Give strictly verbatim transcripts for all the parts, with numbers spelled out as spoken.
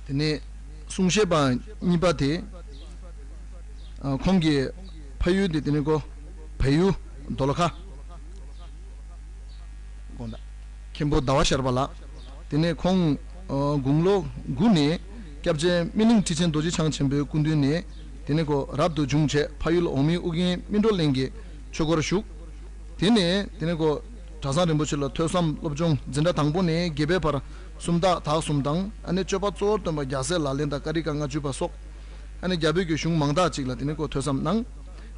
དེ་ནས་གསུང་བཤད་པ་གཉིས་པ་དེ། ཨ། ཁོང་གི་ཕ་ཡུལ་དེ་དེ་ནས་ཁོ་བལ་ཡུལ་དོལ་ཁ། དགོངས་དག་མཁན་པོ་ཟླ་བ་ཤར་པ་ལགས། དེ་ནས་ཁོང་། ཨ། དགུང་ལོ་དགུ་ནས་སྐྱབས་རྗེ་སྨིན་གླིང་ཁྲི་ཆེན་རྡོ་རྗེ་འཆང་ཆེན་པོའི་སྐུ་མདུན་ནས་དེ་ནས་ཁོ་རབ་ཏུ་བྱུང་བྱས་ཕ་ཡུལ་འོག་མིན་ཨུ་རྒྱན་སྨིན་གྲོལ་གླིང་གི་ཆོས་སྒོར་ཞུགས། དེ་ནས་དེ་ནས་ཁོ་གྲྭ་ཚང་རིན་པོ་ཆེ་ལ་ཐོས་བསམ་སློབ་སྦྱོང་འཛིན་གྲྭ་དང་པོ་ནས་བརྒྱད་པའི་བར་སུམ་རྟགས་དག་གསུམ་དང་། ཨ་ནི་སྤྱོད་པ་གཙོ་བོར་སྟོན་པ་རྒྱལ་སྲས་ལག་ལེན་དང་ཀཱ་ཡིག་ལྔ་བཅུ་པ་སོགས། ཨ་ནི་རྒྱ་བོད་ཀྱི་གཞུང་མང་དག་ཅིག་ལ་དེ་ནས་ཁོ་ཐོས་བསམ་གནང་།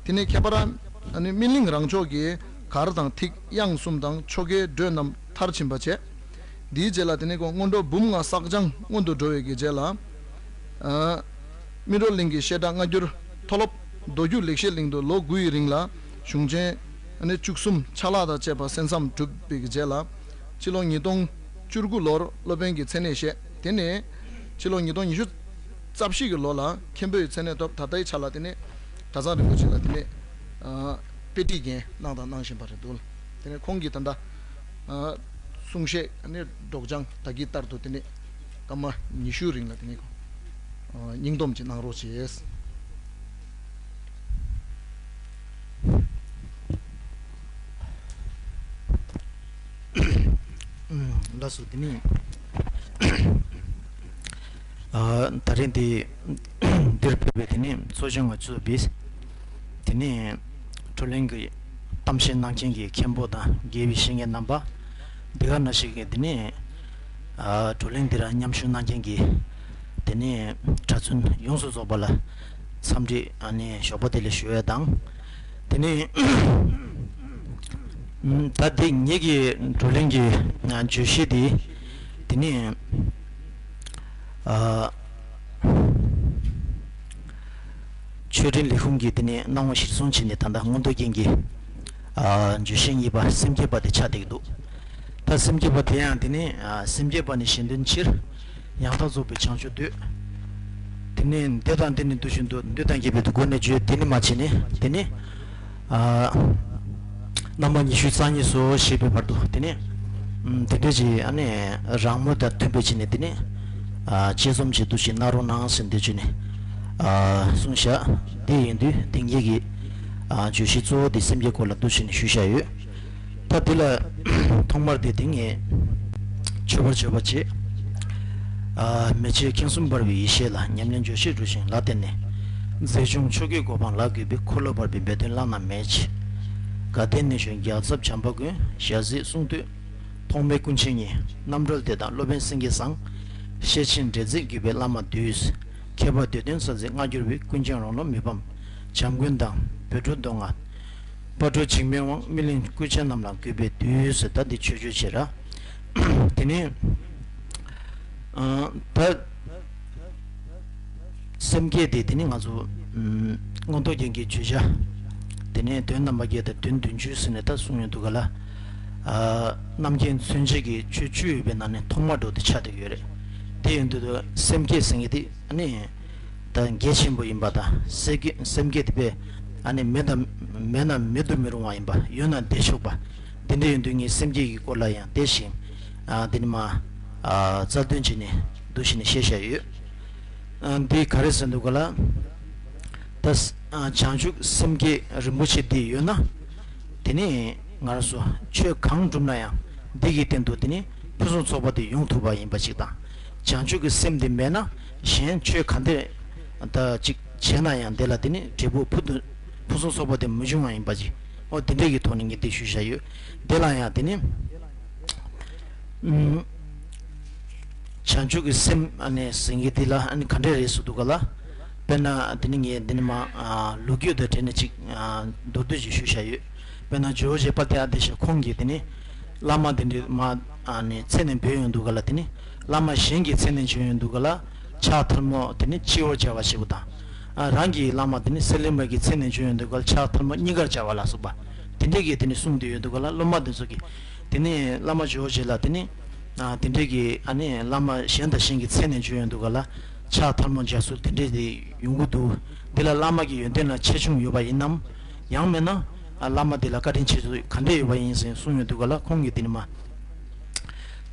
དེ་ནས་ཁྱད་པར་ཨ་ནི་སྨིན་གླིང་རང་ཕྱོགས་ཀྱི་གར་དང་ཐིག་དབྱངས་གསུམ་དང་ཆོ་གའི་འགྲོས་རྣམས་མཐར་ཕྱིན་པ་བྱས། དེའི་རྗེས་ལ་དེ་ནས་ཁོ་སྔོན་འགྲོ་འབུམ་ལྔ་བསགས་སྦྱང་སྔོན་དུ་འགྲོ་བའི་གི་རྗེས་ལ། ཨ། སྨིན་གྲོལ་གླིང་གི་བཤད་གྲྭ་སྔ་འགྱུར་མཐོ་སློབ་མདོ་རྒྱུད་ལེགས་བཤད་གླིང་དུ་ལོ་དགུ་ཡི་རིང་ལ་གཞུང་ཆེན་ཨ་ནི་བཅུ་གསུམ་ཆ་ལག་དང་བཅས་པ་གསན་བསམ་གྲུབ་པའི་གི་རྗེས་ལ། ཕྱི་ལོ་ཉིས་སྟོང་བཅུ་དགུ་ལོར་སློབ་དཔོན་གྱི་མཚན་གནས་བཞེས། དེ་ནས་ཕྱི་ལོ་ཉིས་སྟོང་ཉི་ཤུ་རྩ་བཞི་གི་ལོ་ལ་མཁན་པོའི་མཚན་གནས་ཐོབ། ད་ལྟའི་ཆ་ལ་དེ་ནས་གྲྭ་ཚང་རིན་པོ་ཆེ་ལ་དེ་ནས། ཨ། དཔེ་ཁྲིད་འགན་གནང་དང་གནང་བཞིན་པ་རེད་འདུག་དེ་ནས་ཁོང་གིས་ད་ལྟ། ཨ། གསུང་བཤད་ནི་སྒྲོག་སྦྱང་ད་གིན་ལྟར་དུ་དེ་ནས་སྐར་མ་ཉི་ཤུའི་རིང་ལ་དེ་ནས། ཨ། སྙིང་སྡོམ་ཅིག་གནང་རོགས་བྱས། ལགས་སོ། དེ་ནས། ཨ། ད་རིང་འདི་འདིར་ཕེབས་པའི་དེ་ནས་ཚོགས་ཆུང་ང་ཚོ་བིས། དེ་ནས་བགྲོ་གླེང་གི་གཏམ་བཤད་གནང་མཁན་གྱི་མཁན་པོ་དང་དགེ་བའི་བཤེས་གཉེན་རྣམ་པ། འདི་ག་ནང་བཞིན་གྱི་དེ་ནས། ཨ། བགྲོ་གླེང་འདིར་མཉམ་ཞུགས་གནང་མཁན་གྱི་དེ་ནས་གྲྭ་བཙུན་ཡོངས་སུ་རྫོགས་པ་ལ་འཚམས་འདྲི་ཨ་ནི་ཞོགས་པ་བདེ་ལེགས་ཞུ་ཡས་དང་། དེ་ནས་ད་འདི་ངེད་ཀྱི་བགྲོ་གླེང་གི་བརྗོད་གཞི་འདི་དེ་ནས། ཨ། ཆོས་འབྲེལ་ལས་ཁུངས་ཀྱིས་དེ་ནས་གནང་བ་གཞིར་བཟུང་བྱས་ནས་ད་ལྟ་མངོན་རྟོགས་རྒྱན་གྱི། ཨ། བརྗོད་གཞི་གཉིས་པ་སེམས་བསྐྱེད་པ་དེ་ཆགས་བསྡད་ཀྱི་འདུག་ད་སེམས་བསྐྱེད་པ་དེ་ཡང་དེ་ནས། ཨ། སེམས་བསྐྱེད་པ་ནི་གཞན་དོན་ཕྱིར། ཡང་དག་རྫོགས་པའི་བྱང་ཆུབ་འདོད། དེ་ནས་འདི་དང་འདི་ནི་འདུ་ཞིང་འདོད། འདོད་དང་བཅས་པའི་སྒོ་ནས་བརྗོད། དེ་ནི་མ་བྱས་ནས་དེ་ནི། ཨ། རྣམ་པ་ཉི་ཤུ་རྩ་གཉིས་སོ་ཞེས་པའི་བར་དུ་དེ་ནས། ཨམ། དེ་འདྲ་ཅིག་ཨ་ནི་རང་མོས་དང་མཐུན་པའི་ཆ་ནས་དེ་ནས། ཨ། དཔྱད་རྩོམ་ཅིག་འདུག་ཅིག་གནང་རོགས་གནང་ཟེར་འདི་བྱས་ནས། ཨ། གསུངས་བཞག་འདི་ཡིན་དུས་དེང་གི་གི། ཨ། བརྗོད་གཞི་གཙོ་བོ་དེ་སེམས་བསྐྱེད་སྐོར་ལ་འདུག་ཅིག་ནས་ཞུས་བཞག་ཡོད། ད་འདི་ལ་ཐོག་མར་དེ་དེང་ངས་མཆོད་པར་བརྗོད་པ་བྱེད། ཨ། མེ་ལྕེ་ཁེངས་གསུམ་འབར་བའི་ཡེ་ཤེས་ལ། ཉམས་ལེན་བརྗོད་བྱེད་འགྲོ་ཞིང་ལ་བརྟེན་ནས། རྫས་བྱུང་ཆོས་སྐུའི་གོ་འཕང་ལ་འགོད་པའི། འཁོར་ལོ་བར་པའི་འབད་དོན་བླ་ན་མེད། དགའ་ལྡན་གནས་མཆོག་རྒྱལ་ཚབ་བྱམས་པ་མགོན། ཞལ་གཟིགས་གསུང་བཏུད་ཐོགས་མེད་ཀུན་མཁྱེན་ཉིད། རྣམ་གྲོལ་སྡེ་དང་སློབ་དཔོན་སེང་གེ་བཟང་། ཤེར་ཕྱིན་འབྲེལ་མཛད་བརྒྱུད་པའི་བླ་མ་འདུས། མཁས་པ་འདོད་ལྡན་ས་འཛིན་སྔ་འགྱུར་བའི། ཀུན་ཀྱང་རང་ལུགས་མི་ཕམ་བྱམས་མགོན་དང་། བོད་ཕྲུག་མདོ་སྔགས་དཔལ་སྤྲུལ་འཇིགས་མེད་དབང་། སྨིན་གླིང་སྐུ་མཆེད་རྣམས་ལ་འགོད་པའི་དུས་སུ། ད་འདི་ཆོས་སྤྱོད་བྱེད་ར། དེ་ནས་ཨ། ད་སེམས་བསྐྱེད་དེ་དེ་ནི་ང་ཚོ་ཨམ། མངོན་རྟོགས་རྒྱན་གྱི་བརྗོད་བྱ། དེ་ནས་དོན་རྣམ་པ་བརྒྱད་དང་དོན་བདུན་ཅུ་ཟེར་ནས་ད་གསུངས་ཡོད་འདུག་ག་ལ། ཨ། རྣམ་མཁྱེན་མཚོན་བྱེད་ཀྱི་ཆོས་བཅུ་ཡོད་པའི་ནང་ནས་ཐོག་མ་འགྲོ་དེ་ཆགས་བསྡད་ཡོད་རེད། དེ་ཡིན་དུས་སེམས་བསྐྱེད་ཟེར་མཁན་དེ་ཨ་ནི། ད་གལ་ཆེན་པོ་ཡིན་པ་དང་། སེམས་བསྐྱེད་སེམས་བསྐྱེད་དེ་དཔེ་ཨ་ནི་མེད་དང་མེད་ན་མེད་དུ་མི་རུང་བ་ཡིན་པ། ཡོད་ན་བདེ་ཆོག་པ། དེ་འདྲ་ཡིན་དུས་ངས་སེམས་བསྐྱེད་ཀྱི་སྐོར་ལ་ཡང་དེ་བཞིན། ཨ། དེ་ནི་མ། ཨ། རྩ་དོན་བྱས་ནས་འདུག་བྱས་ནས་བཤད་བཞག་ཡོད། ཨ། འདི་ག་རེ་ཟེར་འདུག་ག་ལ། ད་ཨ། བྱང་ཆུབ་སེམས་བསྐྱེད་རིན་པོ་ཆེ་འདི་ཡོད་ན། དེ་ནི་ང་རང་ཚོ་ཆོས་གང་བསྒྲུབ་ན་ཡང་འདི་གི་སྟེང་དུ་དེ་ནི་ཕུན་སུམ་ཚོགས་པ་དེ་ཡོང་ཐུབ་པ་ཡིན་པ་ཞིག་དང་། བྱང་ཆུབ་ཀྱི་སེམས་དེ་མེད་ན་གཞན་ཆོས་ག་འདྲ་ད་ཅིག་བྱས་ན་ཡང་དེ་ལ་དེ་ནི་འབྲས་བུ་ཕུན་དུ་ཕུན་སུམ་ཚོགས་པ་དེ་མི་འབྱུང་བ་ཡིན་པ་ཅིག་འོ་དེ་འདྲ་གི་ཐོག་ནས་ངས་དེ་ཞུས་བཞག་ཡོད། དེ་ལ་ཡང་དེ་ནི། ཨུམ། བྱང་ཆུབ་ཀྱི་སེམས་ཨ་ནི་ཟེར་མཁན་འདི་ལ་ཨ་ནི་ག་འདྲ་རེད་ཟེར་འདུག་ག་ལ། དཔེར་ན་འདི་ནི་ངས་འདི་ནི་མ་ཨ་ལོ་རྒྱུས་དང་འབྲེལ་ནས་ཅིག་ཨ་མདོར་བསྡུས་ཅིག་ཞུས་བཞག་ཡོད། དཔེར་ན་ཇོ་བོ་རྗེ་དཔལ་ལྡན་ཨ་ཏི་ཤ་ཁོང་གིས་འདི་ནི་བླ་མ་འདི་འདྲ་མ་ཨ་ནི་མཚན་ནས་འབོད་ཡོང་འདུག་ག་ལ། འདི་ནི་བླ་མ་གཞན་གྱི་མཚན་ནས་བརྗོད་ཡོང་འདུག་ག་ལ། ཕྱག་ཐལ་མོ་འདི་ནི་སྤྱི་བོར་སྦྱར་བ་ཞེས་པ་དང་། ཨ་རང་གི་བླ་མ་འདི་ནི་གསེར་གླིང་པ་གི་མཚན་ནས་བརྗོད་ཡོང་འདུག་ག་ལ། ཕྱག་ཐལ་མོ་སྙིང་གར་སྦྱར་བ་ལ་སོགས་པ་འདི་འདྲ་གི་འདི་ནི་གསུངས་བསྡད་ཡོད་འདུག་ག་ལ། སློབ་མ་འདི་ཚོ་གིས་འདི་ནི་བླ་མ་ཇོ་བོ་རྗེ་ལ་འདི་ནི། ཨ་དེ་འདྲས་ཀྱི་ཨ་ནི་བླ་མ་གཞན་དང་གཞན་གྱི་མཚན་ནས་བརྗོད་ཡོང་འདུག་ག་ལ། ཕྱག་ཐལ་མོ་སྦྱར་སྲོལ་དེ་འདྲས་དེ་ཡོང་གི་འདུག་འདི་ལ་བླ་མ་གི་ཡོན་ཏན་ལ་ཆེ་ཆུང་ཡོད་པ་ཡིན་ནམ། ཡང་མིན་ན་ཨ་བླ་མ་འདི་ལ་བཀའ་དྲིན་ཆེ་ཚུལ་ག་འདྲས་ཡོད་པ་ཡིན་ཟེར་གསུངས་ཡོང་འདུག་ག་ལ། ཁོང་གིས་འདི་ནི་མ།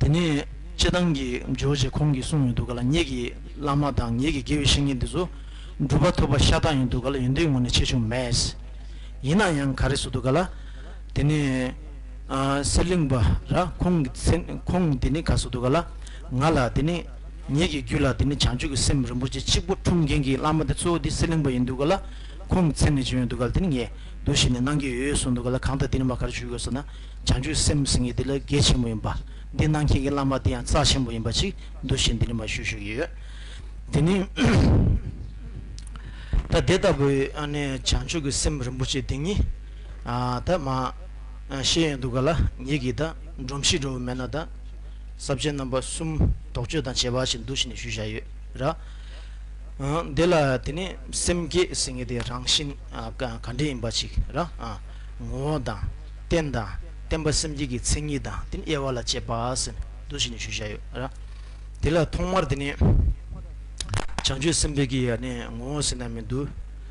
དེ་ནས་ སྤྱིར་བཏང་གི་ཇོ་བོ་རྗེ་ཁོང་གིས་གསུངས་ཡོད་འདུག་ག་ལ། ངེད་ཀྱི་བླ་མ་དང་ངེད་ཀྱི་དགེ་བའི་བཤེས་གཉེན་འདི་ཚོ་སྒྲུབ་པ་ཐོབ་པ་ཤ་སྟག་ཡིན་འདུག་ག་ལ། ཡོན་ཏན་ངོས་ནས་ཆེ་ཆུང་མེད། ཡིན་ན་ཡང་ག་རེ་ཟེར་འདུག་ག་ལ། དེ་ནས་ཨ་གསེར་གླིང་པ་ར་ཁོང་གི་མཚན་ཁོང་དེ་ནས་ག་ཟེར་འདུག་ག་ལ། ང་ལ་དེ་ནས་ངེད་ཀྱི་རྒྱུད་ལ་དེ་ནས་བྱང་ཆུབ་ཀྱི་སེམས་རིན་པོ་ཆེ་གཅིག་པུ་འཁྲུངས་མཁན་གྱི་བླ་མ་དེ་གཙོ་བོ་དེ་གསེར་གླིང་པ་ཡིན་འདུག་ག་ལ། ཁོང་གི་མཚན་ནས་བྱོན་ཡོད་འདུག་ག་ལ། དེ་ནས་ངས་འདུག་བྱས་ནས་གནང་གི་ཡོད་གསུངས་འདུག་ག་ལ། གང་ལྟར་དེ་ནས་མ་ག་རེ་ཞུ་དགོས་ཟེར་ན། བྱང་ཆུབ་སེམས་ཟེར་མཁན་དེ་ལ་གལ་ཆེན་པོ་ཡིན་པ། འདི་གནང་མཁན་གྱི་བླ་མ་དེ་ཡང་རྩ་ཆེན་པོ་ཡིན་པ་ཅིག་འདུག་བྱས་འདི་ནས་མ་ཞུ་ཞུ་གི་ཡོད། དེ་ནས་ད་དེ་ལྟ་བུའི་ཨ་ནི་བྱང་ཆུབ་ཀྱི་སེམས་རིན་པོ་ཆེ་དེ་ཉིད་ཨ་ད་མ་ཨ་ཤེས་ཡོན་འདུག་ག་ལ། ངེད་ཀྱིས་ད་སྒྲོམ་གཞི་འགྲོ་བ་མེད་ན་ད་ས་བཅད་རྣམ་པ་གསུམ་དོགས་གཅོད་དང་བཅས་པ་ཞིག་འདུག་བྱས་ནས་ཞུས་བཞག་ཡོད་ར། ཨ་འདི་ལ་དེ་ནས་སེམས་བསྐྱེད་ཟེར་མཁན་དེ་རང་བཞིན་ཨ་ག་ག་འདྲ་ཡིན་པ་ཅིག་ར། ཨ་ངོ་བོ་དང་རྟེན་དང་བརྟེན་པ་སེམས་བསྐྱེད་ཀྱི་མཚན་ཉིད་དང་དེ་ནས་དབྱེ་བ་ལ་དཔྱད་པ་ཟེར་འདུག་བྱས་ནས་ཞུས་བཞག་ཡོད་ར། དེ་ལ་ཐོག་མར་དེ་ནས་བྱང་ཆུབ་སེམས་དཔའི་གི་ཨ་ནི་ངོ་བོ་ཟེར་ན་མི་འདུག་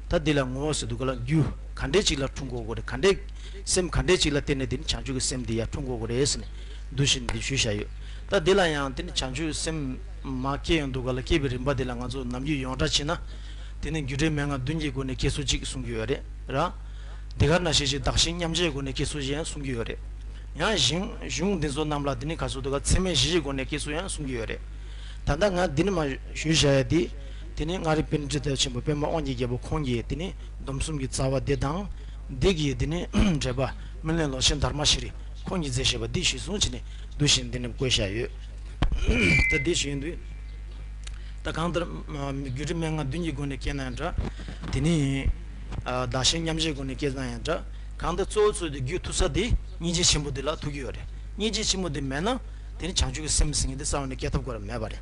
ད་འདི་ལ་ངོ་བོ་ཟེར་འདུག་ག་ལ། རྒྱུ་ག་འདྲས་ཅིག་ལ་འཁྲུངས་དགོས་དགོས་རེད། ག་འདྲས་སེམས་ག་འདྲས་ཅིག་ལ་བརྟེན་ནས་དེ་ནི་བྱང་ཆུབ་ཀྱི་སེམས་འདི་ཡར་འཁྲུངས་དགོས་དགོས་རེད་ཟེར་ནས་འདུག་བྱས་ནས་འདི་ཞུས་བཞག་ཡོད། ད་འདི་ལ་ཡང་དེ་ནི་བྱང་ཆུབ་སེམས་མ་སྐྱེས་ཡོང་འདུག་ག་ལ། སྐྱེས་པའི་རིམ་པ་འདི་ལ་ང་ཚོ་ནམ་རྒྱུན་ཡོངས་གྲགས་བྱས་ན་དེ་ནི་རྒྱུ་འབྲས་མན་ངག་བདུན་གྱི་སྒོ་ནས་སྐྱེ་ཚུལ་གཅིག་གསུང་གི་ཡོད་རེད་ར། དེ་ག་ནང་བཞིན་ཞིག་བདག་གཞན་མཉམ་བརྗེའི་སྒོ་ནས་སྐྱེ་ཚུལ་གཞན་གསུང་གི་ཡོད་རེད། ཡང་གཞན་གཞུང་འདི་ཚོ་རྣམས་ལ་དེ་ནི་ག་ཚོད་འདུག་ག་ཚད་མེད་བཞི་ཡི་སྒོ་ནས་སྐྱེ་ཚུལ་ཡང་གསུང་གི་ཡོད་རེད། ད་ལྟ་ང་འདི་ནི་མ་ཞུས་བཞག་ཡ་འདི། དེ་ནི་མངའ་རིས་པཎ་ཌི་ཏ་ཆེན་པོ་པདྨ་དབང་རྒྱལ་རྒྱལ་པོ་ཁོང་གིས་དེ་ནི་སྡོམ་གསུམ་གྱི་རྩ་བ་འདི་དང་། འདི་གི་དེ་ནི་འགྲེལ་པ་སྨིན་བློན་ལོ་ཆེན་དྷརྨ་ཤྲཱི་ཁོང་གིས་མཛད་བཞག་པ་འདི་གཞིར་བཟུང་བྱས་ནས་འདུག་བཞིན་འདི་ནི་བཀོད་བཞག་ཡོད། ད་འདི་ཞུ་ཡིན་དུས། ད་གང་ལྟར་རྒྱུ་འབྲས་མན་ངག་བདུན་གྱི་སྒོ་ནས་སྐྱེས་ན་ཡང་འདྲ། དེ་ནི་བདག་གཞན་མཉམ་བརྗེའི་སྒོ་ནས་སྐྱེས་ན་ཡང་འདྲ། གང་ལྟར་གཙོ་བོ་གཙོ་དེ་རྒྱུ་ཐུག་ས་དེ་སྙིང་རྗེ་ཆེན་པོ་འདི་ལ་ཐུག་གི་ཡོད་རེད། སྙིང་རྗེ་ཆེན་པོ་འདི་མེད་ན། དེ་ནི་བྱང་ཆུབ་ཀྱི་སེམས་ཟེར་མཁན་དེ་རྩ་བ་ནས་སྐྱེ་ཐབས་གོ་ར་མེད་པ་རེད།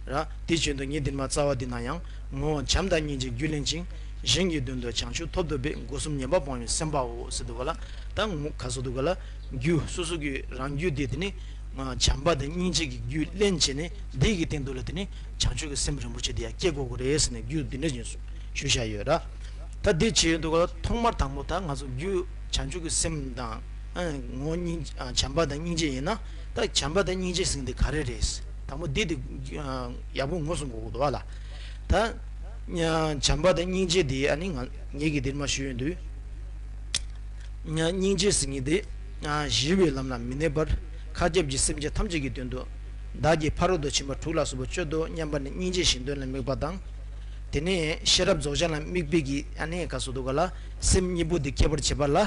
ར། དེ་བཞིན་དུ་ངས་འདིར་མ་རྩ་བ་འདི་ན་ཡང་ངོ་བོ་བྱམས་དང་སྙིང་རྗེའི་རྒྱུ་ལེན་ཅིང་། གཞན་གྱི་དོན་དུ་བྱང་ཆུབ་ཐོབ་ཏུ་འབད། སྒོ་གསུམ་ཉེས་པ་སྤོང་བའི་སེམས་དཔའོ་ཟེར་འདུག་ག་ལ། ད་ངོ་ག་ཟེར་འདུག་ག་ལ། རྒྱུ་སོ་སོ་གི་རང་རྒྱུད་དེ་དེ་ནི་བྱམས་པ་དང་སྙིང་རྗེ་གི་རྒྱུ་ལེན་བྱས་ནས་འདི་གི་སྟེང་དུ་ལ་དེ་ནི་བྱང་ཆུབ་ཀྱི་སེམས་རིན་པོ་ཆེ་དེ་ཡང་སྐྱེ་དགོས་ཀྱི་རེད་ཟེར་ནས་རྒྱུ་འདི་འདྲ་ཞིག་ཞུ་བཞག་ཡོད་ར། ད་འདི་བྱས་འདུག་ག་ལ། ཐོག་མར་དང་པོ་ད་ང་ཚོ་རྒྱུ་བྱང་ཆུབ་ཀྱི་སེམས་དང་། ཨ་ངོ་སྙིང་ཨ་བྱམས་པ་དང་སྙིང་རྗེ་ཡིན་ན། ད་བྱམས་པ་དང་སྙིང་རྗེ་ཟེར་འདི་ག་རེ་རེད། དང་པོ་འདི་དེ་ཨ་ཡག་པོ་ངོ་སྲུང་དགོས་ཀྱི་འདུག་བ་ལ། ད་ཨ་བྱམས་པ་དང་སྙིང་རྗེ་དེ་ཨ་ནི་ང་ངེད་ཀྱིས་འདིར་མ་ཞུས་ཡོང་དུས། ཨ་སྙིང་རྗེ་ཟེར་མཁན་དེ་ཨ་ཞི་བའི་ལམ་ལ་མི་གནས་པར་མཁའ་ཁྱབ་ཀྱི་སེམས་ཅན་ཐམས་ཅད་ཀྱི་དོན་དུ། བདག་གིས་ཕ་རོལ་ཏུ་ཕྱིན་པ་དྲུག་ལ་སོགས་པ་སྤྱོད་དོ་སྙམ་པ་ནི་སྙིང་རྗེ་གཞན་དོན་ལ་དམིགས་པ་དང་། དེ་ནས་ཤེས་རབ་རྫོགས་བྱང་ལ་དམིགས་པའི་གི་ཨ་ནི་ག་ཟེར་འདུག་ག་ལ། སེམས་གཉིས་པོ་འདི་སྐྱེད་པར་བྱེད་པ་ལ།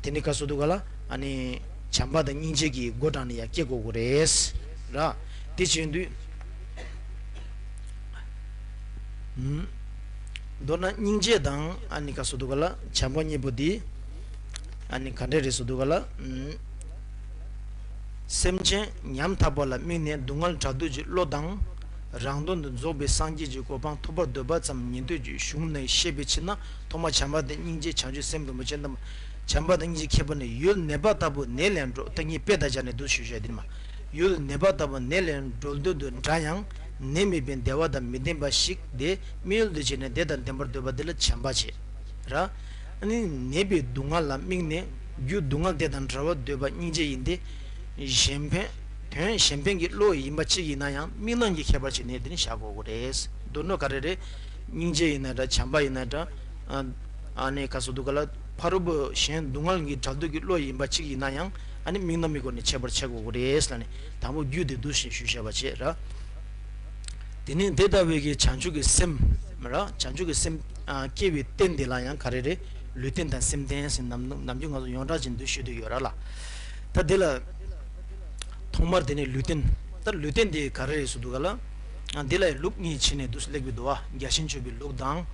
དེ་ནི་ག་ཟེར་འདུག་ག་ལ། ཨ་ནི་བྱམས་པ་དང་སྙིང་རྗེ་གི་སྒོ་དྲངས་ནས་ཡང་སྐྱེ་དགོས་ཀྱི་རེད། ར། དེ་བྱེད་དུས། ཨུམ། མདོར་ན་སྙིང་རྗེ་དང་ཨ་ནི་ག་ཟེར་འདུག་ག་ལ། བྱམས་པ་གཉིས་པོ་འདི་ཨ་ནི་ག་འདྲ་རེད་ཟེར་འདུག་ག་ལ། ཨུམ། སེམས་ཅན་ཉམ་ཐག་པ་ལ་དམིགས་ནས་སྡུག་བསྔལ་བྲལ་འདོད་ཀྱི་བློ་དང་། རང་དོན་དུ་རྫོགས་པའི་སངས་རྒྱས་ཀྱི་གོ་འཕང་ཐོབ་པར་འདོད་པ་ཙམ་ཉན་ཐོས་ཀྱི་གཞུང་ནས་བཤད་པའི་ཕྱིར་ན། ཐོག་མར་བྱམས་པ་དང་སྙིང་རྗེ་བྱང་ཆུབ་སེམས་རིན་པོ་ཆེ་རྣམས། བྱམས་པ་དང་སྙིང་རྗེ་ཁྱད་པར་ནི། ཡུལ་ནད་པ་ལྟ་བུ་ནད་ལས་འགྲོལ། ད་ངས་དཔེ་དང་སྦྱར་ནས་འདུག་ཞུ་བྱ་འདིར་མ། ཡུལ་ནད་པ་ལྟ་བུ་ནད་ལས་འགྲོལ་འདོད་དུ་འདྲ་ཡང་། ནད་མེད་པའི་བདེ་བ་དང་མི་ལྡན་པ་ཞིག་སྟེ། དམིགས་ཡུལ་དུ་བྱས་ནས་བདེ་དང་ལྡན་པར་འདོད་པ་འདི་ལ་བྱམས་པ་བྱེད། ར། ཨ་ནི་ནད་པའི་སྡུག་བསྔལ་ལ་དམིགས་ནས་རྒྱུ་སྡུག་བསྔལ་དེ་དང་བྲལ་བར་འདོད་པ་སྙིང་རྗེ་ཡིན་ཏེ། གཞན་ཕན། དོན་གཞན་ཕན་གྱི་བློ་ཡིན་པ་གཅིག་ཡིན་ན་ཡང་དམིགས་རྣམ་གྱི་ཁྱད་པར་བྱས་ནས་དེ་ནི་བཞག་དགོས་ཀྱི་རེད། མདོར་ན་ག་རེ་རེད། སྙིང་རྗེ་ཡིན་ན་འདྲ་བྱམས་པ་ཡིན་ན་འདྲ། ཨ་ཨ་ནི་ག་ཟེར་འདུག་ག་ལ། ཕ་རོལ་པོ་གཞན་སྡུག་བསྔལ་གྱི་བྲལ་འདོད་ཀྱི་བློ་ཡིན་པ་གཅིག་ཡིན་ན་ཡང་ཨ་ནི་དམིགས་རྣམ་གྱི་སྒོ་ནས་ཁྱད་པར་ཕྱེ་དགོས་ཀྱི་རེད་ལ་ནི། དང་པོ་རྒྱུ་དེ་འདུག་ཞེས་ཞུ་བྱ་བ་བྱེད་ར། དེ་ནས་དེ་ལྟ་བུའི་གི་བྱང་ཆུབ་ཀྱི་སེམས་ར། བྱང་ཆུབ་ཀྱི་སེམས་ཨ་སྐྱེ་བའི་རྟེན་དེ་ལ་ཡང་ག་རེ་རེད། ལུས་རྟེན་དང་སེམས་རྟེན་ཟེར་ནམ་ནམ་རྒྱུན་ང་ཚོ་ཡོངས་གྲགས་ཅན་འདུག་ཞུ་འདོད་ཡོད་ར་ལ། ད་དེ་ལ། ཐོག་མར་དེ་ནས་ལུས་རྟེན། ད་ལུས་རྟེན་དེ་ག་རེ་རེད་ཟེར་འདུག་ག་ལ། ཨ་འདི་ལ་ཡང་ལུགས་གཉིས་ཕྱེ་ནས་འདུག་སླེབས་ཀྱི་འདུག་བ། རྒྱ་ཆེན་ཆོས་པའི་ལུགས་དང་།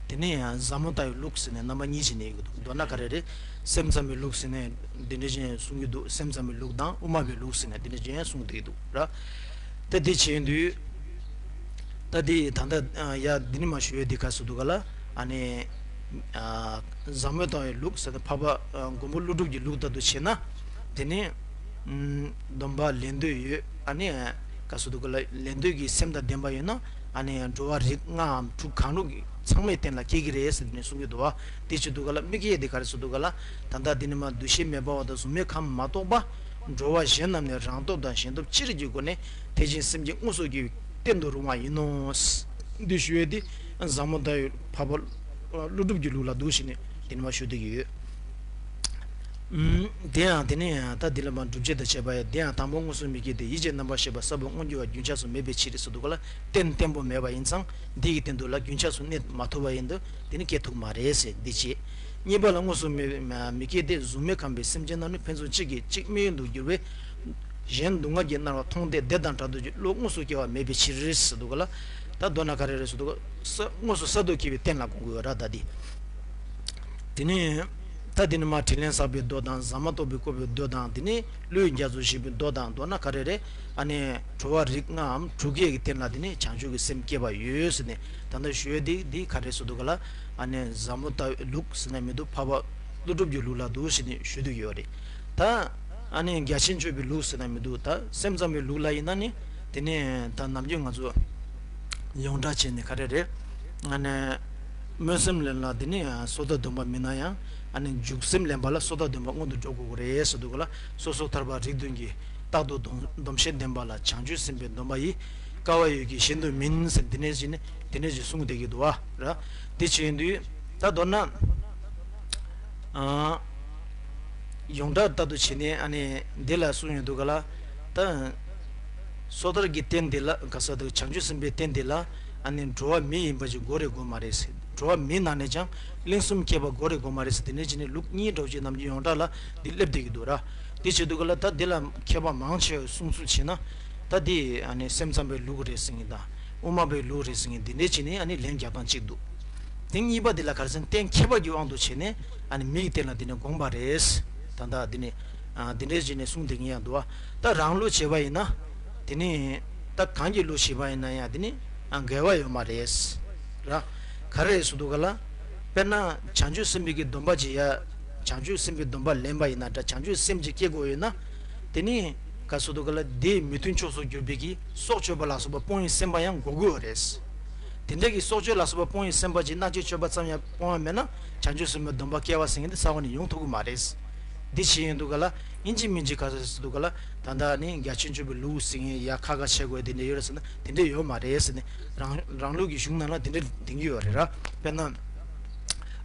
དེ་ནས་ཡང་ཟབ་མོ་ལྟ་བའི་ལུགས་ཟེར་ནས་རྣམ་པ་གཉིས་ཕྱེ་ནས་ཡོད་ཀྱི་འདུག་མདོར་ན་ག་རེ་རེད། སེམས་ཙམ་པའི་ལུགས་ཟེར་ནས་འདི་འདྲ་ཅན་གསུང་གི་འདུག་སེམས་ཙམ་པའི་ལུགས་དང་དབུ་མ་པའི་ལུགས་ཟེར་ནས་འདི་འདྲ་ཅན་གསུང་བསྡད་ཀྱི་འདུག་ར། ད་དེ་བྱེད་དུས། ད་དེ་ད་ལྟ་ཡ་འདི་ནི་མ་ཞུ་ཡོད་འདི་ག་ཟེར་འདུག་ག་ལ། ཨ་ནི། ཨ་ཟབ་མོ་ལྟ་བའི་ལུགས་ཟེར་ནས་འཕགས་པ་ཨ་མགོན་པོ་ཀླུ་སྒྲུབ་ཀྱི་ལུགས་ལྟར་དུ་བྱས་ན། དེ་ནི། ཨུམ། སྡོམ་པ་ལེན་འདོད་ཡོད། ཨ་ནི། ག་ཟེར་འདུག་ག་ལ། ལེན་འདོད་ཀྱི་སེམས་དང་ལྡན་པ་ཡོད་ན། ཨ་ནི་འགྲོ་བ་རིགས་ལྔའམ་དྲུག་གང་རུང་གི་ཚང་མའི་སྟེང་ལ་སྐྱེ་གི་རེད་ཟེར་ནས་གསུང་གི་འདུག་བ། དེ་བྱེད་འདུག་ག་ལ། དམིགས་ཡས་དེ་ག་རེ་ཟེར་འདུག་ག་ལ། ད་ལྟ་འདི་ནི་མ་འདུ་ཤེས་མེད་པ་བ་དང་གཟུགས་མེད་ཁམས་མ་གཏོགས་པ། འགྲོ་བ་གཞན་རྣམས་ནི་རང་སྟོབས་དང་གཞན་སྟོབས་ཅི་རིགས་ཀྱི་སྒོ་ནས་ཐེག་ཆེན་སེམས་བསྐྱེད་མངོན་སུམ་གྱི་རྟེན་དུ་རུང་བ་ཡིན་ནོ། འདི་ཞུ་ཡས་དེ་ཟབ་མོ་ལྟ་བའི་འཕགས་པ་ཀླུ་སྒྲུབ་ཀྱི་ལུགས་ལ་འདུག་ཟེར་ནས་དེ་ནས་མར་ཞུ་འདོད་ཀྱི་ཡོད། ཨུམ། དེ་ཡང་དེ་ནས་ད་འདི་ལ་མ་སྒྲུབ་བྱེད་དང་བཅས་པ་ཡང་དེ་ཡང་དང་པོ་མངོན་སུམ་མི་སྐྱེ་སྟེ་ཡིད་ཀྱི་རྣམ་པར་ཤེས་པ་གསལ་པོ་མངོན་གྱུར་བ་རྒྱུན་ཆགས་སུ་མེད་པའི་ཕྱིར་ཟེར་འདུག་ག་ལ། རྟེན་བརྟན་པོ་མེད་པ་ཡིན་ཙང་འདི་ཡི་སྟེང་དུ་ལ་རྒྱུན་ཆགས་སུ་གནས་མ་ཐུབ་པ་ཡིན་དུས་དེ་ནི་སྐྱེ་ཐུབ་མ་རེད་ཟེར་འདི་བྱེད། གཉིས་པ་ལ་མངོན་སུམ་མི་མི་སྐྱེ་སྟེ་གཟུགས་མེད་ཁམས་པའི་སེམས་ཅན་རྣམས་ནི་ཕན་ཚུན་གཅིག་གིས་གཅིག་རྨི་ཡུལ་དུ་གྱུར་པས། གཞན་སྡུག་བསྔལ་གྱིས་མནར་བ་མཐོང་སྟེ་བདེ་དང་བྲལ་འདོད་ཀྱི་བློ་དངོས་སུ་སྐྱེ་བ་མེད་པའི་ཕྱིར་ཟེར་འདུག་ག་ལ། ད་མདོར་ན་ག་རེ་རེད་ཟེར་འདུག་ག་ས་དངོས་སུ་གསར་དུ་སྐྱེ་བའི་རྟེན་ལ་དགོངས་དགོས་ར་ད་འདི། དེ་ནས་ད་དེ་ནས་མར་དྲིན་ལན་བསགས་པའི་མདོ་དང་ཟ་མ་ཏོག་པའི་བཀོད་པའི་མདོ་དང་དེ་ནས་བློའི་རྒྱ་མཚོ་བཞད་པའི་མདོ་དང་མདོར་ན་ག་རེ་རེད། ཨ་ནི་གྲོལ་བ་རིགས་ལྔའམ་དྲུག་བརྒྱད་ཀྱི་རྟེན་ལ་དེ་ནས་བྱང་ཆུབ་ཀྱི་སེམས་བསྐྱེད་པ་ཡོད་ཟེར་ནས་ད་ལྟ་ཞུ་ཡས་དེ་འདི་ག་རེ་ཟེར་འདུག་ག་ལ། ཨ་ནི་ཟབ་མོ་ལྟ་བའི་ལུགས་ཟེར་ན་མི་འདུག་ཕ་བ་ཀླུ་སྒྲུབ་ཀྱི་ལུགས་ལ་འདུག་ཟེར་ནས་ཞུ་འདོད་ཡོད་རེད། ད་ཨ་ནི་རྒྱ་ཆེན་སྤྱོད་པའི་ལུགས་ཟེར་ན་མི་འདུག་ད་སེམས་ཙམ་པའི་ལུགས་ལ་ཡིན་ན་ནི་དེ་ནས་ད་ནམ་རྒྱུན་ང་ཚོ་ཡོངས་གྲགས་བྱས་ནས་ག་རེ་རེད། ཨ་ནི་སྨོན་སེམས་ལེན་ལ་དེ་ནས་སོ་ཐར་སྡོམ་པ་མིན་ན་ཡང་ཨ་ནི་འཇུག་སེམས་ལེན་པ་ལ་སོ་ཐར་སྡོམ་པ་སྔོན་དུ་འགྲོ་དགོས་ཀྱི་རེད་ཟེར་འདུག་ག་ལ། སོ་སོ་ཐར་པ་རིགས་བདུན་གྱི་རྟག་ཏུ་སྡོམ་སྡོམ་ཞིང་ལྡན་པ་ལ་བྱང་ཆུབ་སེམས་དཔའི་སྡོམ་པ་ཡིས། དཀའ་བ་ཡོད་ཀྱི་གཞན་དུ་མིན་ཟེར་འདི་ནས་ཅི་ནས་འདི་ནས་ཅི་གསུངས་བསྡད་ཀྱི་འདུག་བ་ར། འདི་བྱས་དུས་ད་མདོར་ན། ཨ། ཡོངས་གྲགས་ལྟར་དུ་བྱས་ནས་ཨ་ནི་འདི་ལ་གསུངས་ཡོང་དུས་ག་ལ། ད། སོ་ཐར་གྱི་རྟེན་འདི་ལ་ག་ས་དུ་བྱང་ཆུབ་སེམས་དཔའི་རྟེན་འདི་ལ་ཨ་ནི་འགྲོ་བ་མི་ཡིན་པ་ཅིག་དགོས་རེད་དགོས་མ་རེད་ཟེར། འགྲོ་བ་མི་ནང་ནས་ཀྱང་གླིང་གསུམ་ཁྱད་པར་དགོས་རེད་དགོས་མ་རེད་ཟེར་དེ་ནས་ཅི་ནས་ལུགས་གཉིས་འདྲ་བོ་ཅིག་ནམ་རྒྱུན་ཡོངས་གྲགས་ལ་འདི་སླེབས་བསྡད་ཀྱི་འདུག་ར། འདི་བྱེད་དུས་ག་ལ་ད་འདི་ལ་མཁས་པ་མང་ཆེ་བས་གསུང་ཚུལ་བྱས་ན། ད་འདི་ཨ་ནི་སེམས་ཙམ་པའི་ལུགས་རེད་ཟེར་མཁན་དང་། དབུ་མ་པའི་ལུགས་རེད་ཟེར་མཁན་འདི་འདྲས་བྱས་ནས་ཨ་ནི་ལན་རྒྱག་སྟངས་གཅིག་འདུག་དེ་གཉིས་པ་འདི་ལ་ག་རེ་ཟེར་ན་རྟེན་ཁྱད་པར་གྱི་དབང་དུ་བྱས་ནས་ཨ་ནི་མི་ཡི་རྟེན་ལ་འདི་ནས་དགོངས་པ་རེད། ད་ལྟ་འདི་ནས་ཨ་འདི་འདྲས་བྱས་ནས་གསུངས་བསྡད་མཁན་ཡང་འདུག་བ། ད་རང་ལུགས་བྱས་པ་ཡིན་ན་དེ་ནས་ད་གང་གི་ལུགས་བྱས་པ་ཡིན་ན་ཡང་དེ་ནས་ཨ་འགལ་བ་ཡོད་མ་རེད། ར། ག་རེ་རེད་ཟེར་དུས་ག་ལ། དཔེར་ན་བྱང་ཆུབ་སེམས་དཔའི་གི་སྡོམ་པ་ཅིག་ཡ། བྱང་ཆུབ་སེམས་དཔའི་སྡོམ་པ་ལེན་པ་ཡིན་ན་འདྲ་བྱང་ཆུབ་སེམས་ཅིག་སྐྱེ་དགོས་ཡོད་ན། དེ་ནི་ག་ཟེར་དུས་ག་ལ་དེའི་མི་མཐུན་ཕྱོགས་སུ་གྱུར་པའི་གི་སྲོག་གཅོད་པ་ལ་སོགས་པ་སྤོང་བའི་སེམས་པ་ཡང་དགོས་དགོས་རེད། དེ་འདྲ་གི་སྲོག་གཅོད་ལ་སོགས་པ་སྤོང་བའི་སེམས་པ་ཅིག་སྣ་གཅིག་སྤྱོད་པ་ཙམ་ཡང་སྤོང་བ་མེད་ན་བྱང་ཆུབ་སེམས་དཔའི་སྡོམ་པ་སྐྱེ་བ་ཟེར་མཁན་དེ་རྩ་བ་ནས་ཡོང་ཐུབ་ཀྱི་མ་རེད། འདི་བྱེད་ཡོང་དུས་ག་ལ་ཡིན་གཅིག་མིན་གཅིག་ག་ཟེར་དུས་ག་ལ་ད་ལྟ་ནི་རྒྱ་ཆེན་སྤྱོད་པའི་ལུགས་ཟེར་མཁན་ཡ་ཁ་ཁ་བྱེད་དགོས་དེ་འདྲ་ཡོད་རེད་ཟེར་ན་དེ་འདྲ་ཡོད་མ་རེད་ཟེར་ནས་རང་རང་ལུགས་ཀྱི་གཞུང་ནང་ལ་དེ་འདྲ་འདིང་གི་ཡོད་རེད་ར། དཔེར་ན།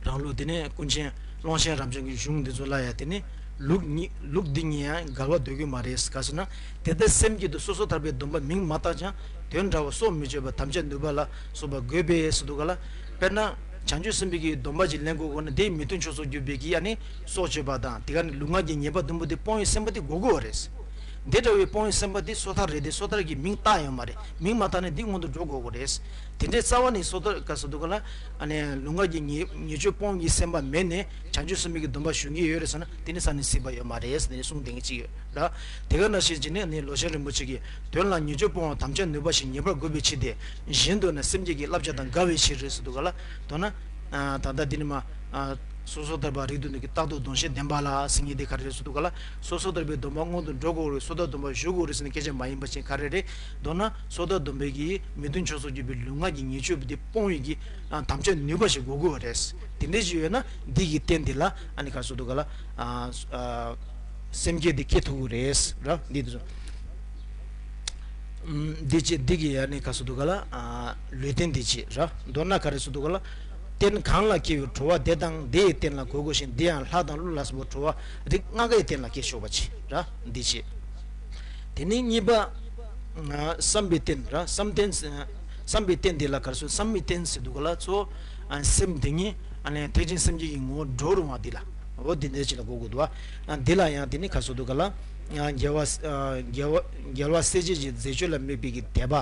རང་ལུགས་དེ་ནས་ཀུན་མཁྱེན་ཀློང་ཆེན་རབ་འབྱམས་ཀྱི་གཞུང་འདི་ཚོ་ལ་ཡང་དེ་ནི་ལུགས་གཉིས་ལུགས་འདི་གཉིས་ཡང་འགལ་བ་འདོད་ཀྱི་མ་རེད། ག་ཟེར་ན་དེ་ལྟར་སེམས་བསྐྱེད་དུ་སོ་སོ་ཐར་པའི་སྡོམ་པ་མིང་མ་བཏགས་ཀྱང་དོན་འདྲ་བ་སྲོག་མི་གཅོད་པ་དམ་བཅའ་ནུས་པ་ལ་སོགས་པ་དགོས་པས་ཟེར་འདུག་ག་ལ། དཔེར་ན་བྱང་ཆུབ་སེམས་དཔའི་གི་སྡོམ་པ་ཅིག་ལེན་དགོས་དགོས་ན་དེའི་མི་མཐུན་ཕྱོགས་སུ་གྱུར་པའི་གི་ཨ་ནི་སྲོག་གཅོད་པ་དང་དེ་ག་ནི་ལུས་ངག་གི་ཉེས་པ་བདུན་པོ་དེ་སྤོང་བའི་སེམས་པ་དེ་དགོས་དགོས་རེད། འདི་འདྲ་བའི་སྤོང་བའི་སེམས་པ་འདི་སོ་ཐར་རེད་དེ་སོ་ཐར་གྱི་མིང་བཏགས་ཡོད་མ་རེད། མིང་མ་བཏགས་ནས་འདི་སྔོན་དུ་འགྲོ་དགོས་དགོས་རེད། དེ་འདྲའི་རྩ་བ་ནས་སོ་ཐར་ག་ཟེར་འདུག་ག་ལ། ཨ་ནི་ལུས་ངག་གི་ཉེས་ཉེས་སྤྱོད་སྤོང་གི་སེམས་པ་མེད་ནས་བྱང་ཆུབ་སེམས་དཔའི་གི་སྡོམ་པ་ཞུ་གི་ཡོད་རེད་ཟེར་ན་དེ་ནི་ས་ནས་སྲིད་པ་ཡོད་མ་རེད་ཟེར་ནས་གསུངས་བསྡད་མཁན་ཅིག་ཡོད་ར། དེ་ག་ནང་བཞིན་བྱས་ནས་ནི་ལོ་ཆེན་རིན་པོ་ཆེ་གིས་དོན་ལ་ཉེས་སྤྱོད་སྤོང་བ་དམ་བཅའ་ནུས་པ་ཞིག་ངེས་པར་དགོས་པའི་ཕྱིར་ཏེ། གཞན་དུ་ན་སེམས་བསྐྱེད་ཀྱི་བསླབ་བྱ་དང་འགལ་བའི་ཕྱིར་རེད་ཟེར་འདུག་ག་ལ། མདོར་ན། ད་ལྟ་འདི་ནི་མ། སོ་སོ་ཐར་པ་རིགས་བདུན་གྱི་རྟག་ཏུ་སྡོམ་ཞིང་ལྡན་པ་ལ་ཟེར་མཁན་དེ་ག་རེ་རེད་ཟེར་འདུག་ག་ལ། སོ་སོ་ཐར་པའི་སྡོམ་པ་སྔོན་དུ་འགྲོ་དགོས་རེད། སོ་ཐར་སྡོམ་པ་ཞུ་དགོས་རེད་ཟེར་ནས་སྐད་ཆ་མ་ཡིན་པ་ཅིག་ག་རེ་རེད། མདོར་ན་སོ་ཐར་སྡོམ་པའི་གི་མི་མཐུན་ཕྱོགས་སུ་གྱུར་པའི་ལུས་ངག་གི་ཉེས་སྤྱོད་དེ་སྤོང་བའི་གི་དམ་བཅའ་ནུས་པ་ཞིག་དགོས་དགོས་རེད། དེ་འདྲ་ཞིག་ཡོད་ན་འདི་གི་རྟེན་དེ་ལ་ཨ་ནི་ག་རེ་ཟེར་འདུག་ག་ལ། སེམས་བསྐྱེད་དེ་སྐྱེ་ཐུབ་ཀྱི་རེད་ར། འདི་དེ་ཚོ། འདི་ཅི་འདི་གི་ཡ་ནི་ག་ཟེར་འདུག་ག་ལ། ལུས་རྟེན་འདི་ཅི་ར། མདོར་ན་ག་རེ་ཟེར་འདུག་ག་ལ། རྟེན་གང་ལ་སྐྱེ་བའི་གྲོལ་བ་དེ་དང་དེ་ཡི་རྟེན་ལ་གོས་དགོས་ཤིང་། དེ་ཡང་ལྷ་དང་ཀླུ་ལ་སོགས་པ་གྲོལ་བ་རིགས་ལྔ་ཀའི་རྟེན་ལ་སྐྱེ་ཆོག་པ་ཅི་ར། འདི་ཅི། དེ་ནས་གཉིས་པ། བསམ་པའི་རྟེན་ར། བསམ་རྟེན། བསམ་པའི་རྟེན་འདི་ལ་ག་རེ་ཟེར། བསམ་པའི་རྟེན་ཟེར་འདུག་ག་ལ་གཙོ་བོ། སེམས་འདི་ཉིད་ཐེག་ཆེན་སེམས་བསྐྱེད་ཀྱི་ངོ་བོ་འགྲོ་རུང་བ་འདི་ལ། འོ་འདི་འདྲ་ཅིག་ལ་གོ་དགོས་འདུག་བ། འདི་ལ་ཡང་དེ་ནི་ག་ཟེར་འདུག་ག་ལ། རྒྱལ་བ། རྒྱལ་བ་རྒྱལ་བ་སྲས་བཅས་ཀྱི་མཛད་སྤྱོད་ལ་དམིགས་པའི་གི་དད་པ།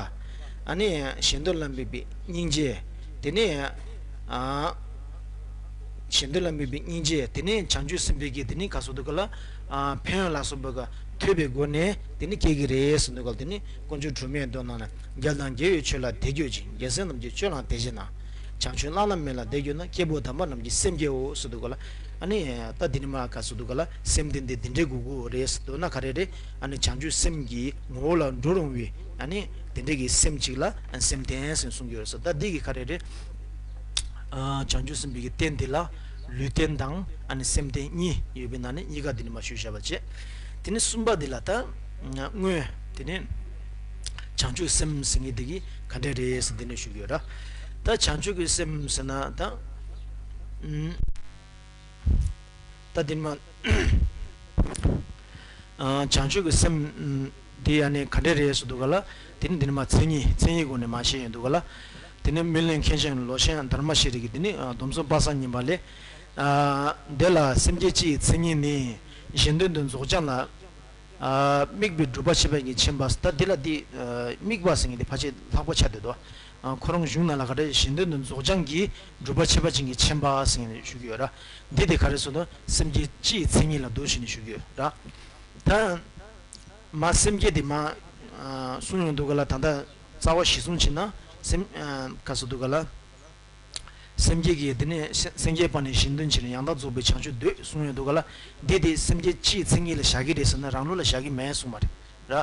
ཨ་ནི་གཞན་དོན་ལ་དམིགས་པའི་སྙིང་རྗེ། དེ་ནས། གཞན་དོན་ལ་དམིགས་པའི་སྙིང་རྗེ། དེ་ནས་བྱང་ཆུབ་སེམས་དཔའི་གི་དེ་ནི་ག་ཟེར་འདུག་ག་ལ། ཕན་ཡོན་ལ་སོགས་པ་ག་ཐོས་པའི་སྒོ་ནས་དེ་ནི་སྐྱེ་གི་རེད་ཟེར་འདུག་ག་ལ། དེ་ནི་དཀོན་མཆོག་གྲུབ་མའི་མདོ་ནང་ན། རྒྱལ་དང་རྒྱལ་བའི་ཆོས་ལ་དད་གྱུར་ཅིང་། རྒྱལ་སྲས་རྣམས་ཀྱི་སྤྱོད་ལའང་དད་བྱེད་ན། བྱང་ཆུབ་བླ་ན་མེད་ལ་དད་གྱུར་ན། སྐྱེས་བུ་དམ་པ་རྣམས་ཀྱི་སེམས་བསྐྱེད་འོ་ཟེར་འདུག་ག་ལ། ཨ་ནི་ད་འདི་ནི་མ་ག་ཟེར་འདུག་ག་ལ། སེམས་རྟེན་འདི་འདི་འདྲའི་དགོས་དགོས་རེད་ཟེར་འདུག་ན་ག་རེ་རེད། ཨ་ནི་བྱང་ཆུབ་སེམས་ཀྱི་ངོ་བོ་ལ་འགྲོ་རུང་བའི་ཨ་ནི་དེ་འདྲའི་གི་སེམས་གཅིག་ལ་སེམས་རྟེན་ཟེར་གསུང་གི་ཡོད་རེད་ཟེར། ད་འདི་གི་ག་རེ་རེད། བྱང་ཆུབ་སེམས་དཔའི་གི་རྟེན་འདི་ལ་ལུས་རྟེན་དང་ཨ་ནི་སེམས་རྟེན་གཉིས་ཡོད་པའི་ནང་ནས་གཉིས་ཀ་འདི་ནི་མ་ཞུས་བཞག་པ་བྱས། དེ་ནས་གསུམ་པ་འདི་ལ་ད་དངོས་དེ་ནས་བྱང་ཆུབ་སེམས་ཟེར་མཁན་དེ་གི་ག་འདྲ་རེད་ཟེར་འདི་ནས་ཞུ་གི་ཡོད་ར། ད་བྱང་ཆུབ་ཀྱི་སེམས་ཟེར་ན་ད་ད་འདི་ནས་མ་བྱང་ཆུབ་ཀྱི་སེམས་འདི་ཡ་ནས་ག་འདྲ་རེད་ཟེར་འདུག་ག་ལ། དེ་ནས་འདི་ནས་མ་མཚན་ཉིད་མཚན་ཉིད་སྒོ་ནས་མ་བཤད་ཡོད་འདུག་ག་ལ། དེ་ནས་མི་ལུས་མཁན་ཆེན་ལོ་ཆེན་དྷརྨ་ཤྲཱི་གི་དེ་ནས་སྡོམ་གསུམ་དཔག་བསམ་གཉིས་པ་ལས། དེ་ལ་སེམས་བསྐྱེད་སྤྱི་ཡི་མཚན་ཉིད་ནི། གཞན་དོན་དུ་རྫོགས་བྱང་ལ། དམིགས་པའི་སྒྲུབ་པ་ཁྱད་པར་ཅན་གྱིས་མཁྱེན་པ། ད་འདི་ལ་འདི་དམིགས་པ་ཟེར་མཁན་འདི་ཕལ་ཆེར་ལྷག་པ་ཆགས་བསྡད་དོ། ཁོ་རང་གཞུང་ནང་ལ་ག་རེ་གཞན་དོན་དུ་རྫོགས་བྱང་གི་སྒྲུབ་པ་ཁྱད་པར་ཅན་གྱིས་མཁྱེན་པ་ཟེར་མཁན་ཞུ་གི་ཡོད་ར། འདི་དེ་ག་རེ་ཟེར་ན་སེམས་བསྐྱེད་སྤྱི་ཡི་མཚན་ཉིད་ལ་འདུ་ཞེས་ནས་ཞུ་གི་ཡོད་ར། ད་མ་སེམས་བསྐྱེད་དེ་མ་གསུངས་ཡོང་འདུག་ག་ལ། ད་ལྟ་རྩ་བ་གཞིར་བཟུང་བྱས་ན་སེམས་ག་ཟེར་འདུག་ག་ལ། སེམས་བསྐྱེད་ཀྱི་དེ་ནས་སེམས་བསྐྱེད་པ་ནི་གཞན་དོན་ཕྱིར་ཡང་དག་རྫོགས་པའི་བྱང་ཆུབ་འདོད་གསུངས་ཡོད་འདུག་ག་ལ། འདི་དེ་སེམས་བསྐྱེད་སྤྱིའི་མཚན་ཉིད་ལ་བཞག་གི་རེད་ཟེར་ན་རང་ལུགས་ལ་བཞག་གི་མེད་གསུངས་པ་རེད་ར།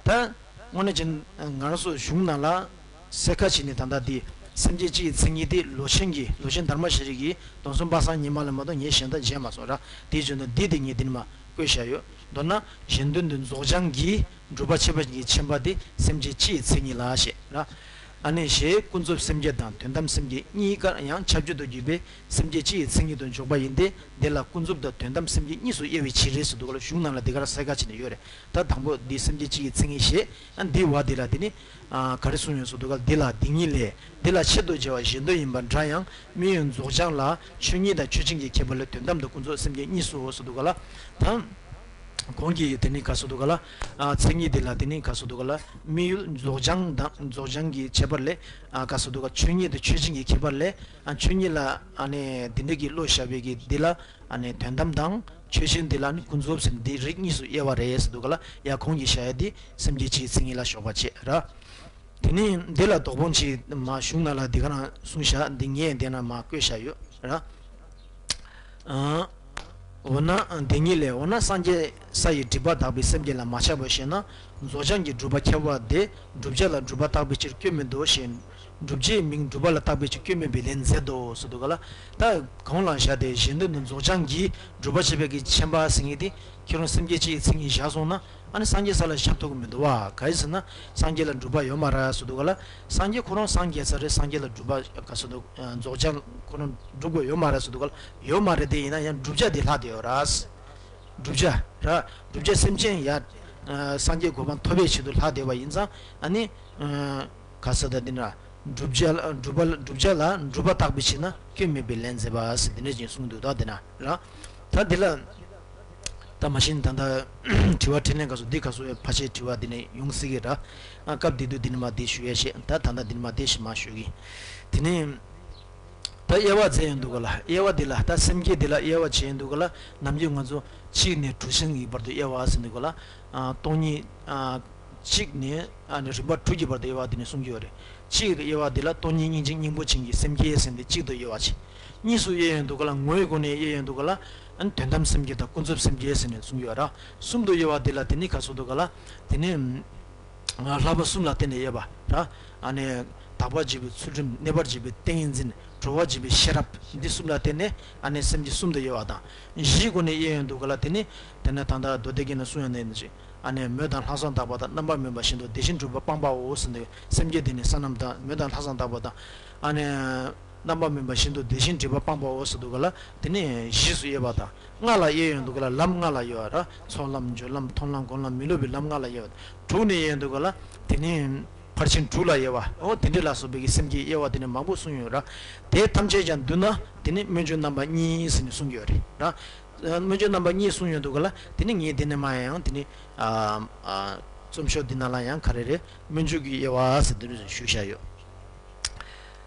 ད་དངོས་གནས་ཅན་ང་རང་ཚོ་གཞུང་ནང་ལ་གསལ་ཁ་བྱས་ནས་ད་ལྟ་འདི་སེམས་བསྐྱེད་སྤྱིའི་མཚན་ཉིད་དེ་ལོ་ཆེན་གྱི་ལོ་ཆེན་དྷརྨ་ཤྲཱི་གི་སྡོམ་གསུམ་དཔག་བསམ་གཉིས་མ་ལས་མ་གཏོགས་ངས་གཞན་དག་མཇལ་མ་སོང་ར། དེའི་བརྗོད་ན་འདི་དེ་ངས་འདི་ནས་མ་བཀོད་བཞག་ཡོད། མདོར་ན་གཞན་དོན་དུ་རྫོགས་བྱང་གི་སྒྲུབ་པ་ཁྱད་པར་ཅན་གྱིས་མཁྱེན་པ་དེ་སེམས་བསྐྱེད་སྤྱིའི་མཚན་ཉིད་ལ་ཞེས་ར། ཨ་ནི་ཞེས་ཀུན་རྫོབ་སེམས་བསྐྱེད་དང་དོན་དམ་སེམས་བསྐྱེད་གཉིས་ཀ་ཡང་ཁྱབ་བརྗོད་དུ་བརྒྱུད་པའི་སེམས་བསྐྱེད་སྤྱིའི་མཚན་ཉིད་དུ་འཇོག་པ་ཡིན་ཏེ། འདི་ལ་ཀུན་རྫོབ་དང་དོན་དམ་སེམས་བསྐྱེད་གཉིས་སུ་དབྱེ་བའི་ཕྱིར་རེད་ཟེར་འདུག་ག་ལ། གཞུང་ནང་ལ་འདི་ག་ར་གསལ་ཁ་བྱས་ནས་ཡོད་རེད། ད་དང་པོ་འདི་སེམས་བསྐྱེད་སྤྱིའི་མཚན་ཉིད་ཞེས་ཨ་འདི་བ་འདི་ལ་དེ་ནི་ཨ་ག་རེ་གསུངས་ཡོད་ཟེར་འདུག་ག་ལ། འདི་ལ་འདི་ཉིད་ལས། འདི་ལ་ཆེད་དུ་བྱ་བ་གཞན་དོན་ཡིན་པ་འདྲ་ཡང་དམིགས་ཡུལ་རྫོགས་བྱང་ལ་ཆོས་ཉིད་དང་ཆོས་ཅན་གྱི་ཁྱད་པར་ལས་དོན་དམ་དང་ཀུན་རྫོབ་སེམས་བསྐྱེད་གཉིས་སུ་ཟེར་འདུག་ག་ལ། ད་གོང་གི་དེ་ནི་ག་ཟེར་འདུག་ག་ལ། ཨ་མཚན་ཉིད་དེ་ལ་དེ་ནི་ག་ཟེར་འདུག་ག་ལ། དམིགས་ཡུལ་རྫོགས་བྱང་དང་རྫོགས་བྱང་གི་ཁྱད་པར་ལས། ཨ་ག་ཟེར་འདུག་ག། ཆོས་ཉིད་དང་ཆོས་ཅན་གྱི་ཁྱད་པར་ལས། ཨ་ཆོས་ཉིད་ལ་ཨ་ནི་དེ་འདྲ་གི་བློ་བཞག་པའི་གི་འདི་ལ་ཨ་ནི་དོན་དམ་དང་ཆོས་ཅན་འདི་ལ་ནི་ཀུན་རྫོབ་ཟེར་འདི་རིགས་གཉིས་སུ་དབྱེ་བ་རེད་ཟེར་འདུག་ག་ལ། ཡ་གོང་གི་བཤད་ཡ་འདི་སེམས་བསྐྱེད་སྤྱིའི་མཚན་ཉིད་ལ་ཞོགས་པ་བྱེད་ར། དེ་ནས་འདི་ལ་དོགས་པ་ཅིག་མ་གཞུང་ནང་ལ་འདི་ག་རང་གསུངས་བཞག་འདི་ངས་འདི་ན་མ་བཀོད་བཞག་ཡོད་ར། ཨ། འོ་ན་འདི་ཉིད་ལས། འོ་ན་སངས་རྒྱས་ས་ཡི་སྒྲིབ་པ་དག་པའི་སེམས་བསྐྱེད་ལ་མ་ཆགས་པར་བཤད་ན། རྫོགས་བྱང་གི་སྒྲུབ་པ་ཁྱད་པར་དེ་བསྒྲུབ་བྱ་ལ་སྒྲུབ་པ་བཏགས་པའི་ཕྱིར་སྐྱོན་མི་འདུག་ཞེས། བསྒྲུབ་བྱའི་མིང་སྒྲུབ་པ་ལ་བཏགས་པའི་ཕྱིར་སྐྱོན་མེད་པའི་ལན་མཛད་དོ་ཟེར་འདུག་ག་ལ། ད་གོང་ལ་བཞག་སྟེ་གཞན་དོན་དུ་རྫོགས་བྱང་གི་སྒྲུབ་པ་ཁྱད་པར་གྱིས་མཁྱེན་པ་ཟེར་མཁན་དེ་ཁྱེད་རང་སེམས་བསྐྱེད་སྤྱིའི་མཚན་ཉིད་བཞག་སོང་ན། ཨ་ནི་སངས་རྒྱས་ས་ལ་བཞག་ཐུབ་ཀྱི་མི་འདུག་བ། ག་ཡིན་ཟེར་ན་སངས་རྒྱས་ལ་སྒྲུབ་པ་ཡོད་མ་རེད་ཟེར་འདུག་ག་ལ། སངས་རྒྱས་ཁོ་རང་སངས་རྒྱས་ས་རེད། སངས་རྒྱས་ལ་སྒྲུབ་པ་ག་ཟེར་འདུག་རྫོགས་བྱང་ཁོ་རང་སྒྲུབ་དགོས་ཡོད་མ་རེད་ཟེར་འདུག་ག་ལ། ཡོད་མ་རེད་དེ་ཡིན་ན་ཡང་བསྒྲུབ་བྱ་དེ་ལྷག་བསྡད་ཡོད་ར། བསྒྲུབ་བྱ་ར། བསྒྲུབ་བྱ་སེམས་ཅན་ཡ། སངས་རྒྱས་གོ་འཕང་ཐོབ་པའི་ཆེད་དུ་ལྷག་བསྡད་པ་ཡིན་ཙང་ཨ་ནི། ག་ཟེར་ད་འདི་ན། བསྒྲུབ་བྱ་ལ་སྒྲུབ་པ་བསྒྲུབ་བྱ་ལ་སྒྲུབ་པ་བཏགས་པའི་ཕྱིར་ན་སྐྱོན་མེད་པའི་ལན་མཛད་པ་ཟེར་འདི་འདྲ་ཅིག་གསུངས་འདུག་ད་འདི་ན་ར། ད་འདི་ལ། ད་མ་གཞི་ད་ལྟ་དྲི་བ་དྲིས་ལན་སྐབས་སུ་འདི་སྐབས་སུ་ཕལ་ཆེར་དྲི་བ་འདི་ནས་ཡོང་སྲིད་ཀྱི་ར། ཨ་སྐབས་འདི་དུས་འདི་ནས་མ་འདི་ཞུ་ཡས་བཤད། ད་ད་ལྟ་འདི་ནས་མ་འདི་ཞིག་མ་ཞུ་གི། དེ་ནས། ད་དབྱེ་བ་མཛད་ཡོང་འདུག་ག་ལ། དབྱེ་བ་འདི་ལ་ད་སེམས་བསྐྱེད་འདི་ལ་དབྱེ་བ་བྱས་ཡོང་འདུག་ག་ལ། ནམ་རྒྱུན་ང་ཚོ་གཅིག་ནས་དྲུག་ཚན་གྱི་བར་དུ་དབྱེ་བ་ཟེར་འདུག་ག་ལ། ཨ་སྟོང་ཉིད་ཨ་གཅིག་ནས་ཨ་ནི་རིམ་པ་དྲུག་གི་བར་དུ་དབྱེ་བ་འདི་ནས་གསུངས་ཀྱི་ཡོད་རེད། གཅིག་གི་དབྱེ་བ་འདི་ལ་སྟོང་ཉིད་སྙིང་རྗེ་སྙིང་པོ་ཅན་གྱི་སེམས་བསྐྱེད་ཟེར་འདི་གཅིག་ཏུ་དབྱེ་བ་བྱས། གཉིས་སུ་དབྱེ་ཡོང་འདུག་ག་ལ། ངོ་བོའི་སྒོ་ནས་དབྱེ་ཡོང་འདུག་ག་ལ། ཨ་ནི་དོན་དམ་སེམས་བསྐྱེད་དང་ཀུན་རྫོབ་སེམས་བསྐྱེད་ཟེར་ནས་གསུངས་ཀྱི་ཡོད་ར། གསུམ་དུ་དབྱེ་བ་འདི་ལ་དེ་ནི་ག་ཟེར་འདུག་ག་ལ། དེ་ནི། བསླབ་པ་གསུམ་ལ་བརྟེན་ནས་དབྱེ་བ་ར། ཨ་ནི། དག་པར་བྱེད་པའི་ཚུལ་ཁྲིམས། གནས་པར་བྱེད་པའི་ཏིང་ངེ་འཛིན། གྲོལ་བར་བྱེད་པའི་ཤེས་རབ། འདི་གསུམ་ལ་བརྟེན་ནས་ཨ་ནི་སེམས་བསྐྱེད་གསུམ་དུ་དབྱེ་བ་དང་། གཞིའི་སྒོ་ནས་དབྱེ་ཡོང་འདུག་ག་ལ། དེ་ནི། དེ་ནི་ད་ལྟ་མདོ་སྡེ་རྒྱན་ནས་གསུངས་ཡོད་ནི་ཅིག་ཨ་ནི་མོས་དང་ལྷག་བསམ་དག་པ་དང་། རྣམ་པར་སྨིན་པ་བཞིན་དུ་དེ་བཞིན་སྒྲུབ་པ་སྤངས་པའོ་ཟེར་འདུག་སེམས་བསྐྱེད་དེ་ནི་སོ་ནམ་དང་། མོས་དང་ལྷག་བསམ་དག་པ་དང་། ཨ་ནི། རྣམ་པར་སྨིན་པ་བཞིན་དུ་དེ་བཞིན་སྒྲུབ་པ་སྤངས་པའོ་ཟེར་འདུག་ག་ལ། དེ་ནི་གཞིས་སུ་དབྱེ་བ་དང་། ལྔ་ལ་དབྱེ་ཡོང་འདུག་ག་ལ། ལམ་ལྔ་ལ་དབྱེ་བ་ར། ཚོགས་ལམ་སྦྱོར་ལམ་མཐོང་ལམ་སྒོམ་ལམ་མི་སློབ་པའི་ལམ་ལྔ་ལ་དབྱེ་བ་དང་། དྲུག་ནས་དབྱེ་ཡོང་འདུག་ག་ལ། དེ་ནི་ཕར་ཕྱིན་དྲུག་ལ་དབྱེ་བ། འོ་དེ་འདྲ་ལ་སོགས་པའི་གི་སེམས་ཀྱི་དབྱེ་བ་དེ་ནི་མང་པོ་གསུངས་ཡོད་ར། དེ་ཐམས་ཅད་ཀྱང་བསྡུ་ན་དེ་ནི་སྨོན་འཇུག་རྣམ་པ་གཉིས་ཟེར་ནས་གསུངས་ཡོད་རེད་ར། སྨོན་འཇུག་རྣམ་པ་གཉིས་གསུངས་ཡོང་འདུག་ག་ལ། དེ་ནི་ངས་དེ་ནས་མ་ཡང་དེ་ནི། ཨ་ཨ་རྩོམ་ཤོག་འདི་ནང་ལ་ཡང་ག་རེ་རེད། སྨོན་འཇུག་གི་དབྱེ་བ་ཟེར་འདི་འདྲ་ཞུས་བཞག་ཡོད།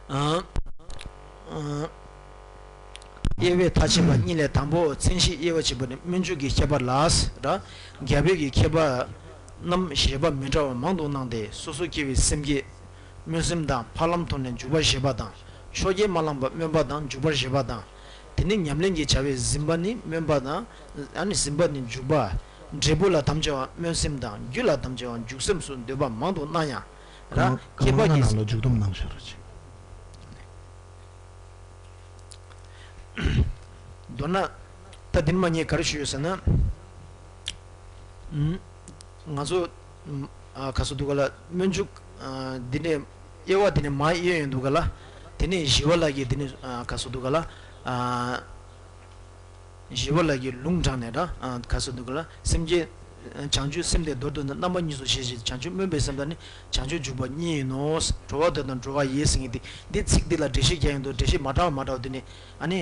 ཨ། ཨ། དབྱེ་བའི་མཐའ་ཕྱིན་པ་གཉིས་ལས་དང་པོ་མཚན་གཞི་དབྱེ་བ་ཕྱེ་བ་ནི་སྨོན་འཇུག་གི་ཁྱད་པར་ལ་ཟེར་ར། རྒྱལ་པོའི་གི་མཁས་པ་རྣམས་བཞེད་པ་མི་འདྲ་བ་མང་དུ་གནང་སྟེ། སོ་སོ་སྐྱེ་བོའི་སེམས་བསྐྱེད་སྨོན་སེམས་དང་། ཕ་ལམ་ཐོག་ནས་འཇུག་པར་བཞེད་པ་དང་། ཆོས་བརྒྱད་མ་བླངས་པ་སྨོན་པ་དང་འཇུག་པར་བཞེད་པ་དང་། དེ་ནས་ཉམས་ལེན་གྱི་བྱ་བས་ཟིན་པ་ནི་སྨོན་པ་དང་། ཨ་ནི་ཟིན་པ་ནི་འཇུག་པ། འབྲས་བུ་ལ་དམ་བཅའ་བ་སྨོན་སེམས་དང་། རྒྱུ་ལ་དམ་བཅའ་བ་འཇུག་སེམས་སུ་འདོད་པ་མང་དུ་གནང་ཡང་། ར། མཁས་པ་གི་ནང་ལ་འཇུག་སྡོམ་གནང་བཞག་ར་ཅིག་མདོར་ན། ད་འདི་ནས་མ་ངས་ག་རེ་ཞུས་ཡོད་ཟེར་ན། ཨུམ། ང་ཚོ་ཨུམ། ཨ། ག་ཟེར་འདུག་ག་ལ། སྨོན་འཇུག་ཨ། འདི་ནས་དབྱེ་བ་འདི་ནས་མར་དབྱེ་ཡོང་འདུག་ག་ལ། དེ་ནས་བཞི་པ་ལ་གི་འདི་ནས་ཨ། ག་ཟེར་འདུག་ག་ལ། ཨ། བཞི་པ་ལ་གི་ལུང་དྲངས་ནས་ར། ཨ། ག་ཟེར་འདུག་ག་ལ། སེམས་བསྐྱེད། བྱང་ཆུབ་སེམས་དེ་མདོར་བསྡུ་ན། རྣམ་པ་གཉིས་སུ་ཤེས་བྱེད་བྱང་ཆུབ་སྨོན་པའི་སེམས་དང་ནི། བྱང་ཆུབ་འཇུག་པ་གཉིས་ཡིན་ནོ། གྲོལ་བ་དེ་དང་གྲོལ་བ་ཡི་ཟེར་མཁན་དེ། འདི་ཚིག་འདི་ལ་འགྲེལ་བཤད་རྒྱག་ཡོང་དུས་འགྲེལ་བཤད་མ་འདྲ་བ་མ་འདྲ་བ་འདི་ནི་ཨ་ནི་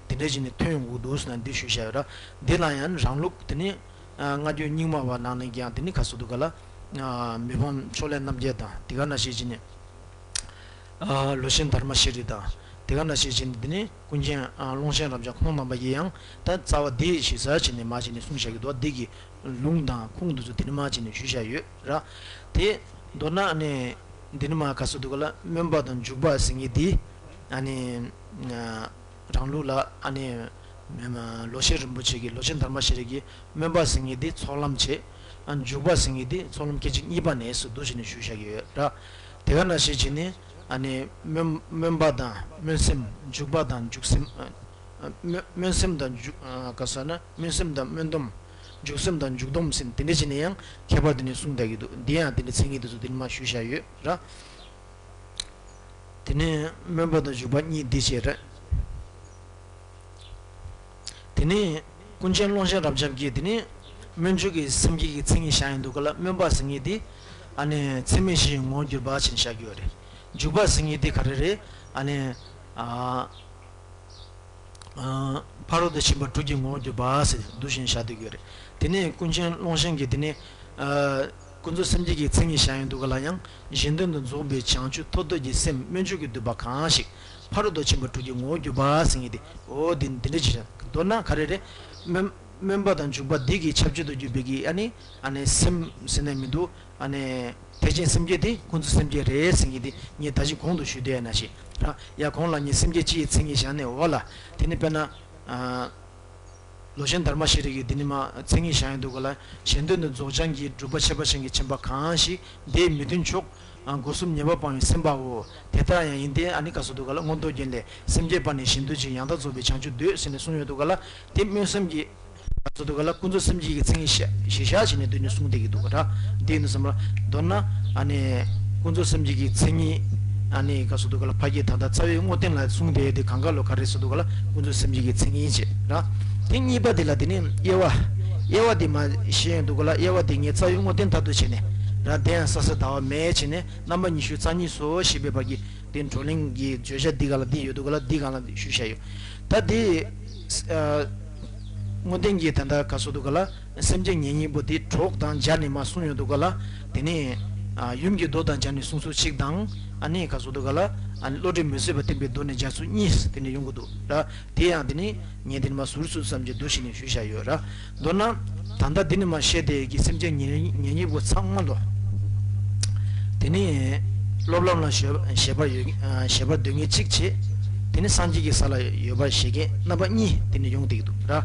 དེ་འདྲ་ཞིག་ནི་ཐོན་ཡོང་གི་འདུག་ཟེར་ན་འདི་ཞུས་བཞག་ཡོད་ར། འདི་ལ་ཡང་རང་ལུགས་དེ་ནི་ཨ། སྔ་འགྱུར་རྙིང་མ་བ་ནང་ནས་ཀྱང་དེ་ནི་ག་ཟེར་འདུག་ག་ལ། ཨ། མི་ཕམ་ཕྱོགས་ལས་རྣམ་རྒྱལ་དང་དེ་ག་ནང་བཞིན་བྱས་ནས། ཨ། ལོ་ཆེན་དྷརྨ་ཤྲཱི་དང་དེ་ག་ནང་བཞིན་བྱས་ནས་དེ་ནི་ཀུན་མཁྱེན་ཨ། ཀློང་ཆེན་རབ་འབྱམས་ཁོང་རྣམ་པ་ཡིས་ཡང་ད་རྩ་བ་འདི་ཞེ་ས་བྱས་ནས་མར་བྱས་ནས་གསུངས་བཞག་གི་འདུག་འདི་གི་ལུང་དང་ཁུངས་འདི་ཚོ་དེ་ནི་མར་བྱས་ནས་ཞུས་བཞག་ཡོད་ར། དེ་མདོར་ན་ཨ་ནི་འདི་ནི་མར་ག་ཟེར་འདུག་ག་ལ། སྨོན་པ་དང་འཇུག་པ་ཟེར་མཁན་འདི་ཨ་ནི། ཨ། རང་ལུགས་ལ་ཨ་ནི་ལོ་ཆེན་རིན་པོ་ཆེ་གིས། ལོ་ཆེན་དྷརྨ་ཤྲཱི་གིས་སྨོན་པ་ཟེར་མཁན་འདི་ཚོགས་ལམ་བྱེད། ཨ། འཇུག་པ་ཟེར་མཁན་འདི་ཚོགས་ལམ་སྐད་ཅིག་གཉིས་པ་ནས་སུ་འདུག་བྱས་ནས་ཞུས་བཞག་གི་ཡོད་ར། དེ་ག་ནང་བཞིན་བྱས་ནས་ཨ་ནི་སྨོན་སྨོན་པ་དང་སྨོན་སེམས། འཇུག་པ་དང་འཇུག་སེམས། ཨ། ཨ། སྨོན་སྨོན་སེམས་དང་འཇུག་ཨ། ག་ཟེར་ན། སྨོན་སེམས་དང་སྨོན་སྡོམ། འཇུག་སེམས་དང་འཇུག་སྡོམ་ཟེར་དེ་འདྲ་བྱས་ནས་ཡང་ཁྱད་པར་དེ་ནས་གསུངས་བསྡད་ཀྱི་འདུག་འདི་ཡང་དེ་འདྲ་མཚན་ཉིད་དེ་ཚོ་དེ་ནས་མར་ཞུས་བཞག་ཡོད་ར། དེ་ནས་སྨོན་པ་དང་འཇུག་པ་གཉིས་འདི་བྱས་རེད། དེ་ནས་ཀུན་མཁྱེན་ཀློང་ཆེན་རབ་འབྱམས་ཀྱིས་དེ་ནས་སྨོན་འཇུག་གི་སེམས་བསྐྱེད་ཀྱི་མཚན་ཉིད་བཞག་ཡོང་འདུག་ག་ལ། སྨོན་པ་ཟེར་མཁན་དེ་ཨ་ནི་ཚད་མེད་བཞིའི་ངོ་བོར་གྱུར་པ་ཞེས་བཞག་གི་ཡོད་རེད། འཇུག་པ་ཟེར་མཁན་དེ་ག་རེ་རེད། ཨ་ནི་ཨ། ཨ། ཕ་རོལ་ཏུ་ཕྱིན་པ་དྲུག་གི་ངོ་བོར་གྱུར་པ་ཟེར་འདུག་བཞིན་བཞག་བསྡད་ཀྱི་ཡོད་རེད། དེ་ནས་ཀུན་མཁྱེན་ཀློང་ཆེན་གྱིས་དེ་ནས་ཨ། ཀུན་རྫོབ་སེམས་བསྐྱེད་ཀྱི་མཚན་ཉིད་བཞག་ཡོང་འདུག་ག་ལ། ཡང་གཞན་དོན་དུ་རྫོགས་པའི་བྱང་ཆུབ་ཐོབ་འདོད་ཀྱི་སེམས་སྨོན་འཇུག་གིས་བསྡུས་པ་གང་ཞིག་ཕ་རོལ་ཏུ་ཕྱིན་པ་དྲུག་གི་ངོ་བོར་གྱུར་པ་ཟེར་མཁན་དེ། འོ་དེ་འདི་འདྲ་ཅིག་རེད། མདོར་ན་ག་རེ་རེད། སྨོན་སྨོན་པ་དང་འཇུག་པ་འདི་གི་ཁྱབ་བྱེད་དུ་གྱུར་པའི་གི་ཨ་ནི་ཨ་ནི་སེམས་ཟེར་ན་མི་འདུག་ཨ་ནི་ཐེག་ཆེན་སེམས་བསྐྱེད་དེ་ཀུན་རྫོབ་སེམས་བསྐྱེད་རེད་ཟེར་མཁན་དེ་ངས་ད་ཅི་གོང་དུ་ཞུས་དེ་ཡ་ནང་བཞིན་ར། ཡ་གོང་ལ་ངས་སེམས་བསྐྱེད་སྤྱི་ཡི་མཚན་ཉིད་བཞག་ནས། འོ་ལ། དེ་ནི་དཔེར་ན། ཨ། ལོ་ཆེན་དྷརྨ་ཤྲཱི་གིས་འདི་ནི་མར་མཚན་ཉིད་བཞག་ཡོང་འདུག་ག་ལ། གཞན་དོན་དུ་རྫོགས་བྱང་གི་སྒྲུབ་པ་ཁྱད་པར་ཅན་གྱི་ཆེན་པོ་གང་ཞིག་དེའི་མི་མཐུན་ཕྱོགས། ཨ། སྒོ་གསུམ་ཉེས་པ་སྤང་བའི་སེམས་དཔའོ། དེ་ལྟར་ཡང་ཡིན་ཏེ། ཨ་ནི་ག་ཟེར་འདུག་ག་ལ། མངོན་རྟོགས་རྒྱན་ལས། སེམས་བསྐྱེད་པ་ནི་གཞན་དོན་ཕྱིར། ཡང་དག་རྫོགས་པའི་བྱང་ཆུབ་འདོད། ཟེར་ནས་གསུངས་ཡོང་འདུག་ག་ལ། དེ་སྨོན་སེམས་ཀྱི་ག་ཟེར་འདུག་ག་ལ། ཀུན་རྫོབ་སེམས་བསྐྱེད་ཀྱི་མཚན་ཉིད་གཞི་བཞག་བྱས་ནས་འདི་ནི་གསུངས་བསྡད་ཀྱི་འདུག་ག་ར། འདི་ནི་བསམ་བློ་མདོར་ན་ཨ་ནི་ཀུན་རྫོབ་སེམས་བསྐྱེད་ཀྱི་མཚན་ཉིད། ཨ་ནི་ག་ཟེར་འདུག་ག་ལ། ཕ་གི་ད་ལྟ་རྩ་བའི་དངོས་བསྟན་ལ་གསུངས་བསྡད་དེ་གང་ག་ལོ་ག་རེ་ཟེར་འདུག་ག་ལ། ཀུན་རྫོབ་སེམས་བསྐྱེད་ཀྱི་མཚན་ཉིད་བྱས་ར། དེ་གཉིས་པ་དེ་ལ་དེ་ནི་དབྱེ་བ། དབྱེ་བ་དེ་མར་བཤད་ཡོང་འདུག་ག་ལ། དབྱེ་བ་དེ་ངས་རྩ་བའི་དངོས་བསྟན་ལྟར་དུ་བྱས་ནས་ར། དེ་ཡང་ས་ས་ཟླ་བ་མེད་བྱས་ནས་རྣམ་པ་ཉི་ཤུ་རྩ་གཉིས་སོ་ཞེས་པའི་བར་གྱི་དེ་བགྲོ་གླེང་གི་བརྗོད་བྱ་འདི་ག་ལ་འདི་ཡོད་འདུག་ག་ལ། འདི་ག་ལ་འདི་ཞུས་བཞག་ཡོད། ད་དེ། ཨ། དངོས་བསྟན་གྱི་དོན་དག་ག་ཟེར་འདུག་ག་ལ། སེམས་བསྐྱེད་ཉེ་སྙིང་པོ་དེ་གྲོགས་དང་སྦྱར་ནས་མར་གསུངས་ཡོང་འདུག་ག་ལ། དེ་ནས། ཨ། ཡུམ་གྱི་མདོ་དང་སྦྱར་ནས་གསུངས་ཚུལ་གཅིག་དང་། ཨ་ནི་ག་ཟེར་འདུག་ག་ལ། ཨ་ནི་བློ་གྲོས་མི་བཟོད་པ་བསྟན་པའི་མདོ་ནས་སྦྱར་ཚུལ་གཉིས་དེ་ནས་ཡོང་གི་འདུག་ར། དེ་ཡང་དེ་ནི་ངས་དེ་ནས་མར་ཟུར་ཚུལ་ཙམ་གྱི་འདུག་བྱས་ནས་ཞུས་བཞག་ཡོད་ར། མདོར་ན། ད་ལྟ་འདི་ནས་མར་བཤད་དེ་གི་སེམས་བསྐྱེད་ཉེ་ཉེ་སྙིང་པོ་ཚང་མ་ལོ། དེ་ནི་སློབ་ལམ་ལ་གཞོལ་གཞོལ་བར་ཡོད། གཞོལ་བར་འདོད་མཁན་གཅིག་བྱས། དེ་ནི་སངས་རྒྱས་ཀྱི་ས་ལ་ཡོད་པར་བཞེད་མཁན་རྣམ་པ་གཉིས་དེ་ནི་ཡོང་བསྡད་ཀྱི་འདུག་ར།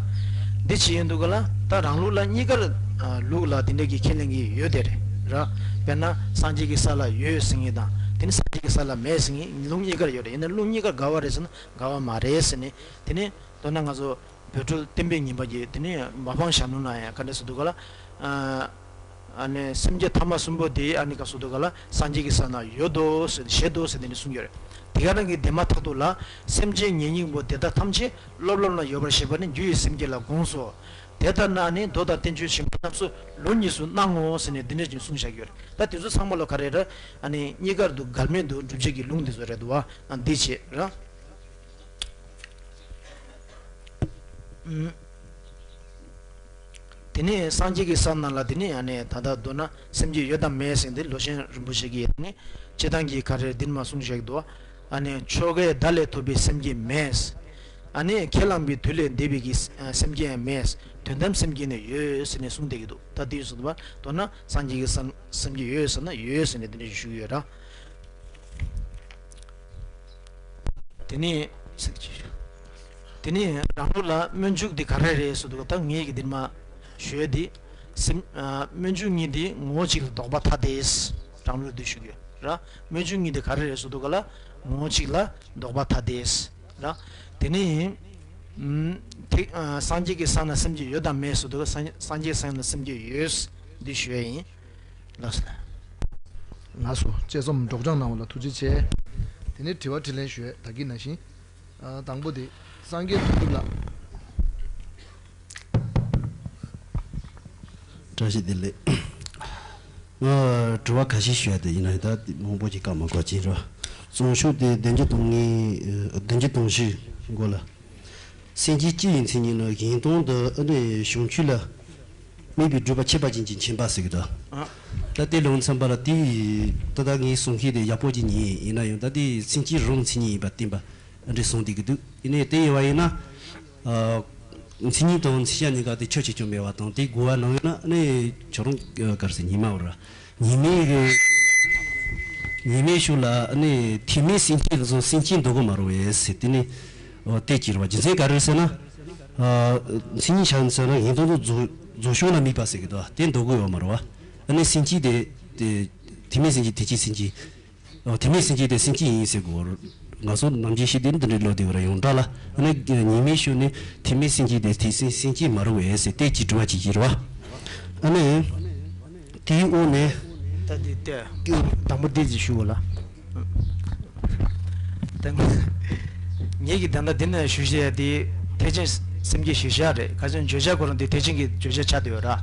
འདི་ཅི་ཡིན་འདུག་ག་ལ། ད་རང་ལུགས་ལ་གཉིས་ཀར། ཨ། ལུགས་ལ་དེ་འདྲ་གི་ཁས་ལེན་གྱི་ཡོད་དེ་རེད་ར། དཔེར་ན་སངས་རྒྱས་ཀྱི་ས་ལ་ཡོད་ཟེར་མཁན་དང་། དེ་ནི་སངས་རྒྱས་ཀྱི་ས་ལ་མེད་ཟེར་མཁན་ལུགས་གཉིས་ཀར་ཡོད་རེད། ཡིན་ན་ལུགས་གཉིས་ཀར་དགའ་བ་རེད་ཟེར་ན་དགའ་བ་མ་རེད་ཟེར་ནས། དེ་ནི་མདོར་ན་ང་ཚོ་བོད་ཕྲུག་བསྟན་པའི་ཉི་མ་གི་དེ་ནི་མ་ཕམ་ཞྭ་ནུ་ལ་ཡང་ག་འདྲ་ཟེར་འདུག་ག་ལ། ཨ། ཨ་ནི་སེམས་བསྐྱེད་ཐ་མ་གསུམ་པོ་དེ་ཨ་ནི་ག་ཟེར་འདུག་ག་ལ། སངས་རྒྱས་ཀྱི་ས་ན་ཡོད་དོ་ཟེར། བཞེད་དོ་ཟེར་དེ་ནི་གསུངས་ཡོད་རེད། དེ་ག་རང་གི་དེ་མ་ཐག་ཏུ་ལ། སེམས་བསྐྱེད་ཉེ་སྙིང་པོ་དེ་དག་ཐམས་ཅད་སློབ་ལམ་ལ་ཡོད་པར་བཞེད་པ་ནི་རྒྱུ་ཡི་སེམས་བསྐྱེད་ལ་དགོངས་སོ། དེ་ལྟར་ན་ཨ་ནི་མདོ་དང་བསྟན་བཅོས་ཆེན་པོ་རྣམས་སུ་ལུགས་གཉིས་སུ་སྣང་ངོ་ཟེར་ནས་འདི་འདྲ་ཅིག་གསུངས་བཞག་ཡོད་རེད། ད་དེ་ཚོ་ཚང་མ་ལོ་ག་རེ་རེད། ཨ་ནི་གཉིས་ཀར་དུ་འགལ་མེད་དུ་སྒྲུབ་བྱེད་ཀྱི་ལུང་འདི་ཚོ་རེད་འདུག་བ། ཨ། འདི་བྱེད་ར། དེ་ནས་སངས་རྒྱས་ཀྱི་ས་རྣམས་ལ་དེ་ནས་ཡང་ནས་ད་ལྟ་མདོར་ན་སེམས་བསྐྱེད་ཡོད་དམ་མེད་ཟེར་འདི་ལོ་ཆེན་རིན་པོ་ཆེ་གིས་ཡང་ནས་སྤྱིར་བཏང་གི་ག་རེ་འདི་ནས་མར་གསུངས་བཞག་གི་འདུག་ཨ་ནི་ཆོ་གའི་བརྡ་ལས་ཐོབ་པའི་སེམས་བསྐྱེད་མེད། ཨ་ནི་ཁས་བླངས་པའི་དུས་ལས་འདས་པའི་གི་སེམས་བསྐྱེད་ཡང་མེད། དོན་དམ་སེམས་བསྐྱེད་ནི་ཡོད་ཟེར་ནས་གསུངས་བསྡད་ཀྱི་འདུག་ད་དེ་ཡོད་ཟེར་དུས་མདོར་ན་སངས་རྒྱས་ཀྱི་སེམས་བསྐྱེད་ཡོད་ཟེར་ན་ཡོད་ཟེར་ནས་འདི་འདྲ་ཞུ་གི་ཡོད་ར། དེ་ནས་དེ་ནས་རང་ལུགས་ལ་སྨོན་འཇུག་འདི་ག་རེ་རེད་ཟེར་དུས། ད་ངས་ཀྱིས་འདིར་མ་ཞུས་ཏེ། སེམས། ཨ། སྨོན་འཇུག་གཉིས་འདི་ངོ་བོ་གཅིག་ལ་ལྡོག་པ་ཐ་དད། རང་ལུགས་འདི་ཞུ་གི་ཡོད་ར། སྨོན་འཇུག་གཉིས་འདི་ག་རེ་རེད་ཟེར་དུས་ག་ལ། ངོ་བོ་གཅིག་ལ་ལྡོག་པ་ཐ་དད་ར། དེ་ནས། ཨུམ། ཐེག་ཨ། སངས་རྒྱས་ཀྱི་ས་ན་སེམས་བསྐྱེད་ཡོད་དམ་མེད་ཟེར་དུས། སངས་སངས་རྒྱས་ས་ན་སེམས་བསྐྱེད་ཡོད། འདི་ཞུ་ཡ་ཡིན། ལགས་སོ། ལགས་སོ། དཔྱད་རྩོམ་སྒྲོག་སྦྱང་གནང་བ་ལ་ཐུགས་རྗེ་ཆེ། དེ་ནས་དྲི་བ་དྲིས་ལན་ཞུ་ཡས་ད་གིན་ནང་བཞིན། ཨ། དང་པོ་དེ་སངས་རྒྱས་དོན་གྲུབ་ལགས། བཀྲ་ཤིས་བདེ་ལེགས། ང་དྲི་བ་ཁ་ཤས་ཞུ་ཡ་དེ་ཡིན་ན་ད་མང་པོ་ཅིག་བཀའ་མ་གོ་ཅིག་རེད། བྱང་ཆུབ་དེ་བདུན་ཅུ་དོན་ལྔའི་བདུན་ཅུ་དོན་བཞི་འགོ་ལ། སེམས་བསྐྱེད་སྤྱི་ཡི་མཚན་ཉིད་ནི་གཞན་དོན་དུ་ཨ་ནི་བྱང་ཆུབ་ལ་དམིགས་པའི་སྒྲུབ་པ་ཁྱད་པར་ཅན་གྱི་མཁྱེན་པ་ཟེར་གི་འདུག་ཨ། ད་དེ་ལུང་ཚན་པ་ལ་དེ་ད་ལྟ་ངའི་གསུང་བཤད་དེ་ཡག་པོ་ཅིག་ཉན་ཡིན་ན་ཡང་ད་དེ་སེམས་བསྐྱེད་རང་མཚན་ཉིད་ཡིན་པ་བསྟན་པ་ཨ་འདྲ་གསུངས་བསྡད་ཀྱི་འདུག་ཡིན་ནའི་དེ་ཡིན་པ་ཡིན་ན། ཨ། མཚན་ཉིད་དང་མཚན་གཞག་གཉིས་ཀ་དེ་ཆོས་ཅན་ཅུང་མེད་པ་དང་དེ་རྒོལ་བ་གནང་ཡོད་ན་ཨ་ནི་ཁྱོད་རང་ག་རེ་ཟེར་ཉི་མ་བར་ཉི་མའི་གི་ཉི་མའི་ཤུགས་ལ་ཨ་ནི་ཐེག་དམན་སེམས་བསྐྱེད་དེ་ཚོ་སེམས་བསྐྱེད་འདོད་གི་མ་རེད་པས་ཟེར། དེ་ནི་འོ་དེ་ཅི་རེད་པ། རྒྱུ་མཚན་ག་རེ་རེད་ཟེར་ན། ཨ། མཚན་ཉིད་ཆགས་ཟེར་ན་ཡིན་དང་དུ་རྫོགས་རྫོགས་བྱང་ལ་དམིགས་པ་ཟེར་གི་འདུག་དེ་འདོད་གི་ཡོད་མ་རེད་པ། ཨ་ནི་སེམས་བསྐྱེད་དེ་དེ་ཐེག་དམན་སེམས་བསྐྱེད་ཐེག་ཆེན་སེམས་བསྐྱེད། འོ་ཐེག་དམན་སེམས་བསྐྱེད་དེ་སེམས་བསྐྱེད་ཡིན་ཟེར་གོ། ང་ཚོ་ནམ་རྒྱུན་ཤེས་དེ་འདི་འདྲའི་ལོ་དེ་བར་ཡོངས་གྲགས་ལ་ཨ་ནི་ཉི་མའི་ཤུགས་ནི་ཐེག་དམན་སེམས་བསྐྱེད་དེ་ཐེག་ཆེན་སེམས་བསྐྱེད་མ་རེད་པས་ཟེར་དེ་ཅི་དྲི་བ་ཅིག་ཅི་རེད་པ། ཨ་ནི་དེའི་འོག་ནས། ད་དེ་ལྟ། དང་པོ་དེ་ཅིག་ཞུ་གོ་ལ། ད་ངས་ཀྱི་ད་ལྟ་འདི་ན་ཞུ་བཤད་དེ་ཐེག་ཆེན་སེམས་བསྐྱེད་ཞེས་བྱ་རེད། ཁ་སང་བརྗོད་བྱ་ཁོ་རང་དེ་ཐེག་ཆེན་གྱི་བརྗོད་བྱ་ཆགས་བསྡད་ཡོད་ར།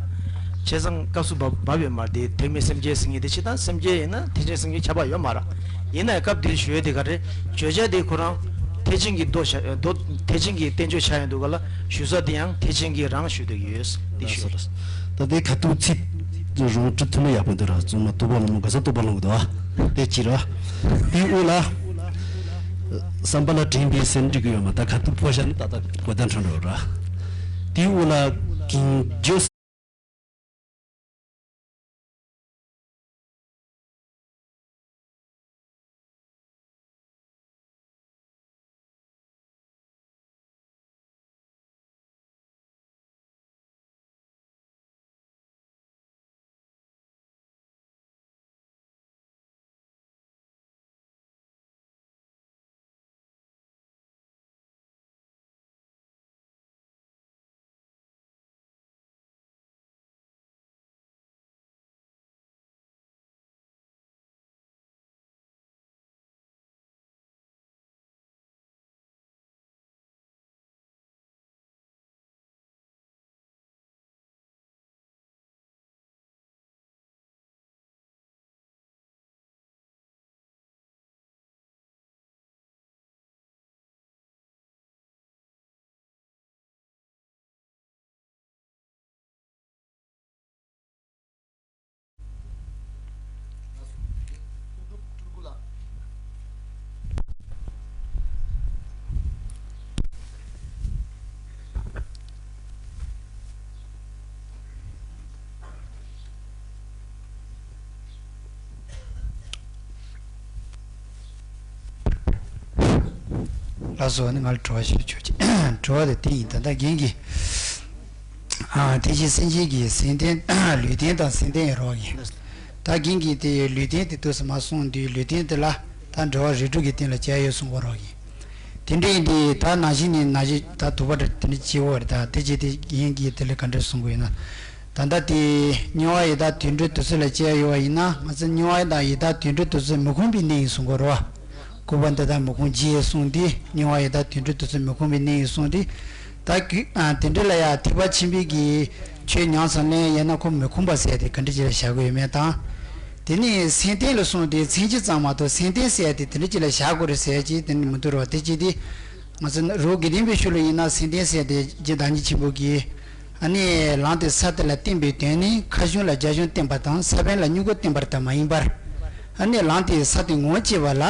བྱས་ཙང་སྐབས་སུ་བབ་བབ་ཡོད་མ་རེད། དེ་ཐེག་དམན་སེམས་བསྐྱེད་ཟེར་མཁན་དེ་ཅི་ལྟར་སེམས་བསྐྱེད་ཡིན་ན་ཐེག་ཆེན་སེམས་བསྐྱེད་ཁྱབ་པ་ཡོད་མ་རེད། ཡིན་ན་སྐབས་དེར་ཞུ་ཡས་དེ་ག་རེ། བརྗོད་བྱ་དེ་ཁོ་རང་ཐེག་ཆེན་གྱི་མདོ་བྱ་མདོ་ཐེག་ཆེན་གྱི་བསྟན་བཅོས་ཆགས་ཡོང་དུས་ག་ལ་ཞུ་ས་དེ་ཡང་ཐེག་ཆེན་གྱི་རང་ཞུ་འདོད་ཀྱི་ཡོད། དེ་ཞུ། ད་དེ་ཁ་ཐུག་ཚིག་རང་བྲི་ཐུབ་ན་ཡག་པོ་འདུག་ར། ཚང་མ་རྟོགས་པ་ལོང་མོ་ག་ས་རྟོགས་པ་ལོང་གི་འདུག་ཨ། དེ་ཅི་ར། དེའི་འོག་ལ། བསམ་པ་ལ་དྲན་པའི་སེམས་འགྲིག་གི་ཡོད་མ་ད་ཁ་ཐུག་ཕོ་བྱ་ནི་ད་ལྟ་གོ་བརྡ་འཕྲོད་འགྲོ་ར། དེའི་འོག་ལ་གིང་ཇོས། ལགས་སོ། ཨ་ནི་ང་ལ་དྲི་བ་ཞིག་ཞུ་ཅིག་དྲི་བ་དེ་དེ་ཡིན། ད་ལྟ་རྒན་གྱིས། ཨ། དེ་བཞིན་སེམས་ཅན་གྱི་སེམས་རྟེན། ལུས་རྟེན་དང་སེམས་རྟེན་ཡོད་རོགས་ཡིན། ད་རྒན་གྱིས་དེ་ལུས་རྟེན་དེ་དུས་སུ་མ་གསུངས་དུས་ལུས་རྟེན་དེ་ལ་ད་འགྲོ་བ་རིགས་དྲུག་གི་སྟེང་ལ་བྱས་ཡོད་གསུང་གི་རོགས་ཡིན། དེ་འདྲ་ཡིན་དུས་ད་ནང་བཞིན་ནི་ནང་བཞིན་ད་དུ་བ་འདྲ་དེ་འདྲ་སྐྱེ་བོ་རེད། ད་དེ་བྱས་དེ་རྒན་གྱིས་དེ་ལ་ག་འདྲ་གསུང་གི་ཡོད་ན། ད་ལྟ་དེ་མྱོང་བ་ཡི་དྭགས་དུད་འགྲོའི་དུས་ཚོད་ལ་སྐྱེ་ཡོད་པ་ཡིན་ན་ང་ཚོ་མྱོང་བ་ཡི་དྭགས་ཡི་དྭགས་དུད་འགྲོའི་དུས་ཚོད་མི་ཁོམ་པའི་གནས་ཡིན་གསུང་གི་རེད་བ། སྐུར་པ་འདི་དག་མི་ཁོམ་བགྱིས་གསུངས་ཏེ། མྱོང་བ་ཡི་དྭགས་དུད་འགྲོའི་དུས་ཚོད་མི་ཁོམ་པའི་གནས་ཡིན་གསུངས་ཏེ། ད་གི་ཨ་དེ་འདྲ་ལ་ཡང་ཐེག་པ་ཆེན་པོའི་གི་ཆོས་ཉམས་སུ་ལེན་ཡས་ན་ཁོ་མི་ཁོམ་པ་ཟེར་ཏེ་ག་འདྲ་ཅིག་ལ་བཞག་གི་ཡོད་མེད་དང་། དེ་ནས་སེམས་རྟེན་ལ་གསུངས་ཏེ་མཚན་གཞི་ཙམ་མ་གཏོགས་སེམས་རྟེན་ཟེར་ཏེ་དེ་འདྲ་ཅིག་ལ་བཞག་དགོས་རེད་ཟེར་ཅིག་དེ་འདྲ་མི་འདུག་རོགས། དེ་ཅིག་དེ་ང་ཚོ་རི་བོ་དགེ་ལྡན་པའི་ཤུལ་ལ་ཡིན་ན་སེམས་རྟེན་ཟེར་ཏེ་རྗེ་བདག་ཉིད་ཆེན་པོ་གིས། ཨ་ནི་ལམ་དེ་ས་དེ་ལ་བརྟེན་པའི་དོན་ནི་ཁ་གཞུང་ལ་རྒྱ་གཞུང་བསྟན་པ་དང་ས་བོན་ལ་མྱུ་གུ་བསྟན་པར་ལྟ་བ་མ་ཡིན་པར། ཨ་ནི་ལམ་དེའི་ས་དེ་ངོ་བོ་སྐྱེ་བ་ལ་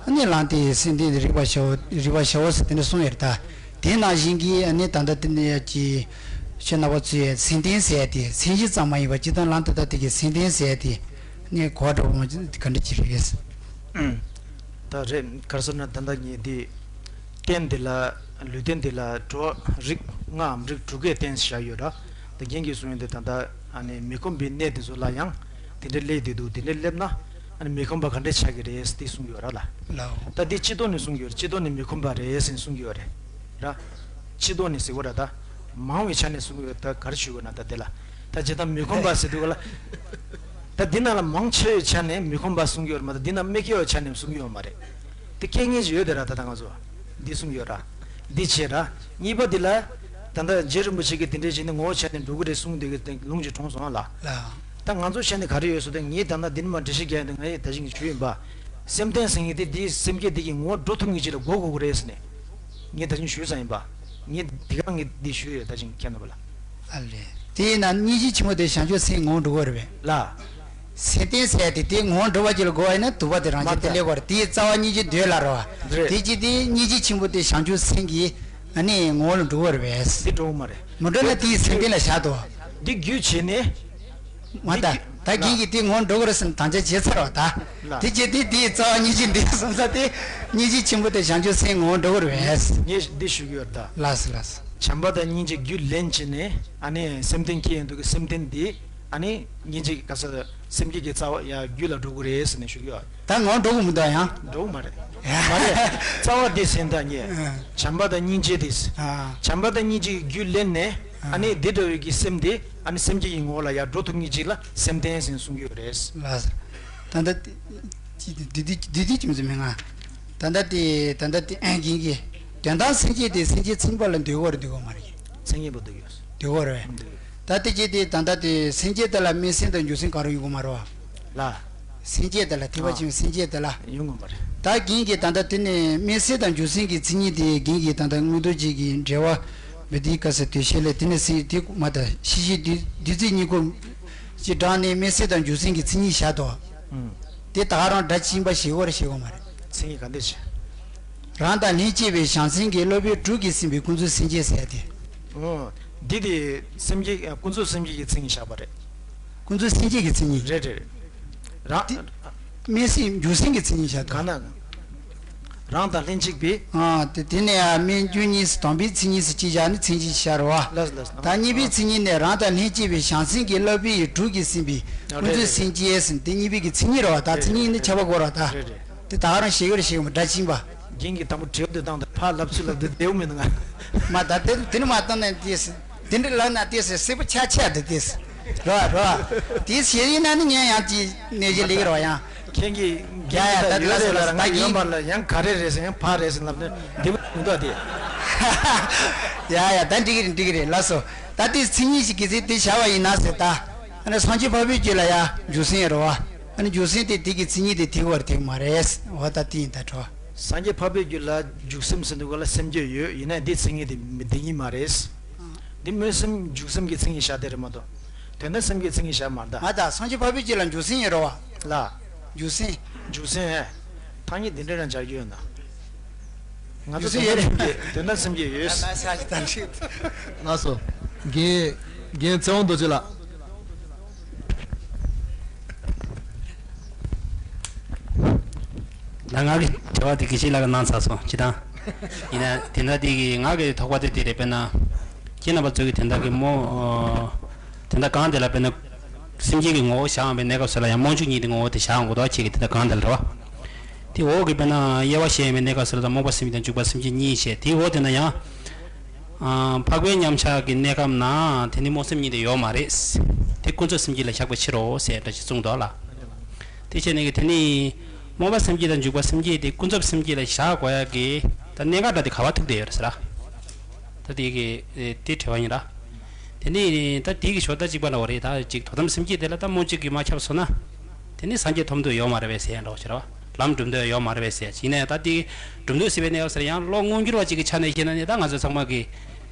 ཨ་ནི་ལམ་དེའི་སེམས་རྟེན་དེ་རིག་པར་བྱའོ་རིག་པར་བྱའོ་ཟེར་དེ་འདྲ་གསུངས་ཡོད་རེད་ད། དེ་ནང་བཞིན་གྱི་ཨ་ནི་ད་ལྟ་དེ་ནས་ཀྱི་ཆོས་རྣམ་པ་ཚོའི་སེམས་རྟེན་ཟེར་ཡ་དེ་མཚན་གཞི་ཙམ་མ་ཡིན་པར་སྤྱིར་བཏང་ལམ་དེ་དག་དེ་གི་སེམས་རྟེན་ཟེར་ཡ་དེ་ཨ་ནི་གོ་བ་འགྲོ་བ་ག་འདྲ་ཅིག་རེད། ཨུམ། ད་རེད། ག་རེ་ཟེར་ན་ད་ལྟ་ངས་འདི་རྟེན་འདི་ལ་ལུས་རྟེན་འདི་ལ་འགྲོ་བ་རིགས་ལྔའམ་རིགས་དྲུག་གི་རྟེན་བཞག་ཡོད་ར། ད་རྒན་གྱིས་གསུངས་ཡོད་འདི་ད་ལྟ་ཨ་ནི་མི་ཁོམ་པའི་གནས་འདི་ཚོ་ལ་ཡང་དེ་འདྲ་སླེབས་བསྡད་འདུག་དེ་འདྲ་སླེབས་ན་ཨ་ནི་མི་ཁོམ་པ་ག་འདྲ་ཆགས་ཀྱི་རེད་འདི་གསུང་གི་ཡོད་ར་ལ། ལའོ། ད་འདི་སྤྱི་ལྡོག་ནས་གསུང་གི་ཡོད་རེད། སྤྱི་ལྡོག་ནས་མི་ཁོམ་པ་རེད་ཟེར་གསུང་གི་ཡོད་རེད་ར། ཕྱི་ལྡོག་ནས་ཟེར་བ་ར་ད། མང་བའི་ཆ་ནས་གསུང་གི་ཡོད། ད་ག་རེ་ཞུ་དགོས་ན་ད་དེ་ལ། ད་ཇི་ལྟར་མི་ཁོམ་པ་ཟེར་དུས་ག་ལ། ད་འདི་ནང་ལ་མང་ཆེ་བའི་ཆ་ནས་མི་ཁོམ་པ་གསུང་གི་ཡོད་རེད་མ་གཏོགས་འདི་ན་མི་སྐྱོ་བའི་ཆ་ནས་གསུང་གི་ཡོད་མ་རེད། དེ་སྐད་ངེས་ཅིག་ཡོད་དེ་ར། ད་ད་ང་ཚོ་འདི་གསུང་གི་ཡོད་ར། འདི་བྱས་ར། གཉིས་པ་འདི་ལ། ད་ལྟ་རྗེ་རིན་པོ་ཆེ་གིས་དེ་འདྲའི་བྱས་ནས་ངོ་བོ་ཆ་ནས་འགྲོ་གི་རེད་གསུང་དུས་ཀྱི་ལུང་ཅིག་དྲངས་སོང་ཨ་ལ། ལ། ད་ང་ཚོ་ཆ་ནས་ག་རེ་ཡོད་ཟེར་ཏེ་ངས་ད་ལྟ་འདི་ནས་མར་འགྲེལ་བཤད་རྒྱག་ཡ་དེ་ང་ཡི་ད་ཅིང་ཞུས་ཡིན་པ། སེམས་ལྡན་ཟེར་མཁན་དེ་འདིའི་སེམས་བསྐྱེད་འདི་གི་ངོ་བོ་འགྲོ་ཐུབ་མཁན་ཅིག་ལ་གོ་དགོས་ཀྱི་རེད་ཟེར་ནས། ངས་ད་ཅིང་ཞུས་ཙང་ཡིན་པ། ངས་འདི་ག་ངས་འདི་ཞུས་ཡོད་ད་ཅིང་མཁྱེན་ནོ་བ་ལ། ཨ་ལས། དེས་ན་སྙིང་རྗེ་ཆེན་པོ་དེ་བྱང་ཆུབ་སེམས་ངོ་བོ་འགྲོ་གི་རེད་པས། ལ། སེམས་ལྡན་ཟེར་ཡ་དེ་དེ་ངོ་བོ་འགྲོ་བ་ཅིག་ལ་གོ་བ་ཡིན་ན་དུ་བ་དེ་རང་བཞིན་དེ་ལས་གོ་རེད། དེའི་རྩ་བ་སྙིང་རྗེ་འདོད་ལ་རོ། རེད། དེ་ཅི་དེ་སྙིང་རྗེ་ཆེན་པོ་དེ་བྱང་ཆུབ་སེམས་ཀྱི་ཨ་ནི་ངོ་བོ་ལ་འགྲོ་གི་རེད་པས། འདི་འགྲོ་གི་མ་རེད། མི་འགྲོ་ན་དེའི་སེམས་ལྡན་ལ་བཞག་དོ། འདི་རྒྱུ་བྱས་ནས། མ་ད། ད་རྒན་གྱིས་དེ་ངོ་འགྲོ་གི་རེད་ཟེར་ནས་དམ་བཅའ་བྱས་ཚར་བ་ད། ལ། དེ་བྱས་དེ་དེའི་རྩ་བ་སྙིང་རྗེ་འདི་སོང་ཙང་དེ་སྙིང་རྗེ་ཆེན་པོ་དེ་བྱང་ཆུབ་སེམས་ངོ་འགྲོ་གི་རེད། ངས་འདི་ཞུ་གི་ཡོད་ད། ལགས་སོ་ལགས་སོ། བྱམས་པ་དང་སྙིང་རྗེ་རྒྱུ་ལེན་བྱས་ནས་ཨ་ནི་སེམས་ལྡན་སྐྱེ་ཡོང་དུས་ཀྱི་སེམས་ལྡན་འདི་ཨ་ནི་སྙིང་རྗེ་ག་ས་སེམས་བསྐྱེད་ཀྱི་རྩ་བ་ཡ་རྒྱུད་ལ་འགྲོ་གི་རེད་ཟེར་ནས་ཞུ་གི་ཡོད། ད་ངོ་འགྲོ་གི་མི་འདུག་ཡང་། འགྲོ་གི་མ་རེད། མ་རེད། རྩ་བ་འདི་ཟིན་ད་ངས། ཨ། བྱམས་པ་དང་སྙིང་རྗེ་འདི། ཨ། བྱམས་པ་དང་སྙིང་རྗེ་རྒྱུ་ལེན་ནས། ཨ་ནི་འདི་འདྲ་བའི་གི་སེམས་དེ་ཨ་ནི་སེམས་བསྐྱེད་ཀྱི་ངོ་བོ་ལ་ཡར་འགྲོ་ཐུབ་མཁན་ཅིག་ལ་སེམས་ལྡན་ཟེར་གསུང་གི་ཡོད་རེད། ལགས་སོ། ད་ལྟ་དེ་དེ་དེ་དེ་ཅི་མི་ཚེ་མི་ང་། ད་ལྟ་དེ་ད་ལྟ་དེ་ཨེ་རྒན་གྱིས་དོན་དམ་སེམས་བསྐྱེད་དེ་སེམས་བསྐྱེད་མཚན་ཉིད་པ་ལ་འདོད་གོ་རེད་འདོད་གོ་མ་རེད། མཚན་ཉིད་པ་འདོད་ཡོད། འདོད་གོ་རེད། འདོད་ཡོད། ད་དེ་ཅི་དེ་ད་ལྟ་དེ་སེམས་བསྐྱེད་དེ་ལ་སྨོན་སེམས་དང་འཇུག་སེམས་ག་རེ་ཡོད་གོ་མ་རེད་བ། ལ། སེམས་བསྐྱེད་དེ་ལ་ཐེག་པ་ཆེན་པོའི་སེམས་བསྐྱེད་དེ་ལ། ཡོང་གི་མ་རེད། ད་རྒན་གྱིས་ད་ལྟ་དེ་ནས་སྨོན་སེམས་དང་འཇུག་སེམས་ཀྱི་མཚན་ཉིད་དེ་རྒན་གྱིས་ད་ལྟ་མངོན་རྟོགས་རྗེས་ཀྱི་འགྲེལ་བ་འབུལ་དུས་སྐབས་སུ་དེ་བཤད་ལས་དེ་ནས་སེམས་དེ་མ་ད་ཤེས་བྱའི་བདུད་བདུད་རྩི་གཉིས་ཀོ་ཅིག་དྲངས་ནས་སྨོན་སེམས་དང་འཇུག་སེམས་ཀྱི་མཚན་ཉིད་བཞག་དོ། ཨུམ། དེ་ད་ག་རང་སྒྲ་གཅིག་པ་ཞེས་གོ་རེ་ཞེས་གོ་མ་རེད། མཚན་ཉིད་ག་འདྲ་ཞིག་རང་དང་ལྷན་སྐྱེས་པའི་བྱང་སེམས་ཀྱི་སློབ་དཔོན་དྲུག་གིས་ཟིན་པའི་ཀུན་རྫོབ་སེམས་བསྐྱེད་ཟེར་ཡ་དེ། ཨོ། འདི་དེ་སེམས་བསྐྱེད་ཀུན་རྫོབ་སེམས་བསྐྱེད་ཀྱི་མཚན་ཉིད་བཞག་པ་རེད། ཀུན་རྫོབ་སེམས་བསྐྱེད་ཀྱི་མཚན་ཉིད། རེད་རེད། རང་། འདི། སྨོན་སེམས་འཇུག་སེམས་ཀྱི་མཚན་ཉིད་བཞག་གང་ན། རང་དང་ལྷན་ཅིག་པའི། ཨ་དེ་དེ་ནས་ཡང་སྨོན་འཇུག་གཉིས་སུ་དང་པོའི་མཚན་ཉིད་སུ་ཅི་བཞག་ནི་མཚན་ཉིད་ཤར་བ། ལགས་ལགས། ད་གཉིས་པའི་མཚན་ཉིད་ནས་རང་དང་ལྷན་སྐྱེས་པའི་བྱང་སེམས་ཀྱི་སློབ་དཔོན་ཡི་དྲུག་གིས་ཟིན་པའི་ཀུན་རྫོབ་སེམས་བསྐྱེད་ཟིན་དེ་གཉིས་པའི་གི་མཚན་ཉིད་རེད་བ། ད་མཚན་ཉིད་ནི་ཁྱབ་པ་དགོས་ར་ད། རེད་རེད། དེ་ད་ག་རང་ཞེ་གི་རེད་ཞེ་གི་མ་སྒྲ་གཅིག་པ། རྒན་གྱིས་དང་པོ་དྲི་བ་འདི་བཏང་དང་ཕར་ལབ་ཚུལ་ལབ་འདི་བདེ་བོ་མི་འདུག་ང་། མ་ད་དེ་དེ་ནི་མ་བཏང་ན་དེ་སི་དེ་འདྲ་ལབ་ན་དེ་སི་སྲིད་པ་ཆ་ཆ་དེ་དེ་སི་རོ་རོ། དེ་ཞེ་ཡིན་ན་ནི་ངས་ཡང་ཅི་ནས་ཞེ་ལེགས་རོ་ཡང་། ཁྱེད་ཀྱིས་ཡ་ཡ་ད་ཡོད་རེད་ལ་ད་ཡིན་པ་ལ་ཡང་ག་རེ་རེད་ཟེར་ཡང་ཕར་རེད་ཟེར་ལབ་ན་བདེ་བོ་མི་འདུག་དེ། ཡ་ཡ་ད་འགྲིག་གི་རེད་འགྲིག་གི་རེད་ལགས་སོ། ད་དེ་མཚན་ཉིད་ཞིག་གི་ཚེ་དེ་བྱ་བ་ཡིན་ན་ཟེར་ད། ཨ་ནི་སངས་རྒྱས་འཕགས་པའི་རྒྱུད་ལ་ཡ་འཇུག་སེམས་རོ་བ། ཨ་ནི་འཇུག་སེམས་དེ་དེ་གི་མཚན་ཉིད་དེ་དེ་བར་དེ་མ་རེད། འོ་ད་དེ་ཡིན་ད་གྲོ། སངས་རྒྱས་འཕགས་པའི་རྒྱུད་ལ་འཇུག་སེམས་ཟེར་འདུག་ག་ལ་སེམས་བསྐྱེད་ཡོད་ཡིན་ན་དེ་མཚན་ཉིད་དེ་མི་དེ་ཉིད་མ་རེད། འདི་སྨོན་སེམས་འཇུག་སེམས་ཀྱི་མཚན་ཉིད་བཞག་དེ་རེད་མ་གཏོགས། དོན་དམ་སེམས་བསྐྱེད་མཚན་ཉིད་བཞག་མ་རེད་ད། མ་ད་སངས་རྒྱས་འཕགས་པའི་རྒྱུད་ལ་འཇུག་སེམས་ཡོད་རོ་བ། ལ། འཇུག་སེམས། འཇུག་སེམས་ཨེ། ཐང་ཉིད་འདི་འདྲ་རང་འཇགས་རྒྱུ་ཡོད་ན། ང་ཚོ་འཇུག་སེམས་ཡོད་རེད། དོན་དམ་སེམས་བསྐྱེད་དོན་དམ་སེམས་བསྐྱེད་ཡོད། ལགས་སོ། རྒན། རྒན་ཚེ་དབང་རྡོ་རྗེ་ལགས། ད་ང་གི་དྲི་བ་དེ་དགེ་བཤེས་ལགས་ཀྱིས་གནང་ཚར་སོང་སྤྱིར་བཏང་། ཡིན་ན་དེ་འདྲ་དེ་གི་ང་གི་དོགས་པ་དེ་དེ་རེད། དཔེར་ན། ཁྱེད་རྣམ་པ་ཚོ་གི་དེ་འདྲ་གི་མོ། དེ་འདྲ་གང་དེ་ལ་དཔེར་ན། སེམས་བསྐྱེད་ཀྱི་ངོ་བོ་བཞག་འོང་བའི་གནས་སྐབས་སུ་ལ་ཡང་རྨོངས་འཇུག་གཉིས་དེ་ངོ་བོ་དེ་བཞག་འོང་གི་འདུག་ཁྱེད་ཀྱི་དེ་འདྲ་གང་དེ་ལ་རེད་བ། དེ་འོག་གི་དཔེར་ན་དབྱེ་བ་བཤད་འོང་བའི་གནས་སྐབས་སུ་ལ་ད་རྨོངས་པ་སེམས་བསྐྱེད་དང་འཇུག་པ་སེམས་བསྐྱེད་གཉིས་བཤད་དེའི་འོག་དེ་ན་ཡང་། ཨ། འཕགས་པའི་མཉམ་གཞག་གི་གནས་སྐབས་ན་དེ་ནི་རྨོངས་སེམས་གཉིས་དེ་ཡོད་མ་རེད། དེ་ཀུན་རྫོབ་སེམས་བསྐྱེད་ལ་བཞག་པའི་ཕྱིར་རོ་ཟེར་འདྲ་ཞིག་གསུངས་འདུག་ལ། དེ་བྱས་ནས་ཀྱི་དེ་ནི། རྨོངས་པ་སེམས་བསྐྱེད་དང་འཇུག་པ་སེམས་བསྐྱེད་དེ་ཀུན་རྫོབ་སེམས་བསྐྱེད་ལ་བཞག་དགོས་ཡ་གི། ད་གནད་འགག་འདྲ་དེ་ག་བ་ཐུག་བསྡད་ཡོད་རེད་ཟེར། ད་དེ་གི། དེ་དྲི་བ་ཡིན་ར། དེ་ནི་ད་དེ་གི་ཞོར་ད་གཅིག་པ་འདྲ་བ་རེད། ད་ཅིག་དོན་དམ་སེམས་བསྐྱེད་དེ་ལ་ད་རྨོངས་འཇུག་གིས་མ་ཁྱབ་སོང་ན། དེ་ནི་སངས་རྒྱས་ཐོབ་འདོད་ཡོད་མ་རེད་པས་ཟེར་ཡ་འདྲ་བ་ཞིག་རེད་བ། ལམ་སྒྲུབ་འདོད་ཡོད་མ་རེད་པས་ཟེར་ཡ་ཅིག་ཡིན་ན་ཡང་ད་དེ་སྒྲུབ་འདོད་ཟེར་བའི་གནས་སྐབས་སུ་ཡང་བློ་མངོན་གྱུར་བ་ཅིག་གི་ཆ་ནས་བཤད་ན་ནི་ད་ང་ཚོ་ཚང་མ་གི་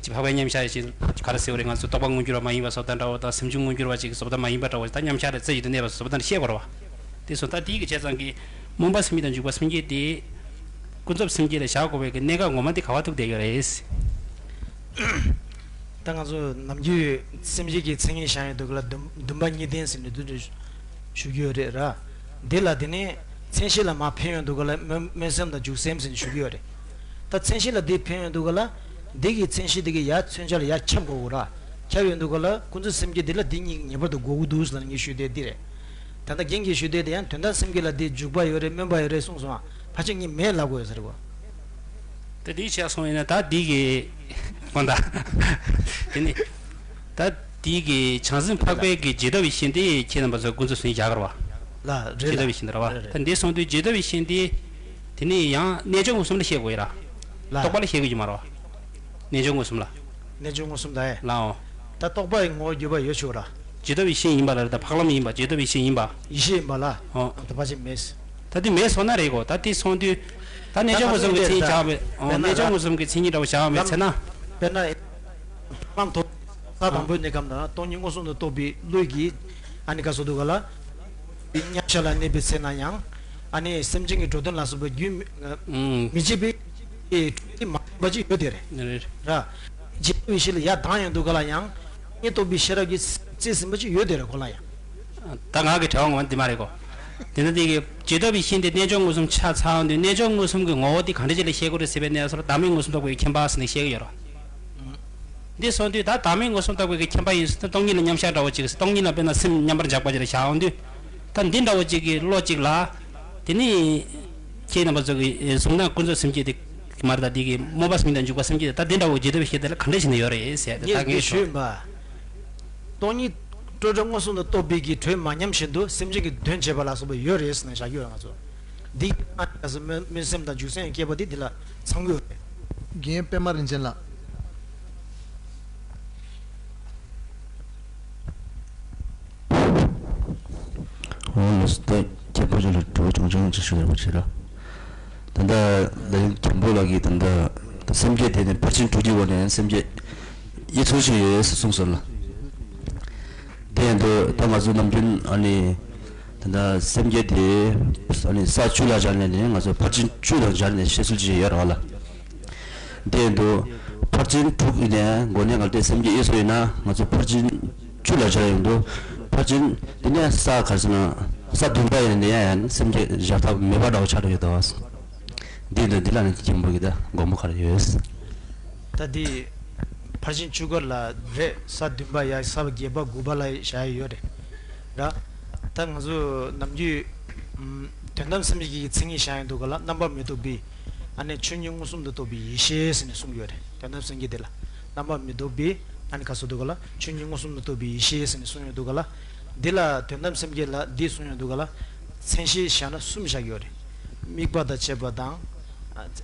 ཅིག་འཕགས་པའི་མཉམ་གཞག་ཅིག་ག་རེ་ཟེར་བ་རེད། ང་ཚོ་རྟོག་པ་མངོན་གྱུར་བ་མ་ཡིན་པ་བཟོ་ལྟ་འདྲ་བོ་དང་སེམས་བྱུང་མངོན་གྱུར་བ་ཅིག་གི་བཟོ་ལྟ་མ་ཡིན་པ་འདྲ་བོ་ཞིག་ད་མཉམ་གཞག་རེད་རྩེ་གཅིག་ཏུ་གནས་པ་བཟོ་ལྟ་འདྲ་བཤད་དགོས་རེད་བ། དེ་སོང་ད་དེའི་གི་བྱས་ཙང་གི་རྨོངས་པ་སེམས་བསྐྱེད་དང་འཇུག་པ་སེམས་བསྐྱེད་དེ་ཀུན་རྫོབ་སེམས་བསྐྱེད་ལ་བཞག་དགོས་པའི་གི་གནད་འགག་ངོ་མ་དེ་ག་བ་ཐུག་བསྡད་ཡོད་རེད། ད་ང་ཚོ་ནམ་རྒྱུན་སེམས་བསྐྱེད་ཀྱི་མཚན་ཉིད་བཞག་ཡོང་དུས་ག་ལ་འདུན་འདུན་པ་གཉིས་ལྡན་ཟེར་ནས་འདུ་འདྲ་ཞུ་གི་ཡོད་རེད་ར། འདི་ལ་དེ་ནས་མཚན་གཞི་ལ་མར་ཕན་ཡོང་དུས་ག་ལ་སྨོན་སྨོན་སེམས་དང་འཇུག་སེམས་ཟེར་ནས་ཞུ་གི་ཡོད་རེད། ད་མཚན་གཞི་ལ་འདི་ཕན་ཡོང་དུས་ག་ལ། འདི་གི་མཚན་གཞི་འདི་གི་ཡ་མཚོན་ཆ་ལ་ཡ་ཁྱབ་དགོས་གོ་ར། ཁྱབ་ཡོང་དུས་ག་ལ་ཀུན་རྫོབ་སེམས་བསྐྱེད་འདི་ལ་འདི་གཉིས་ངེས་པར་དུ་དགོས་ཀྱི་འདུག་ཟེར་ལ་ངས་ཞུས་དེ་འདི་རེད། ད་ལྟ་རྒན་གྱིས་ཞུས་དེ་དེ་ཡང་དོན་དམ་སེམས་བསྐྱེད་ལ་འདི་འཇུག་པ་ཡོད་རེད་སྨོན་པ་ཡོད་རེད་གསུངས་སོང་ཨ། ཕལ་ཆེར་ངས་མེད་ལབ་དགོས་ཟེར་གོ། ད་འདི་བྱས་སོང་ཡིན་ན་ད་འདི་གི་ དགོངས་དག་དེ་ནི། ད་དེའི་གི་བྱང་སེམས་འཕགས་པའི་གི་རྗེས་ཐོབ་པའི་ཞིང་དེ་ཁྱེད་རྣམ་པ་ཚོ་ཀུན་རྫོབ་ཟིན་བཞག་གར་བ། ལ་རེད་རྗེས་ཐོབ་ལ་པའི་ཞིང་དེ་ར་བ། རེད་རེད། ད་འདི་སོང་དུས་རྗེས་ཐོབ་པའི་ཞིང་དེ། དེ་ནི་ཡང་རྣལ་འབྱོར་མངོན་སུམ་ལ་བཤད་དགོས་ཡ་ར། ལ། རྟོག་པ་ལ་བཤད་དགོས་ཀྱི་མ་ར་བ། རྣལ་འབྱོར་མངོན་སུམ་ལ། རྣལ་འབྱོར་མངོན་སུམ་ལ་ཨེ། ལའོ། ད་རྟོག་པ་ཡི་ངོ་བོ་བརྒྱུད་པ་ཡོད་ཆོག་ར། རྗེས་ཐོབ་པའི་ཞིང་ཡིན་པ་ལ་རེད། ད་འཕགས་ལམ་ཡིན་པ་རྗེས་ཐོབ་པའི་ཞིང་ཡིན་པ། ཡེ་ཤེས་ཡིན་པ་ལ། ཨོ། ད་ཕལ་ཆེར་མེད། ད་དེ་མེད་སོང་ན་རེད་གོ། ད་དེ་སོང་དུས། ད་རྣལ་འབྱོར་མངོན་སུམ་གྱི་མཚན་ཉིད་བཞག་མེད། ཨོ། རྣལ་འབྱོར་མངོན་སུམ་གྱི་མཚན་ཉིད་འདྲ་བོ་བཞག་མེད་ཚེ་ན། དཔེར་ན། ལམ་ཐོབ། ས་དང་པོའི་གནས་སྐབས་ན་སྟོང་ཉིད་མངོན་སུམ་དུ་རྟོགས་པའི་བློ་གིས། ཨ་ནི་ག་སོ་འདུག་ག་ལ། མཉམ་བཞག་ལ་གནས་པའི་ཚེ་ན་ཡང་། ཨ་ནི་སེམས་ཅན་གྱི་འགྲོ་དོན་ལ་སོགས་པ་རྒྱུན་མི་ཨུམ། མི་བྱེད་པའི། ཨེ། གྲུབ་མཐའ་མ་ཡིན་པ་ཅིག་ཡོད་དེ་རེད། རེད། ར། རྗེས་ཐོབ་པའི་ཞིང་ལ་ཡར་ལྡང་ཡོང་དུས་ག་ལ་ཡང་། སྟོང་ཉིད་རྟོགས་པའི་ཤེས་རབ་ཀྱིས་རྩིས་ཟིན་པ་ཅིག་ཡོད་དེ་རེད་ཁོ་ལ་ཡང་། ད་ང་གི་དྲི་བ་ངོ་མ་འདི་མ་རེད་གོ། དེ་ནི་དེ་གི་རྗེས་ཐོབ་པའི་ཞིང་དེ་རྣལ་འབྱོར་མངོན་སུམ་ཆ་ཚང་དུས་རྣལ་འབྱོར་མངོན་སུམ་གྱི་ངོ་བོ་དེ་གང་འདྲ་ཅིག་ལ་བཤད་དགོས་རེད་ཟེར་བའི་གནས་སོར་བདག་མེད་མངོན་སུམ་རྟོགས་པའི་མཁྱེན་པ་ཟེར་ནས་བཤད་ཀྱི་ཡོད་ར། འདི་སོང་དུས་ད་བདག་མེད་མངོན་སུམ་རྟོགས་པའི་གི་མཁྱེན་པ་ཡིན་ཟེར་ན་སྟོང་ཉིད་ལ་མཉམ་བཞག་འདྲ་བོ་ཅིག་སྟོང་ཉིད་ལ་དཔེར་ན་སེམས་མཉམ་པར་འཇགས་པ་ཅིག་ལ་བཞག་འོང་དུས། ད་འདི་འདྲ་བོ་ཅིག་གི་བློ་ཅིག་ལ། དེ་ནི། ཁྱེད་རྣམ་པ་ཚོ་གི་གཟུང་ན་ཀུན་རྫོབ་སེམས་བསྐྱེད་དེ། མར་ད་འདི་གི་སྨོན་པ་སྨིན་དང་འཇུག་པ་སེམས་བསྐྱེད་དེ་ད་འདི་འདྲ་བོ་རྗེས་ཐོབ་ཤེས་དེ་ལ་ག་འདྲ་བྱས་ནས་ཡོད་རེད་ཟེར་ཏེ་ད་ངས་ངས་ཞུས་པ། སྟོང་ཉིད་སྤྲོས་བྲལ་མངོན་སུམ་དུ་རྟོགས་པའི་གི་དྲོད་མ་ཉམས་བཞིན་དུ་སེམས་ཅན་གྱི་དོན་བྱེད་པ་ལ་སོགས་པ་ཡོད་རེད་ཟེར་ནས་བཞག་རྒྱུ་ཡོད་ང་ཚོ། འདི་ཡིན་ན་སྨོན་སེམས་དང་འཇུག་སེམས་སྐྱེས་པ་དེ་འདི་ལ་ཚང་གི་ཡོད་རེད། རྒན་པད་མ་རིན་ཆེན་ལགས། འོ་ལགས་སོ། ད་ཁྱེད་པོ་ཚོ་ལ་དྲི་བ་ཆུང་ཆུང་ཅིག་ཞུ་ཡག་པོ་བྱེད་རོགས། ད་ལྟ་ད་རིང་མཁན་པོ་ལགས་ཀྱིས་ད་ལྟ་སེམས་བསྐྱེད་དེ་ནི་ཕར་ཕྱིན་དྲུག་གི་སྒོ་ནས་སེམས་བསྐྱེད་དབྱེ་ཚུལ་ཞིག་ཡོད་ཟེར་གསུངས་སོང་ལ། དེ་ཡིན་དུས་ད་ང་ཚོ་ནམ་རྒྱུན་ཨ་ནི་ད་ལྟ་སེམས་བསྐྱེད་དེ་ཨ་ནི་ས་བཅུ་ལ་སྦྱར་ནས་ནི་ང་ཚོ་ཕར་ཕྱིན་བཅུ་དང་སྦྱར་ནས་བཤད་ཚུལ་ཅིག་ཡོད་རེད་བ་ལ། དེ་ཡིན་དུས་ཕར་ཕྱིན་དྲུག་ཡིན་ནའི་སྒོ་ནས་ང་ཚོས་སེམས་བསྐྱེད་དབྱེ་སོ་ཡིན་ན་ང་ཚོ་ཕར་ཕྱིན་བཅུ་ལ་སྦྱར་ཡོང་དུས་ཕར་ཕྱིན་དེ་ནས་ས་ག་རེ་ཟེར་ན་ས་བདུན་པ་ཡིན་ནའི་ཡང་སེམས་བསྐྱེད་སྦྱར་ཐབས་མེད་པ་འདྲ་བོ་ཆགས་འགྲོ་གི་འདུག་འདི་འདི་འདི་ལ་ནི་མཁན་པོ་གི་ད་དགོངས་པ་ག་རེ་ཡོད། ད་འདི་ཕར་ཕྱིན་བཅུ་སྐོར་ལ་རེད། ས་བདུན་པ་ཡ་ས་བརྒྱད་པ་དགུ་པ་ལ་བཞག་ཡོད་རེད་ར། ད་ང་ཚོ་ནམ་རྒྱུན་དོན་དམ་སེམས་བསྐྱེད་ཀྱི་མཚན་ཉིད་བཞག་ཡོང་དུས་ག་ལ་རྣམ་པར་མི་རྟོག་པའི་ཨ་ནི་ཆོས་ཉིད་མངོན་སུམ་དུ་རྟོགས་པའི་ཡེ་ཤེས་ཟེར་ནས་གསུངས་ཡོད་རེད། དོན་དམ་སེམས་བསྐྱེད་དེ་ལ་རྣམ་པར་མི་རྟོག་པའི་ཨ་ནི་ག་སོ་འདུག་ག་ལ་ཆོས་ཉིད་མངོན་སུམ་དུ་རྟོགས་པའི་ཡེ་ཤེས་ཟེར་ནས་གསུངས་ཡོང་དུས་ག་ལ། འདི་ལ་དོན་དམ་སེམས་བསྐྱེད་ལ་འདི་གསུངས་ཡོང་དུས་ག་ལ་མཚན་གཞི་བཞག་ན་གསུམ་བཞག་ཡོད་རེད། དམིགས་པ་དང་བཅས་པ་དང་།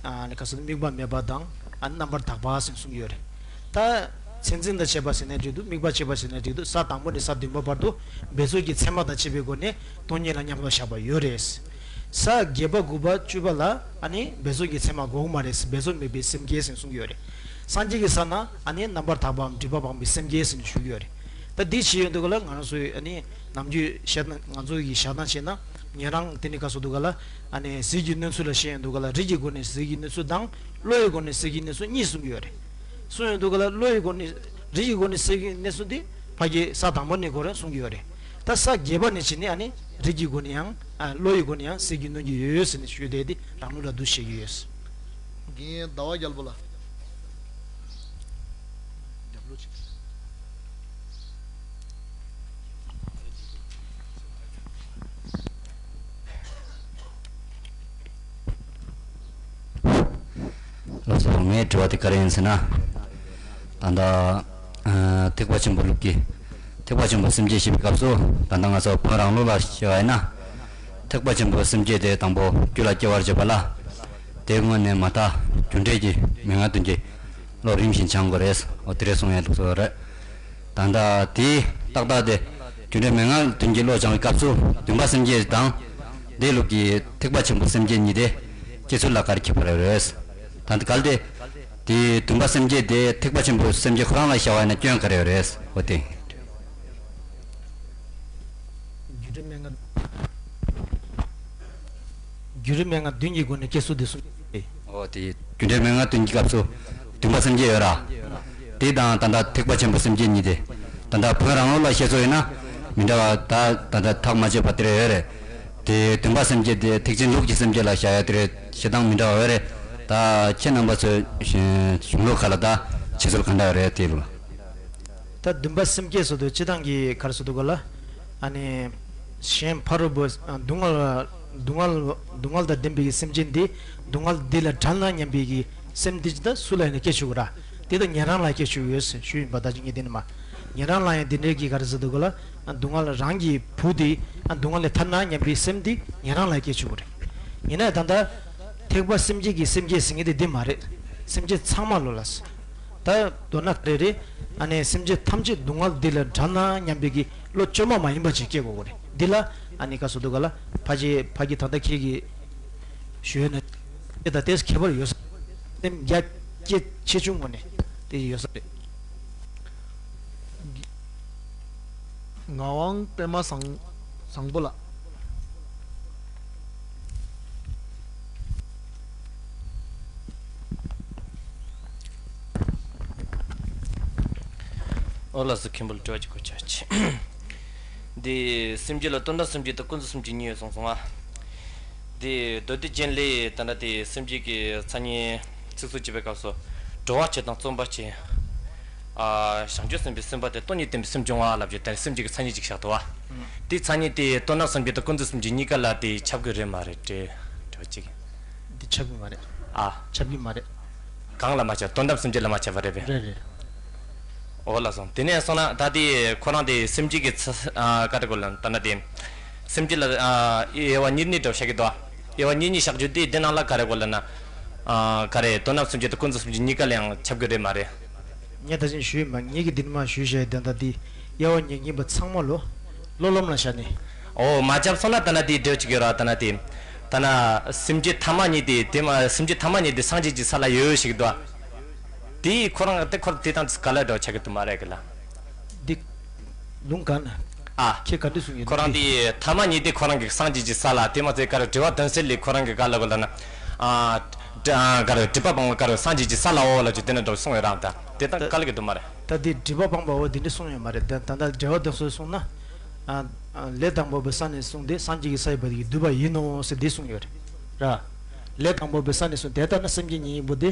ཨ་ནི་ག་སོ་དམིགས་པ་མེད་པ་དང་ཨ་ནི་རྣམ་པར་དག་པ་ཟེར་གསུངས་ཡོད་རེད། ད་མཚན་འཛིན་དང་བཅས་པ་ཟེར་ནའི་འགྲིག་འདུག་དམིགས་པ་བཅས་པ་ཟེར་ནའི་འགྲིག་འདུག་ས་དང་པོ་ནས་ས་བདུན་པ་བར་དུ་འབད་རྩོལ་གྱི་མཚན་མ་དང་བཅས་པའི་སྒོ་ནས་སྟོང་ཉིད་ལ་མཉམ་པར་བཞག་པ་ཡོད་རེད། ས་བརྒྱད་པ་དགུ་པ་བཅུ་པ་ལ་ཨ་ནི་འབད་རྩོལ་གྱི་མཚན་མ་དགོས་མ་རེད། འབད་རྩོལ་མེད་པའི་སེམས་བསྐྱེད་ཟེར་གསུངས་ཡོད་རེད། སངས་རྒྱས་ཀྱི་ས་ན་ཨ་ནི་རྣམ་པར་དག་པའམ་སྒྲིབ་པ་སྤངས་པའི་སེམས་བསྐྱེད་ཟེར་ནས་ཞུ་གི་ཡོད་རེད། ད་འདི་བྱེད་ཡོང་དུས་ག་ལ་ང་རང་ཚོའི་ཨ་ནི་ནམ་རྒྱུན་བཤད་སྟངས་ང་ཚོ་ཡི་བཤད་སྟངས་བྱས་ན་ཉན་རང་དེ་ནི་ག་སོ་འདུག་ག་ལ་ཨ་ནི་ཟིལ་གྱིས་གནོན་ཚུལ་ལ་བཤད་ཡོང་དུས་ག་ལ་རིགས་ཀྱི་སྒོ་ནས་ཟིལ་གྱིས་གནོན་ཚུལ་དང་བློ་ཡི་སྒོ་ནས་ཟིལ་གྱིས་གནོན་ཚུལ་གཉིས་གསུང་གི་ཡོད་རེད། གསུང་ཡོང་དུས་ག་ལ་བློ་ཡི་སྒོ་ནས་རིགས་ཀྱི་སྒོ་ནས་ཟིལ་གྱིས་གནོན་ཚུལ་དེ་ཕ་གི་ས་དང་པོ་ནས་ཁོ་རང་གསུང་གི་ཡོད་རེད། ད་ས་བརྒྱད་པ་ནས་བྱས་ནས་ཨ་ནི་རིགས་ཀྱི་སྒོ་ནས་ཡང་ཨ་བློ་ཡི་སྒོ་ནས་ཡང་ཟིལ་གྱིས་གནོན་གྱི་ཡོད་ཟེར་ནས་ཞུས་ཏེ་དེ་རང་ལུགས་ལ་འདུ་བྱེད་ཀྱི་ཡོད། རྒན་ཟླ་བ་རྒྱལ་པོ་ལ། རྒྱབ་ལོགས་ཅིག་ལགས་སོ། ངའི་དྲི་བ་དེ་ག་རེ་ཡིན་ཟེར་ན། ད་ལྟ་ཨ་ཐེག་པ་ཆེན་པོ་ལུགས་ཀྱི་ཐེག་པ་ཆེན་པོ་སེམས་བསྐྱེད་བཤད་པའི་སྐབས་སུ་ད་ལྟ་ང་ཚོ་བོད་རང་ལུགས་ལ་བཤད་པ་ཡིན་ན། ཐེག་པ་ཆེན་པོའི་སེམས་བསྐྱེད་དེ་དང་པོ་རྒྱུད་ལ་སྐྱེ་བར་བྱེད་པ་ལ། དེའི་སྔོན་ནས་མ་དག་རྒྱུ་འབྲས་ཀྱི་མན་ངག་བདུན་གྱི་བློ་རིམ་བཞིན་སྦྱང་དགོས་རེད། འོ་དེ་རེད་གསུང་ཡས་ལུགས་སྲོལ་རེད། ད་ལྟ་དེའི་ཏག་ཏག་དེ་རྒྱུ་འབྲས་མན་ངག་བདུན་གྱི་བློ་སྦྱང་བའི་སྐབས་སུ་བདུན་པ་སེམས་བསྐྱེད་དང་། དེའི་ལུགས་ཀྱི་ཐེག་པ་ཆེན་པོ་སེམས་བསྐྱེད་གཉིས་དེ་སྐྱེ་ཚུལ་ལ་ག་རེ་ཁྱད་པར་ཡོད་རེད། ད་ལྟ་གལ་ཏེ། དེའི་བདུན་པ་སེམས་བསྐྱེད་དེ་ཐེག་པ་ཆེན་པོ་སེམས་བསྐྱེད་ཁོ་རང་ལ་བྱ་བ་ཡིན་ན་སྐྱོན་ག་རེ་ཡོད་རེད། འོ་དེ། རྒྱུ་འབྲས་མན་ངག་རྒྱུ་འབྲས་མན་ངག་བདུན་གྱི་སྒོ་ནས་སྐྱེ་ཚུལ་དེ་གསུངས་ཏེ། འོ་དེ་རྒྱུ་འབྲས་མན་ངག་བདུན་གྱི་སྐབས་སུ་བདུན་པ་སེམས་བསྐྱེད་ཡོད་ར། དེ་དང་ད་ལྟ་ཐེག་པ་ཆེན་པོ་སེམས་བསྐྱེད་གཉིས་དེ། ད་ལྟ་བོད་རང་ལུགས་ལ་བཤད་སྲོལ་ཡིན་ན་མི་འདྲ་བ་ད་ད་ལྟ་ཐག་མ་ཆོད་པ་དེ་རེ་ཡོད་རེད། དེ་བདུན་པ་སེམས་བསྐྱེད་དེ་ཐེག་ཆེན་ལུགས་ཀྱི་སེམས་བསྐྱེད་ལ་བྱ་ཡ་དེ་རེ་བྱེད་སྟངས་མི་འདྲ་བ་ཡོད་རེད། ད་ཁྱེད་རྣམ་པ་ཚོའི་གཞུང་ལུགས་ཁག་ལ་ད་བྱེད་སྲོལ་ག་འདྲ་ཡོད་རེད་དེ་ལ། ད་བདུན་པ་སེམས་བསྐྱེད་ཟེར་དུས་སྤྱིར་བཏང་གི་ག་རེ་ཟེར་འདུག་ག་ལ། ཨ་ནི། གཞན་ཕ་རོལ་པོ་སྡུག་བསྔལ་སྡུག་བསྔལ་སྡུག་བསྔལ་དང་ལྡན་པའི་གི་སེམས་ཅན་འདི་སྡུག་བསྔལ་འདི་ལས་བྲལ་ན་སྙམ་པའི་གི་སེམས་འདི་ད་སུ་ལ་ཡིན་ན་སྐྱེ་ཆོག་གི་ར། དེ་དང་ཉན་རང་ལ་སྐྱེ་ཆུག་ཡོད་ཟེར་ཞུས་ཡིན་པ། ད་ཅི་ངས་དེ་ནི་མ་ཉན་རང་ལ་ཡང་དེ་འདྲའི་གི་ག་རེ་ཟེར་འདུག་ག་ལ། སྡུག་བསྔལ་རང་གི་བུ་དེ་སྡུག་བསྔལ་ལས་ཐར་ན་སྙམ་པའི་སེམས་དེ་ཉན་རང་ལ་སྐྱེ་ཆུག་གི་རེད། ཡིན་ན་ད་ལྟ་ཐེག་པ་སེམས་བསྐྱེད་ཀྱི་སེམས་བསྐྱེད་ཟེར་མཁན་དེ་འདི་མ་རེད། སེམས་བསྐྱེད་ཚང་མ་ལོ་ལ་ཟེར། ད་མདོར་ན་ག་རེ་རེད། ཨ་ནི་སེམས་ཅན་ཐམས་ཅད་སྡུག་བསྔལ་འདི་ལས་བྲལ་ན་སྙམ་པའི་གི་བློ་བཅོས་མ་མ་ཡིན་པ་ཅིག་སྐྱེ་དགོས་ཀྱི་རེད། འདི་ལ་ཨ་ནི་ག་ཟེར་འདུག་ག་ལ། ཕ་གི་ཕ་གི་ད་ལྟ་ཁྱེད་ཀྱིས་ཞུས་ན་དེ་དང་དེ་ཁྱད་པར་ཡོད་ས། སེམས་རྒྱ་སྐྱེད་ཆེ་ཆུང་ངོ་ནས་དེ་ཡོད་ས་རེད། ངག་དབང་པད་མ་བཟང་བཟང་པོ་ལགས། ཨོ་ལགས་སོ། མཁན་པོ་ལ་དྲི་བ་ཅིག་བཀོད་ཆོག་ཅིག། འདི་སེམས་བསྐྱེད་ལ་དོན་དམ་སེམས་བསྐྱེད་དང་ཀུན་རྫོབ་སེམས་བསྐྱེད་གཉིས་ཡོད་གསུངས་སོང་ང་། འདི་མདོ་སྡེ་རྒྱན་ལས་ད་ལྟ་དེ་སེམས་བསྐྱེད་ཀྱི་མཚན་ཉིད་ཚིགས་སུ་བཅད་པའི་སྐབས་སུ། སྒྲོ་བ་ཆེ་དང་བརྩོན་པ་ཆེ། ཨ། བྱང་ཆུབ་སེམས་དཔའི་སེམས་པ་དེ་སྟོང་ཉིད་བསྟན་པའི་སེམས་སྦྱོང་བ་ལབ་རྒྱུ་དེ་སེམས་བསྐྱེད་ཀྱི་མཚན་ཉིད་ཅིག་བཞག་འདུག་བ། དེའི་མཚན་ཉིད་དེ་དོན་དམ་སེམས་བསྐྱེད་དང་ཀུན་རྫོབ་སེམས་བསྐྱེད་གཉིས་ཀ་ལ་དེ་ཁྱབ་ཀྱི་རེད་མ་རེད་དྲི་དྲི་བ་ཅིག། འདི་ཁྱབ་ཀྱི་མ་རེད། ཨ། ཁྱབ་ཀྱི་མ་རེད། གང་ལ་མ་ཁྱབ། དོན་དམ་སེམས་བསྐྱེད་ལ་མ་ཁྱབ་པ་རེད་པས། རེད་རེད། འོ་ལགས་སོ། དེ་ནས་སོང་ན་ད་དེ་ཁོ་རང་དེ་སེམས་བསྐྱེད་ཀྱི་ཚ་ཨ་ག་རེ་གོ་ལ་ད་ན་དེ་སེམས་བསྐྱེད་ལ་ཨ་དབྱེ་བ་གཉིས་གཉིས་འདྲ་བོ་བཞག་གི་འདུག། དབྱེ་བ་གཉིས་གཉིས་བཞག་རྒྱུ་དེ་དེ་ནང་ལ་ག་རེ་གོ་ལ་ན། ཨ་ག་རེ་དོན་དམ་སེམས་བསྐྱེད་དང་ཀུན་རྫོབ་སེམས་བསྐྱེད་གཉིས་ཀ་ལ་ཡང་ཁྱབ་ཀྱི་རེད་མ་རེད། ངས་ད་ཅིང་ཞུས་མ་ངེད་ཀྱི་འདི་ནི་མ་ཞུས་བྱས་དེ་འདྲ་འདི་དབྱེ་བ་ཉེ་ཉེ་བ་ཚང་མ་ལོ་བློ་ལམ་ལ་བཞག་ནས། ཨོ་མ་ཁྱབ་སོང་ན་ད་ན་དེ་འདྲ་ཅིག་ཡོད་ར། ད་ན་དེ་ད་ན་སེམས་བསྐྱེད་ཐ་མ་གཉིས་དེ་དེ་མ་སེམས་བསྐྱེད་ཐ་མ་གཉིས་དེ་སངས་རྒྱས་ཀྱི་ས་ལ་ཡོད་ཡོད་ཞིག་འདུག། དེ་ཁོ་རང་དེ་ཁོ་དེ་དང་ག་ལ་འདྲ་ཆགས་ཀྱི་འདུག་མ་རེད་གི་ལ། འདི་ལུང་ག་ན། ཨ། ཁྱེད་ག་འདྲ་གསུང་ཡོད་ཁོ་རང་ན་དེ་ཐ་མ་གཉིས་དེ་ཁོ་རང་གི་སངས་རྒྱས་ཀྱི་ས་ལ་དེ་མ་ཚད་ག་རེ་དྲི་བ་དོན་གསལ་ལས་ཁོ་རང་གི་ག་ལ་གོ་ལ་ན། ཨ། ག་རེ་སྒྲིབ་པ་སྤངས་པ་ག་རེ་སངས་རྒྱས་ཀྱི་ས་ལའོ་ལ་ཅིག་དེ་ནས་འདྲ་གསུང་ཡོད་ར། ད་དེ་དང་ག་ལ་གི་འདུག་མ་རེད། ད་དེ་སྒྲིབ་པ་སྤངས་པའོ་དེ་འདྲ་གསུང་ཡོད་མ་རེད། ད་ད་ལྟ་འགྲེལ་བ་དེ་ཚོ་གསུང་ན། ཨ། ལས་དང་པོ་པའི་ས་ནས་བཟུང་སྟེ་སངས་རྒྱས་ཀྱི་ས་ཡི་བར་གྱི་བསྡུས་པ་ཡིན་ནོ་ཟེར་འདི་གསུངས་ཡོད་རེད་ར། ལས་དང་པོ་པའི་ས་ནས་བཟུང་དེ་ལྟར་ན་སེམས་བསྐྱེད་ཉིད་ཡིན་པོ་དེ།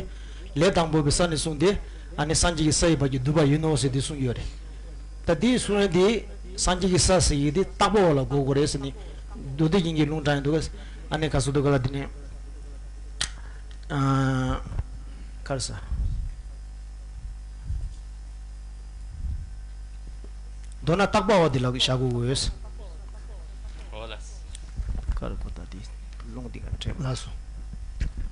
ལས་དང་པོ་པའི་ས་ནས་བཟུང་སྟེ། ཨ་ནི་སངས་རྒྱས་ཀྱི་ས་ཡི་བར་གྱི་བསྡུས་པ་ཡིན་ནོ་ཟེར་འདི་གསུངས་ཡོད་རེད། ད་འདི་གསུང་ཡོད་འདི། སངས་རྒྱས་ཀྱི་ས་ཟེར་ཡི་འདི་བརྟག་པ་འོག་ལ་གོ་དགོས་རེད་ཟེར་ནི། མདོ་སྡེ་རྒྱན་གྱི་ལུང་དྲངས་ཡོད་འདུག་ཨ་ནི་ག་ཟེར་འདུག་ག་ལ་འདི་ནི། ཨ། ག་རེ་ཟེར། མདོར་ན་བརྟག་པ་འོག་འདི་ལ་བཞག་དགོས་ཡོད། འོ་ལགས། ག་རེ་གོ་ད་འདི་ལུང་འདི་ག་འདྲ་ལགས་སོ།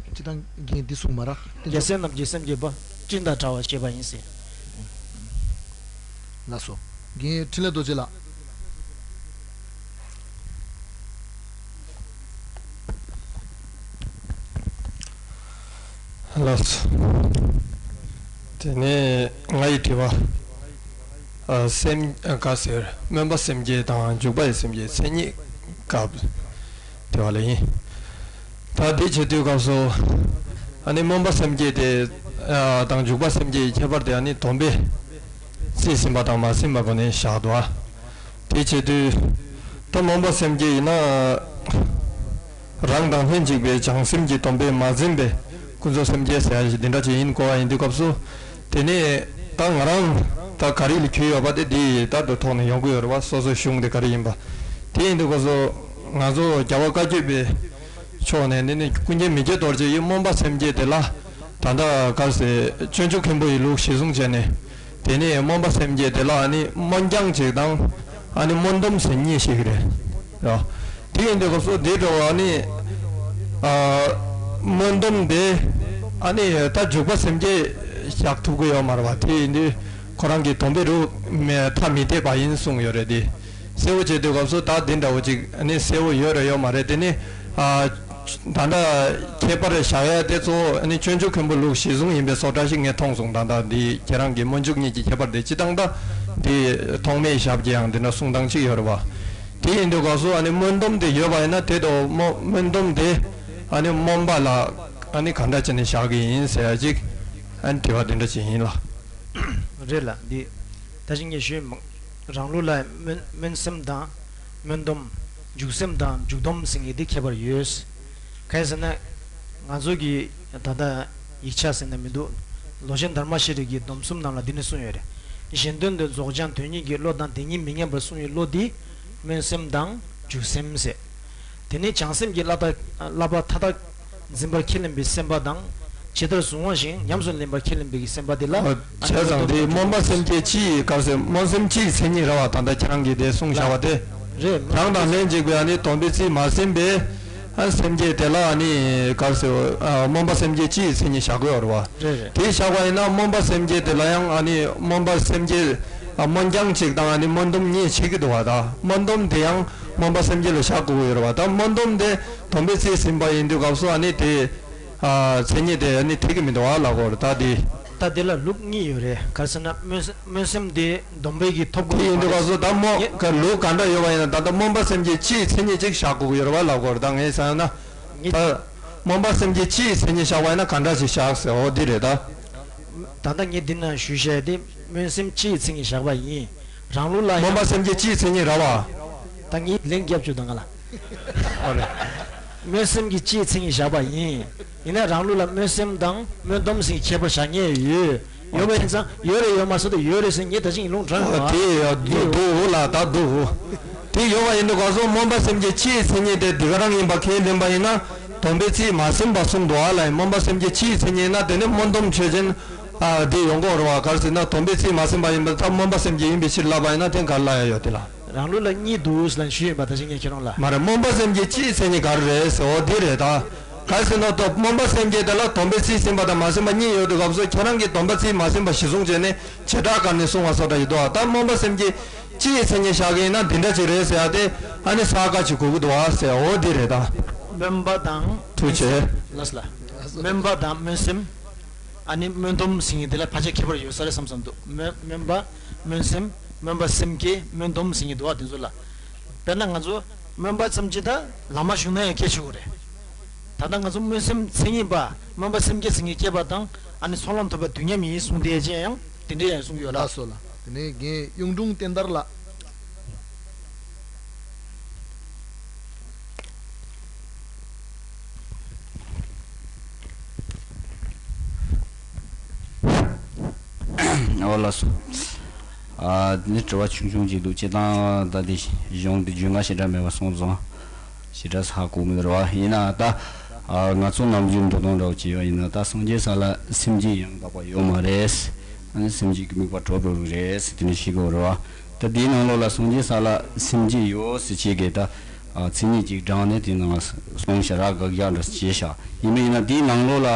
སྤྱིར་བཏང་རྒན་འདི་གསུངས་མ་ར། རྒྱལ་སྲས་རྣམས་ཀྱི་སེམས་བསྐྱེད་པ། སྤྲིན་དང་འདྲ་བར་ཤེས་པ་ཡིན་ཟེར། ལགས་སོ། རྒན་འཕྲིན་ལས་རྡོ་རྗེ་ལགས། ལགས་སོ། དེ་ནས་ང་ཡི་དྲི་བ། ཨ། སེམས་ཨ་ག་ཟེར་སྨོན་པ་སེམས་བསྐྱེད་དང་འཇུག་པ་ཡི་སེམས་བསྐྱེད་མཚན་ཉིད་སྐབས་དེ་བ་ལ་ཡིན། ད་འདི་བྱེད་དུས་སྐབས་སུ་ཨ་ནི་སྨོན་པ་སེམས་བསྐྱེད་དེ་ཨ་དང་འཇུག་པ་སེམས་བསྐྱེད་ཀྱི་ཁྱད་པར་དེ་ཨ་ནི་སྡོམ་པས་རྩིས་ཟིན་པ་དང་མ་ཟིན་པ་གོ་ནས་བཞག་འདུག་ཨ། དེ་བྱེད་དུས་ད་སྨོན་པ་སེམས་བསྐྱེད་ཡིན་ན། རང་དང་ལྷན་ཅིག་པའི་བྱང་སེམས་ཀྱི་སྡོམ་པས་མ་ཟིན་པའི་ཀུན་རྫོབ་སེམས་བསྐྱེད་ཟེར་ཡ་ཞིག་འདི་འདྲ་ཅིག་ཡིན་དགོས་པ་ཡིན་དུས་སྐབས་སུ། དེ་ནས་ད་ང་རང་ད་ག་རེ་ལ་གྱུར་ཡོད་པ་དེ་འདི་ལྟར་དུ་ཐོག་ནས་ཡོང་གི་ཡོད་རེད་བ། སོ་སོའི་གཞུང་དེ་ག་རེ་ཡིན་པ། དེ་ཡིན་དུས་སྐབས་སུ་ང་ཚོ་རྒྱལ་བ་བཀའ་བརྒྱུད་པའི་ཕྱོགས་ནས་འདི་ནི་ཀུན་མཁྱེན་མི་བསྐྱོད་རྡོ་རྗེ་ཡི་སྨོན་པ་སེམས་བསྐྱེད་དེ་ལ་ད་ལྟ་ག་རེ་ཟེར་སྤྱོད་འཇུག་མཁན་པོ་ཡི་ལུགས་གཞི་བཟུང་བྱས་ནས། དེ་ནས་སྨོན་པ་སེམས་བསྐྱེད་དེ་ལ་ཨ་ནི་སྨོན་རྐྱང་ཅིག་དང་ཨ་ནི་སྨོན་སྡོམ་ཟེར་གཉིས་ཤིག་རེད། ཡ། དེ་ཡིན་དུས་སྐབས་སུ་འདི་འདྲ་བ་ཨ་ནི། ཨ། སྨོན་སྡོམ་དེ་ཨ་ནི་ད་འཇུག་པ་སེམས་བསྐྱེད་བཞག་ཐུབ་ཀྱི་ཡོད་མ་རེད་བ། དེ་ཡིན་དུས་ཁོ་རང་གི་སྡོམ་པའི་རུ་མེ་ཐ་མི་དད་པ་ཡིན་གསུངས་ཡོད་རེད་དེ། གསལ་བོ་བྱེད་དུས་སྐབས་སུ་ད་འདི་འདྲ་བོ་ཅིག་ཨ་ནི་གསལ་བོ་ཡོད་རེད་ཡོད་མ་རེད་དེ་ནི། ཨ། ད་ལྟ་ཁྱད་པར་བཞག་ཡ་དེ་གཙོ་བོ་ནི་སྤྱོད་འཇུག་མཁན་པོ་ལུགས་གཞི་བཟུང་ཡིན་པའི་བཟོ་འདྲ་ཞིག་ངས་མཐོང་སོང་། ད་ལྟ་འདི་ཁྱེད་རང་གི་སྨོན་འཇུག་གཉིས་ཀྱི་ཁྱད་པར་དེ་སྤྱི་བཏང་ད་འདི་ཐོགས་མེད་ཞབས་ཀྱི་ཡང་འདི་འདྲ་གསུང་སྟངས་ཅིག་ཡོད་རེད་བ། དེ་ཡིན་དུས་སྐབས་སུ་ཨ་ནི་སྨོན་སྡོམ་དེ་ཡོད་པ་ཡིན་ན་དེ་དང་སྨོན་སྡོམ་དེ་ཨ་ནི་སྨོན་པ་ལ་ཨ་ནི་ག་འདྲ་བྱས་ནས་བཞག་གི་ཡིན་ཟེར་ཡ་ཅིག་ཨ་ནི་དྲི་བ་དེ་འདྲ་ཅིག་ཡིན་ལ། རེད་ལ་འདི་ད་ཅི་ངས་ཞུས་མ། རང་ལུགས་ལ་སྨོན་སྨོན་སེམས་དང་སྨོན་སྡོམ། འཇུག་སེམས་དང་འཇུག་སྡོམ་ཟེར་མཁན་དེ་ཁྱད་པར་ཡོད། གང་ཡིན་ཟེར་ན། ང་ཚོ་གི་ད་ལྟ་ཡིག་ཆ་ཟེར་ན་མི་འདུག། ལོ་ཆེན་དྷརྨ་ཤྲཱི་ཡི་སྡོམ་གསུམ་ནང་ལ་འདི་ནས་གསུངས་ཡོད་རེད། གཞན་དོན་དུ་རྫོགས་བྱང་དོན་གཉིས་ཀྱི་བློ་དང་དེ་གཉིས་མི་ཉམས་པར་བསྲུང་བའི་བློ་འདི་སྨོན་སེམས་དང་འཇུག་སེམས་ཟེར། དེ་ནས་བྱང་སེམས་ཀྱི་བསླབ་པ་བསླབ་པ་མཐའ་དག་འཛིན་པར་ཁས་ལེན་པའི་སེམས་པ་དང་ ཇི་ལྟར་གཟུང་བ་བཞིན་ཉམས་སུ་ལེན་པར་ཁས་ལེན་པའི་གི་སེམས་པ་དེ་ལ། ཨ། བྱས་ཙང་དེ་སྨོན་པ་སེམས་བསྐྱེད་སྤྱི་ཡི་གར་ཟེར། སྨོན་སེམས་སྤྱི་ཡི་མཚན་ཉིད་རེད་བ། ད་ལྟ་ཁྱེད་རང་གིས་དེ་གསུངས་བཞག་པ་དེ། རེད། རང་དང་ལྷན་ཅིག་པའི་ཨ་ནི་སྡོམ་པའི་ཚིག་མ་ཟིན་པའི་ཨ་སེམས་བསྐྱེད་དེ་ལ་ཨ་ནི་གར་ཟེར། ཨ། སྨོན་པ་སེམས་བསྐྱེད་སྤྱི་ཡི་མཚན་ཉིད་བཞག་གི་ཡོད་རེད་བ། རེད་རེད། དེ་བཞག་པ་ཡིན་ན་སྨོན་པ་སེམས་བསྐྱེད་དེ་ལ་ཡང་ཨ་ནི་སྨོན་པ་སེམས་བསྐྱེད། ཨ། སྨོན་རྐྱང་གཅིག་དང་ཨ་ནི་སྨོན་སྡོམ་གཉིས་བྱེད་ཀྱི་འདུག་བ། ད་སྨོན་སྡོམ་དེ་ཡང་སྨོན་པ་སེམས་བསྐྱེད་ལ་བཞག་དགོས་ཀྱི་ཡོད་རེད་བ། ད་སྨོན་སྡོམ་དེ་སྡོམ་པའི་ཚིག་ཟིན་པ་ཡིན་དུས་སྐབས་སུ་ཨ་ནི་དེ། ཨ། མཚན་ཉིད་དེ་ནི་འགྲིག་གི་མི་འདུག་ཨ་ལབ་དགོས་རེད། ད་དེ། ད་དེ་ལ་ལུགས་གཉིས་ཡོད་རེད། ག་རེ་ཟེར་ན་སྨོན་སེམས་སྨོན་སེམས་དེ་སྡོམ་པའི་གི་ཐོབ་དགོས་དེ་ཡིན་དུས་སྐབས་སུ་ད་སྨོན་ངེས་ག་ལུགས་ག་འདྲ་ཡོད་པ་ཡིན་ན། ད་ལྟ་སྨོན་པ་སེམས་བསྐྱེད་སྤྱིའི་མཚན་ཉིད་ཅིག་བཞག་དགོས་ཀྱི་ཡོད་རེད་བ་ལབ་དགོས་རེད། ད་ངས་བསམ་ན། ངེས། ད་སྨོན་པ་སེམས་བསྐྱེད་སྤྱིའི་མཚན་ཉིད་བཞག་པ་ཡིན་ན་ག་འདྲ་ཞིག་བཞག་ཟེར། འོ་འདི་རེད་ད། ད་ལྟ་ངས་འདི་ན་ཞུས་བཤད་དེ་སྨོན་སེམས་སྤྱིའི་མཚན་ཉིད་བཞག་པ་ཡིན། རང་ལུགས་ལ་ཡང་སྨོན་པ་སེམས་བསྐྱེད་སྤྱིའི་མཚན་ཉིད་རེད་བ། ད་ངས་ལན་རྒྱབ་བཅུག་དང་ག་ལ། ཨོ་རེད། སྨོན་སེམས་ཀྱི་སྤྱིའི་མཚན་ཉིད་བཞག་པ་ཡིན། ཡིན་ན་རང་ལུགས་ལ་སྨོན་སེམས་དང་སྨོན་སྡོམ་ཟེར་ཁྱད་པར་བཞག་མཁན་ཡོད། ཡོད་པ་ཡིན་ཙང་ཡོད་རེད། ཡོད་མ་སོང་དུ་ཡོད་རེད་ཟེར་ངས་ད་ཅིག་ཡིན་ལུང་དྲངས་ཡོད། དེ་ཡོད་འདུག་འདུག་འོ་ལ་ད་འདུག་འོ། དེ་ཡོད་པ་ཡིན་དུས་ག་སོང་སྨོན་པ་སེམས་བསྐྱེད་སྤྱིའི་མཚན་ཉིད་དེ་འདི་ག་རང་ཡིན་པ་ཁས་ལེན་པ་ཡིན་ན། སྡོམ་པའི་ཚིག་མ་ཟིན་པ་གསུངས་འདུག་ཨ་ལ། སྨོན་པ་སེམས་བསྐྱེད་སྤྱིའི་མཚན་ཉིད་ན་དེ་ནི་སྨོན་སྡོམ་ཆོས་ཅན། ཨ། དེ་ཡོང་གི་ཡོད་རེད་བ། ག་རེ་ཟེར་ན་སྡོམ་པའི་ཚིག་མ་ཟིན་པ་ཡིན་པ་ད་སྨོན་པ་སེམས་བསྐྱེད་ཡིན་པའི་ཕྱིར་ལབ་པ་ཡིན་ན་དེ་ག་རེ་ལབ་ཡ་ཡོད་དེ་ལ། རང་ལུགས་ལ་གཉིས་འདུག་ལ་ཞུས་ཡིན་པ་ད་ཅིག་ངས་ཁྱེད་རང་ལ། མ་རེད། སྨོན་པ་སེམས་བསྐྱེད་སྤྱིའི་མཚན་ཉིད་ག་རེ་རེད་ཟེར། འོ་འདི་རེད་ད། ག་རེ་ཟེར་ན་ད་སྨོན་པ་སེམས་བསྐྱེད་དེ་ལ་སྡོམ་པའི་ཚིག་ཟིན་པ་དང་མ་ཟིན་པ་གཉིས་ཡོད་དུས་སྐབས་སུ་ཁྱེད་རང་གིས་སྡོམ་པ་ཚིག་མ་ཟིན་པ་གཞི་བཟུང་བྱས་ནས་བྱེ་བྲག་སྒང་ནས་གསུང་བ་སོགས་འདྲ་ཡོད་དོ། ད་སྨོན་པ་སེམས་བསྐྱེད་སྤྱིའི་མཚན་ཉིད་བཞག་གི་ཡིན་ན་འདི་འདྲ་ཅིག་རེད་ཟེར་ཡ་དེ་ཨ་ནི་ས་ཀ་ཅིག་གོ་གི་འདུག་ཨ་ཟེར། འོ་འདི་རེད་ད། སྨོན་པ་དང་། ཐུགས་རྗེ་ཆེ། ལགས་སོ་ལགས། སྨོན་པ་དང་སྨོན་སེམས། ཨ་ནི་སྨོན་སྡོམ་ཟེར་མཁན་དེ་ལ་ཕལ་ཆེར་ཁྱད་པར་ཡོད་ས་རེད་བསམ་བསམ་འདུག་སྨོན་སྨོན་པ། སྨོན་སེམས། སྨོན་པ་སེམས་བསྐྱེད། སྨོན་སྡོམ་ཟེར་མཁན་འདུག་བ། དེ་ཚོ་ལ། དཔེར་ན་ང་ཚོ་སྨོན་པ་ཙམ་གྱིས་ད་ལམ་མ་ཞུགས་ན་ཡང་སྐད་ཆོག་གི་རེད། ད་ལྟ་ང་ཚོ་སྨོན་སེམས་མཚན་ཉིད་པ། སྨོན་པ་སེམས་བསྐྱེད་ཟེར་མཁན་སྐྱེས་པ་དང་ཨ་ནི་ཚོགས་ལམ་ཐོབ་པ་དུས་མཉམ་ཡིན་གསུངས་དེ་ཅན་ཡང་དེ་འདྲའི་ཡང་གསུང་གི་ཡོད་ལ། ལགས་སོ་ལགས། དེ་ནས་རྒན་གཡུང་དྲུང་བསྟན་དར་ལགས། ཨོ་ལགས་སོ། ཨ་ནི་དྲི་བ་ཆུང་ཆུང་ཅིག་འདུག་སྤྱིར་བཏང་ད་དེ་གཞུང་དེ་རྒྱུས་མངའ་ཞེ་དྲག་མེད་པ་སོང་ཙང་ཞེ་དྲག་ཧ་གོ་མི་འདུག་ར་བ། ཡིན་ན་ད་ཨ་ང་ཚོ་ནམ་རྒྱུན་འགྲོ་སྟངས་འདྲ་བོ་ཅིག་ཡོད། ཡིན་ན་ད་སངས་རྒྱས་ས་ལ་སེམས་བསྐྱེད་ཡང་དག་པ་ཡོད་མ་རེད། ཨ་ནི་སེམས་བསྐྱེད་ཀྱི་དམིགས་པ་གྲུབ་འགྲོ་གི་རེད་ཟེར་དེ་འདྲ་ཞིག་གོ་ར་བ། ད་དེའི་ནང་ལོགས་ལ་སངས་རྒྱས་ས་ལ་སེམས་བསྐྱེད་ཡོད་ཟེར་བྱེད་ཀྱི་ད། ཨ། མཚན་ཉིད་ཅིག་དྲངས་ནས་དེ་ནང་གསུངས་བཞག་ར། དགག་རྒྱག་འདྲ་བྱས་བཞག་ཡིན་པ་ཡིན་ན་དེའི་ནང་ལོགས་ལ་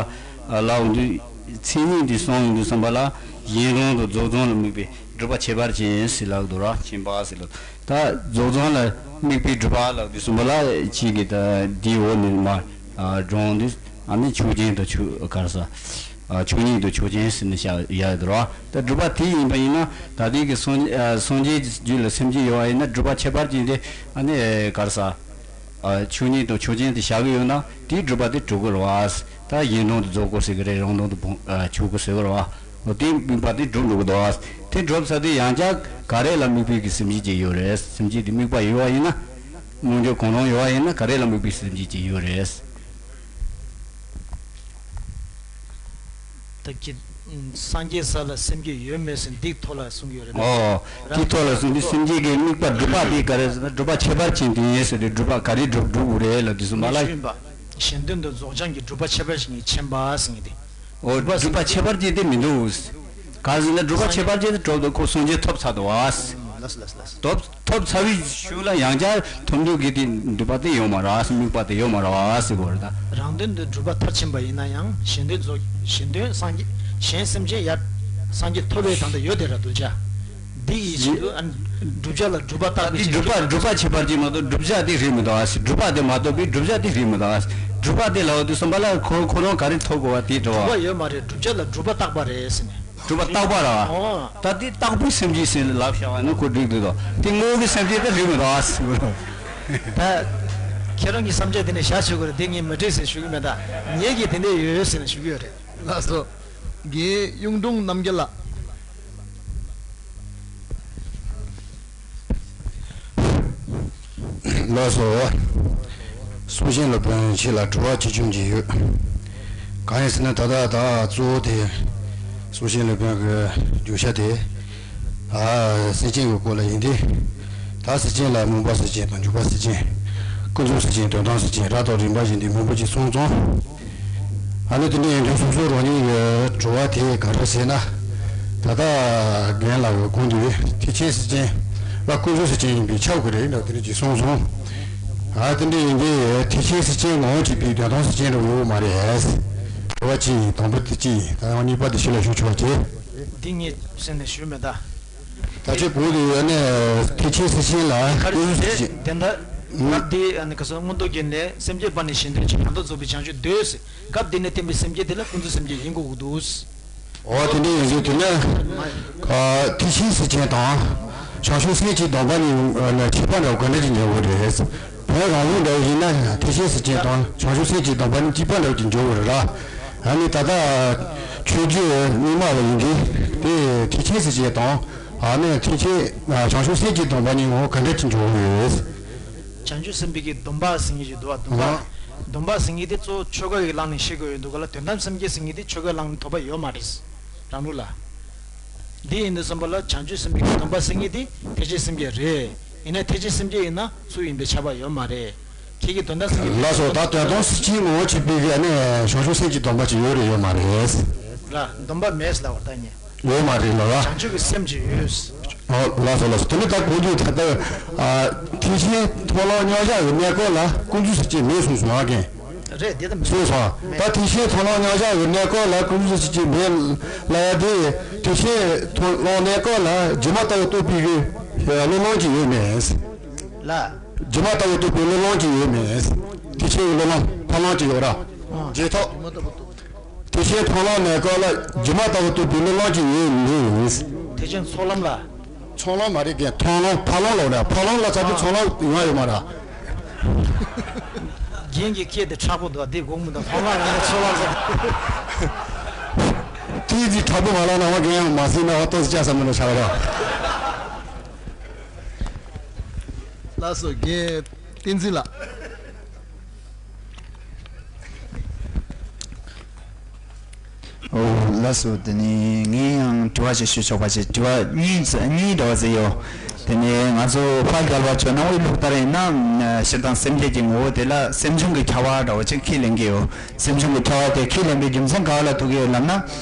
ཨ་ལབ་དུས་མཚན་ཉིད་འདི་གསུངས་ཡོང་དུས་ཙམ་པ་ལ་གཞན་དོན་དང་རྫོགས་བྱང་ལ་དམིགས་པའི་སྒྲུབ་པ་ཁྱད་པར་ཅན་ཟེར་ལབ་འདུག་ར། མཁྱེན་པ་ཟེར་ལབ། ད་རྫོགས་བྱང་ལ་དམིགས་པའི་སྒྲུབ་པ་ལབ་དུས་ཙམ་པ་ལ་ཅིག་གིས་ད་འདིའི་འོག་ནས་མར་ཨ་དྲངས་དུས་ཨ་ནི་ཆོས་ཅན་དང་ཆོས་ག་རེ་ཟ། ཨ་ཆོས་ཉིད་དང་ཆོས་ཅན་ཟེར་ནས་བཞག་ཡ་ཡོད་ར། ད་སྒྲུབ་པ་དེ་ཡིན་པ་ཡིན་ན་ད་དེ་གི་སངས་ཨ་སངས་རྒྱས་རྒྱུད་ལ་སེམས་བསྐྱེད་ཡོད་པ་ཡིན་ན་སྒྲུབ་པ་ཁྱད་པར་ཅན་དེ་ཨ་ནི་ག་རེ་ཟ། ཨ་ཆོས་ཉིད་དང་ཆོས་ཅན་དེ་བཞག་གི་ཡོད་ན་དེའི་སྒྲུབ་པ་དེ་གྲུབ་དགོས་རེད་བ། ད་གཞན་དོན་དུ་རྫོགས་དགོས་ཟེར་གི་རེད། རང་དོན་དུ་ཕུང་ཨ་ཆོག་དགོས་ཟེར་གི་རེད་བ། འོ་དེའི་དམིགས་པ་དེ་གྲུབ་འགྲོ་གི་འདུག་བ། དེ་གྲུབ་ཚར་དུས་ཡང་བསྐྱར་ག་རེ་ལ་དམིགས་པའི་གི་སེམས་བསྐྱེད་ཅིག་ཡོད་རེད། སེམས་བསྐྱེད་དེ་དམིགས་པ་ཡོད་པ་ཡིན་ན། མངོན་གྱུར་གང་རུང་ཡོད་པ་ཡིན་ན་ག་རེ་ལ་དམིགས་པའི་སེམས་བསྐྱེད་ཅིག་ཡོད་རེད། ད་ཀྱི་སངས་རྒྱས་ས་ལ་སེམས་བསྐྱེད་ཡོད་མེད་ཟེར་འདི་ཐོག་ལ་གསུང་གི་ཡོད་རེད། ཨོ། འདི་ཐོག་ལ་གསུང་དུས་སེམས་བསྐྱེད་ཀྱི་དམིགས་པ་སྒྲུབ་པ་དེ་ག་རེ་ཟེར་ན་སྒྲུབ་པ་ཁྱད་པར་ཅན་དེ་ཡིན་ཟེར་ཏེ་སྒྲུབ་པ་ག་རེ་སྒྲུབ་སྒྲུབ་དགོས་རེད་ལབ་དུས་སུ་མ་ལ། ཞུས་པ། གཞན་དོན་དུ་རྫོགས་བྱང་གི་སྒྲུབ་པ་ཁྱད་པར་ཅན་གྱི་མཁྱེན་པ་ཟེར་མཁན་དེ། ཨོ་སྒྲུབ་པ་ཁྱད་པར་ཅན་དེ་མི་འདུག་ག་ཟེར་ན་སྒྲུབ་པ་ཁྱད་པར་ཅན་དེ་གྲུབ་འདུག་ཁོ་སངས་རྒྱས་ཐོབ་ཚར་འདུག་བ། ལགས་སོ་ལགས་སོ་ལགས་སོ། ཐོབ་ཐོབ་ཚར་བའི་གཞུག་ལ་ཡང་བསྐྱར་ཐོབ་འདོད་ཀྱི་དེ་འདོད་པ་དེ་ཡོད་མ་རེད་བ། དམིགས་པ་དེ་ཡོད་མ་རེད་བ་ཟེར་དགོས་རེད་ད། རང་དོན་དུ་སྒྲུབ་པ་མཐར་ཕྱིན་པ་ཡིན་ན་ཡང་གཞན་དོན་རྫོགས་གཞན་དོན་སངས་རྒྱས་གཞན་སེམས་ཅན་ཡར་སངས་རྒྱས་ཐོབ་པའི་དང་དུ་ཡོད་དེ་ར་གདུལ་བྱ། འདི་ཡི་ཆེད་དུ་ཨ་བསྒྲུབ་བྱ་ལ་སྒྲུབ་པ་བརྟག་པའི་དེ་ཕྱིར་སྒྲུབ་པ་སྒྲུབ་པ་ཁྱད་པར་ཅན་མ་གཏོགས་བསྒྲུབ་བྱ་དེ་རེད་མི་འདུག་ཨ། སྒྲུབ་པ་དེ་མ་གཏོགས་པའི་བསྒྲུབ་བྱ་དེ་རེད་མི་འདུག་ཨ། སྒྲུབ་པ་དེ་ལབ་དུས་ཙམ་པ་ལ་ཁོ་ཁོ་རང་ག་རེ་ཐོབ་དགོས་བ་དེ་འདྲ་བ། སྒྲུབ་པ་ཡོད་མ་རེད། བསྒྲུབ་བྱ་ལ་སྒྲུབ་པ་བརྟག་པ་རེད་ཟེར་ནས། སྒྲུབ་པ་བརྟག་པ་ར། ཨོ། ད་འདི་བརྟག་པའི་སེམས་ཅན་ཟེར་ལབ་བཞག་པ་ན་ཁོ་འགྲིག་འདུག་དོ། དེ་དངོས་ཀྱི་སེམས་ཅན་དེ་རིག་མི་འདུག་ཨ་ཟེར་གི་རོ། ད་ཁྱེད་རང་གི་བསམ་འཆར་དེ་ནས་བཞག་ཆོག་གི་རེད། དེ་ངས་མི་འགྲིག་ཟེར་ཞུ་གི་མེད། ད་ངེད་ཀྱིས་དེ་འདྲ་ཡོད་ཟེར་ནས་ཞུ་གི་ཡོད་རེད། ལགས་སོ། རྒན་གཡུང་དྲུང་རྣམ་རྒྱལ་ལགས། ལགས་སོ། གསུང་བཤད་སློབ་དཔོན་ཁྱེད་ལ་དྲི་བ་ཆེ་ཆུང་ཅིག་ཡོད། གང་ཡིན་ཟེར་ན་ད་ལྟ་ད་གཙོ་བོ་དེ་གསུང་བཤད་སློབ་དཔོན་གྱི་བརྗོད་བྱ་དེ། ཨ། སེམས་ཅན་གྱི་སྐོར་ལ་ཡིན་ཏེ། ད་སེམས་ཅན་ལ་སྨོན་པ་སེམས་ཅན་དང་འཇུག་པ་སེམས་ཅན། ཀུན་རྫོབ་སེམས་ཅན་དོན་དམ་སེམས་ཅན་རབ་དང་རིམ་པ་བཞིན་དུ་མང་པོ་ཅིག་གསུངས་སོང་། ཨ་ནི་དེ་འདྲ་ཡིན་དུས་སོ་སོ་རང་ཉིད་ཀྱི་དྲི་བ་དེ་ག་རེ་ཟེར་ན། ད་ལྟ་རྒན་ལགས་ཀྱིས་གོང་དུ་ཐེག་ཆེན་སེམས་ཅན་ལ་ཀུན་རྫོབ་སེམས་ཅན་ཡིན་པས་ཁྱབ་དགོས་རེད་འདྲ་དེ་འདྲ་ཅིག་གསུངས་སོང་། ཨ་དེ་འདྲ་ཡིན་དུས་ཐེག་ཆེན་སེམས་ཅན་ངོ་བོ་གཅིག་པའི་དོན་དམ་སེམས་ཅན་འདྲ་ཡོད་མ་རེད། དྲི་བ་གཅིག་ཡིན། དང་པོ་དེ་གཅིག་ཡིན། ད་ཡང་གཉིས་པ་དེ་ཕྱི་ལ་ཞུ་ཆོག་གི་འདི་ངས་ཟེར་ནས་ཞུས་མེད་ད། ད་ཆ་གོང་དུ་ཡོད་ནས་ཐེག་ཆེན་སེམས་ཅན་ལ་ཀུན་རྫོབ་སེམས་ཅན། དེ་ལྟར་སྐབས་འདི་ཨ་ནི་ག་སོ་མངོན་རྟོགས་ཀྱི་གནས་སེམས་བསྐྱེད་པ་ནི་གཞན་དོན་ཕྱིར་ཡང་དག་རྫོགས་པའི་བྱང་ཆུབ་འདོད། སྐབས་འདི་ནས་བསྟན་པའི་སེམས་བསྐྱེད་དེ་ལ་ཀུན་རྫོབ་སེམས་བསྐྱེད་ཡིན་དགོས་ཀྱི་འདུག་འོ་དེ་འདྲ་ཡིན་དུས་དེ་ནས་ཐེག་ཆེན་སེམས་ཅན་དང་བྱང་ཆུབ་སེམས་ཀྱི་སྡོམ་པ་གཉིས་ཁྱད་པར་འདྲ་བོ་ག་འདྲ་ཅིག་འབྱུང་གི་རེད། བོད་རང་ལུགས་འདྲ་བོ་ཡིན་ན་ཐེག་ཆེན་སེམས་ཅན་དང་བྱང་ཆུབ་སེམས་ཀྱི་སྡོམ་པ་གཉིས་གཅིག་པ་འདྲ་བོ་ཅིག་འབྱུང་གི་རེད་ར། ཨ་ནི་ད་ལྟ་ཆོས་བརྒྱུད་རྙིང་མ་ལ་ཡིན་དུས་དེ་ཐེག་ཆེན་སེམས་ཅན་དང་ཨ་ནི་ཐེག་ཆེན་བྱང་ཆུབ་སེམས་ཀྱི་སྡོམ་པ་གཉིས་ངོ་བོ་ག་འདྲ་ཅིག་འབྱུང་གི་རེད། བྱང་ཆུབ་སེམས་དཔའི་གི་སྡོམ་པ་ཟེར་མཁན་ཞིག་འདུག་བ། སྡོམ་པ། ཨ། སྡོམ་པ་ཟེར་མཁན་དེ་གཙོ་བོ་ཆོས་སྐལ་གྱི་ལམ་ནས་ཤེས་དགོས་ཡོད་འདུག་ག་ལ། དོན་དམ་སེམས་བསྐྱེད་ཟེར་མཁན་དེ་ཆོས་སྐལ་ལམ་ནས་ཐོབ་པ་ཡོད་མ་རེད། རང་ལུགས་ལ། འདི་ཡིན་དུས་ཙམ་པ་ལ་བྱང་ཆུབ་སེམས་དཔའི་གི་སྡོམ་པ་ཟེར་མཁན་དེ་ཐེག་ཆེན་སེམས་བསྐྱེད་རེད། ཡིན་ན་ཐེག་ཆེན་སེམས་བསྐྱེད་ཡིན་ན་སུ་ཡིན་པའི་ཁྱབ་པ་ཡོད་མ་རེད། ཁྱེད་ཀྱིས་དོན་དམ་སེམས་བསྐྱེད། ལགས་སོ། ད་དོན་དམ་སེམས་བསྐྱེད་ངོ་བོ་གཅིག་པའི་གི་ཨ་ནི་བྱང་ཆུབ་སེམས་ཀྱི་སྡོམ་པ་ཅིག་ཡོད་རེད་ཡོད་མ་རེད། ལ་སྡོམ་པ་མེད་ལབ་པ་ད་ཉེ། ཡོད་མ་རེད་ལ་ལ། བྱང་ཆུབ་ཀྱི་སེམས་ཀྱི་ཡོད། ཨོ་ལགས་སོ་ལགས་སོ། དེ་ནི་ད་གོང་དུ་ད་ལྟ་ཨ་ཐེག་ཆེན་མཐོང་ལམ་མཉམ་གཞག་གི་གནས་སྐབས་ལ་ཀུན་རྫོབ་སེམས་བསྐྱེད་མེད་གསུངས་སོང་ཨ་རྒན། རེད་དེ་ད་མི་གསུངས་སོང་། ད་ཐེག་ཆེན་མཐོང་ལམ་མཉམ་གཞག་གི་གནས་སྐབས་ལ་ཀུན་རྫོབ་སེམས་བསྐྱེད་མེད་ལབ་ཡ་དེ་ཐེག་ཆེན་མཐོང་ལམ་གནས་སྐབས་ལ་སྒྱུ་མ་ལྟ་བུ་རྟོགས་པའི་གི་བློ་ལམ་ཅིག་ཡོད་མེད། ལ། སྒྱུ་མ་ལྟ་བུ་རྟོགས་པའི་བློ་ལམ་ཅིག་ཡོད་མེད། ཐེག་ཆེན་གྱི་བློ་ལམ་མཐོང་ལམ་ཅིག་ཡོད་ར། རྗེས་ཐོབ། ཐེག་ཆེན་མཐོང་ལམ་གནས་སྐབས་ལ་སྒྱུ་མ་ལྟ་བུ་རྟོགས་པའི་བློ་ལམ་ཅིག་ཡོད་མེད། ཐེག་ཆེན་ཚོགས་ལམ་ལ། ཚོགས་ལམ་མ་རེད་རྒན། མཐོང་ལམ་འཕགས་ལམ་ལབ་ར། འཕགས་ལམ་ལ་ཚ་པོ་ཚོགས་ལམ་ཡོང་ཡ་ཡོད་མ་ར། རྒན་གྱི་སྐད་དེ་མཁྲེགས་པོ་འདུག་དེ་དགོངས་མི་འདུག་མཐོང་ལམ་ལ་ནི་ཚོགས་ལམ་ཟེར། ཏི་ཙི་མཁྲེགས་པོ་མ་ལ་ན་བ་རྒན་ཡང་མ་སྲིད་ན་བ་ཏོག་ཙི་ཅག་ས་མི་འདུག་ཆ་ར། ལགས་སོ་རྒན་བསྟན་འཛིན་ལགས། ཨོ་ལགས་སོ། དེ་ནི་ངས་ཡང་དྲི་བ་ཞིག་ཞུ་ཆོག་པ་ཞིག་དྲི་བ་གཉིས་གཉིས་འདྲ་བ་ཟེར་ཡོད། དེ་ནི་ང་ཚོ་ཕ་རྒྱལ་བ་ཇོ་ནང་བའི་ལུགས་ལྟར་ཡིན་ན་སྤྱིར་བཏང་སེམས་བསྐྱེད་ཀྱི་ངོ་བོ་དེ་ལ་སེམས་བྱུང་གི་ཁྱབ་པ་འདྲ་བ་ཅིག་ཁས་ལེན་གྱི་ཡོད། སེམས་བྱུང་གི་ཁྱབ་པ་དེ་ཁས་ལེན་པའི་རྒྱུ་མཚན་ག་བ་ལ་ཐུག་གི་ཡོད་ལབ་ན།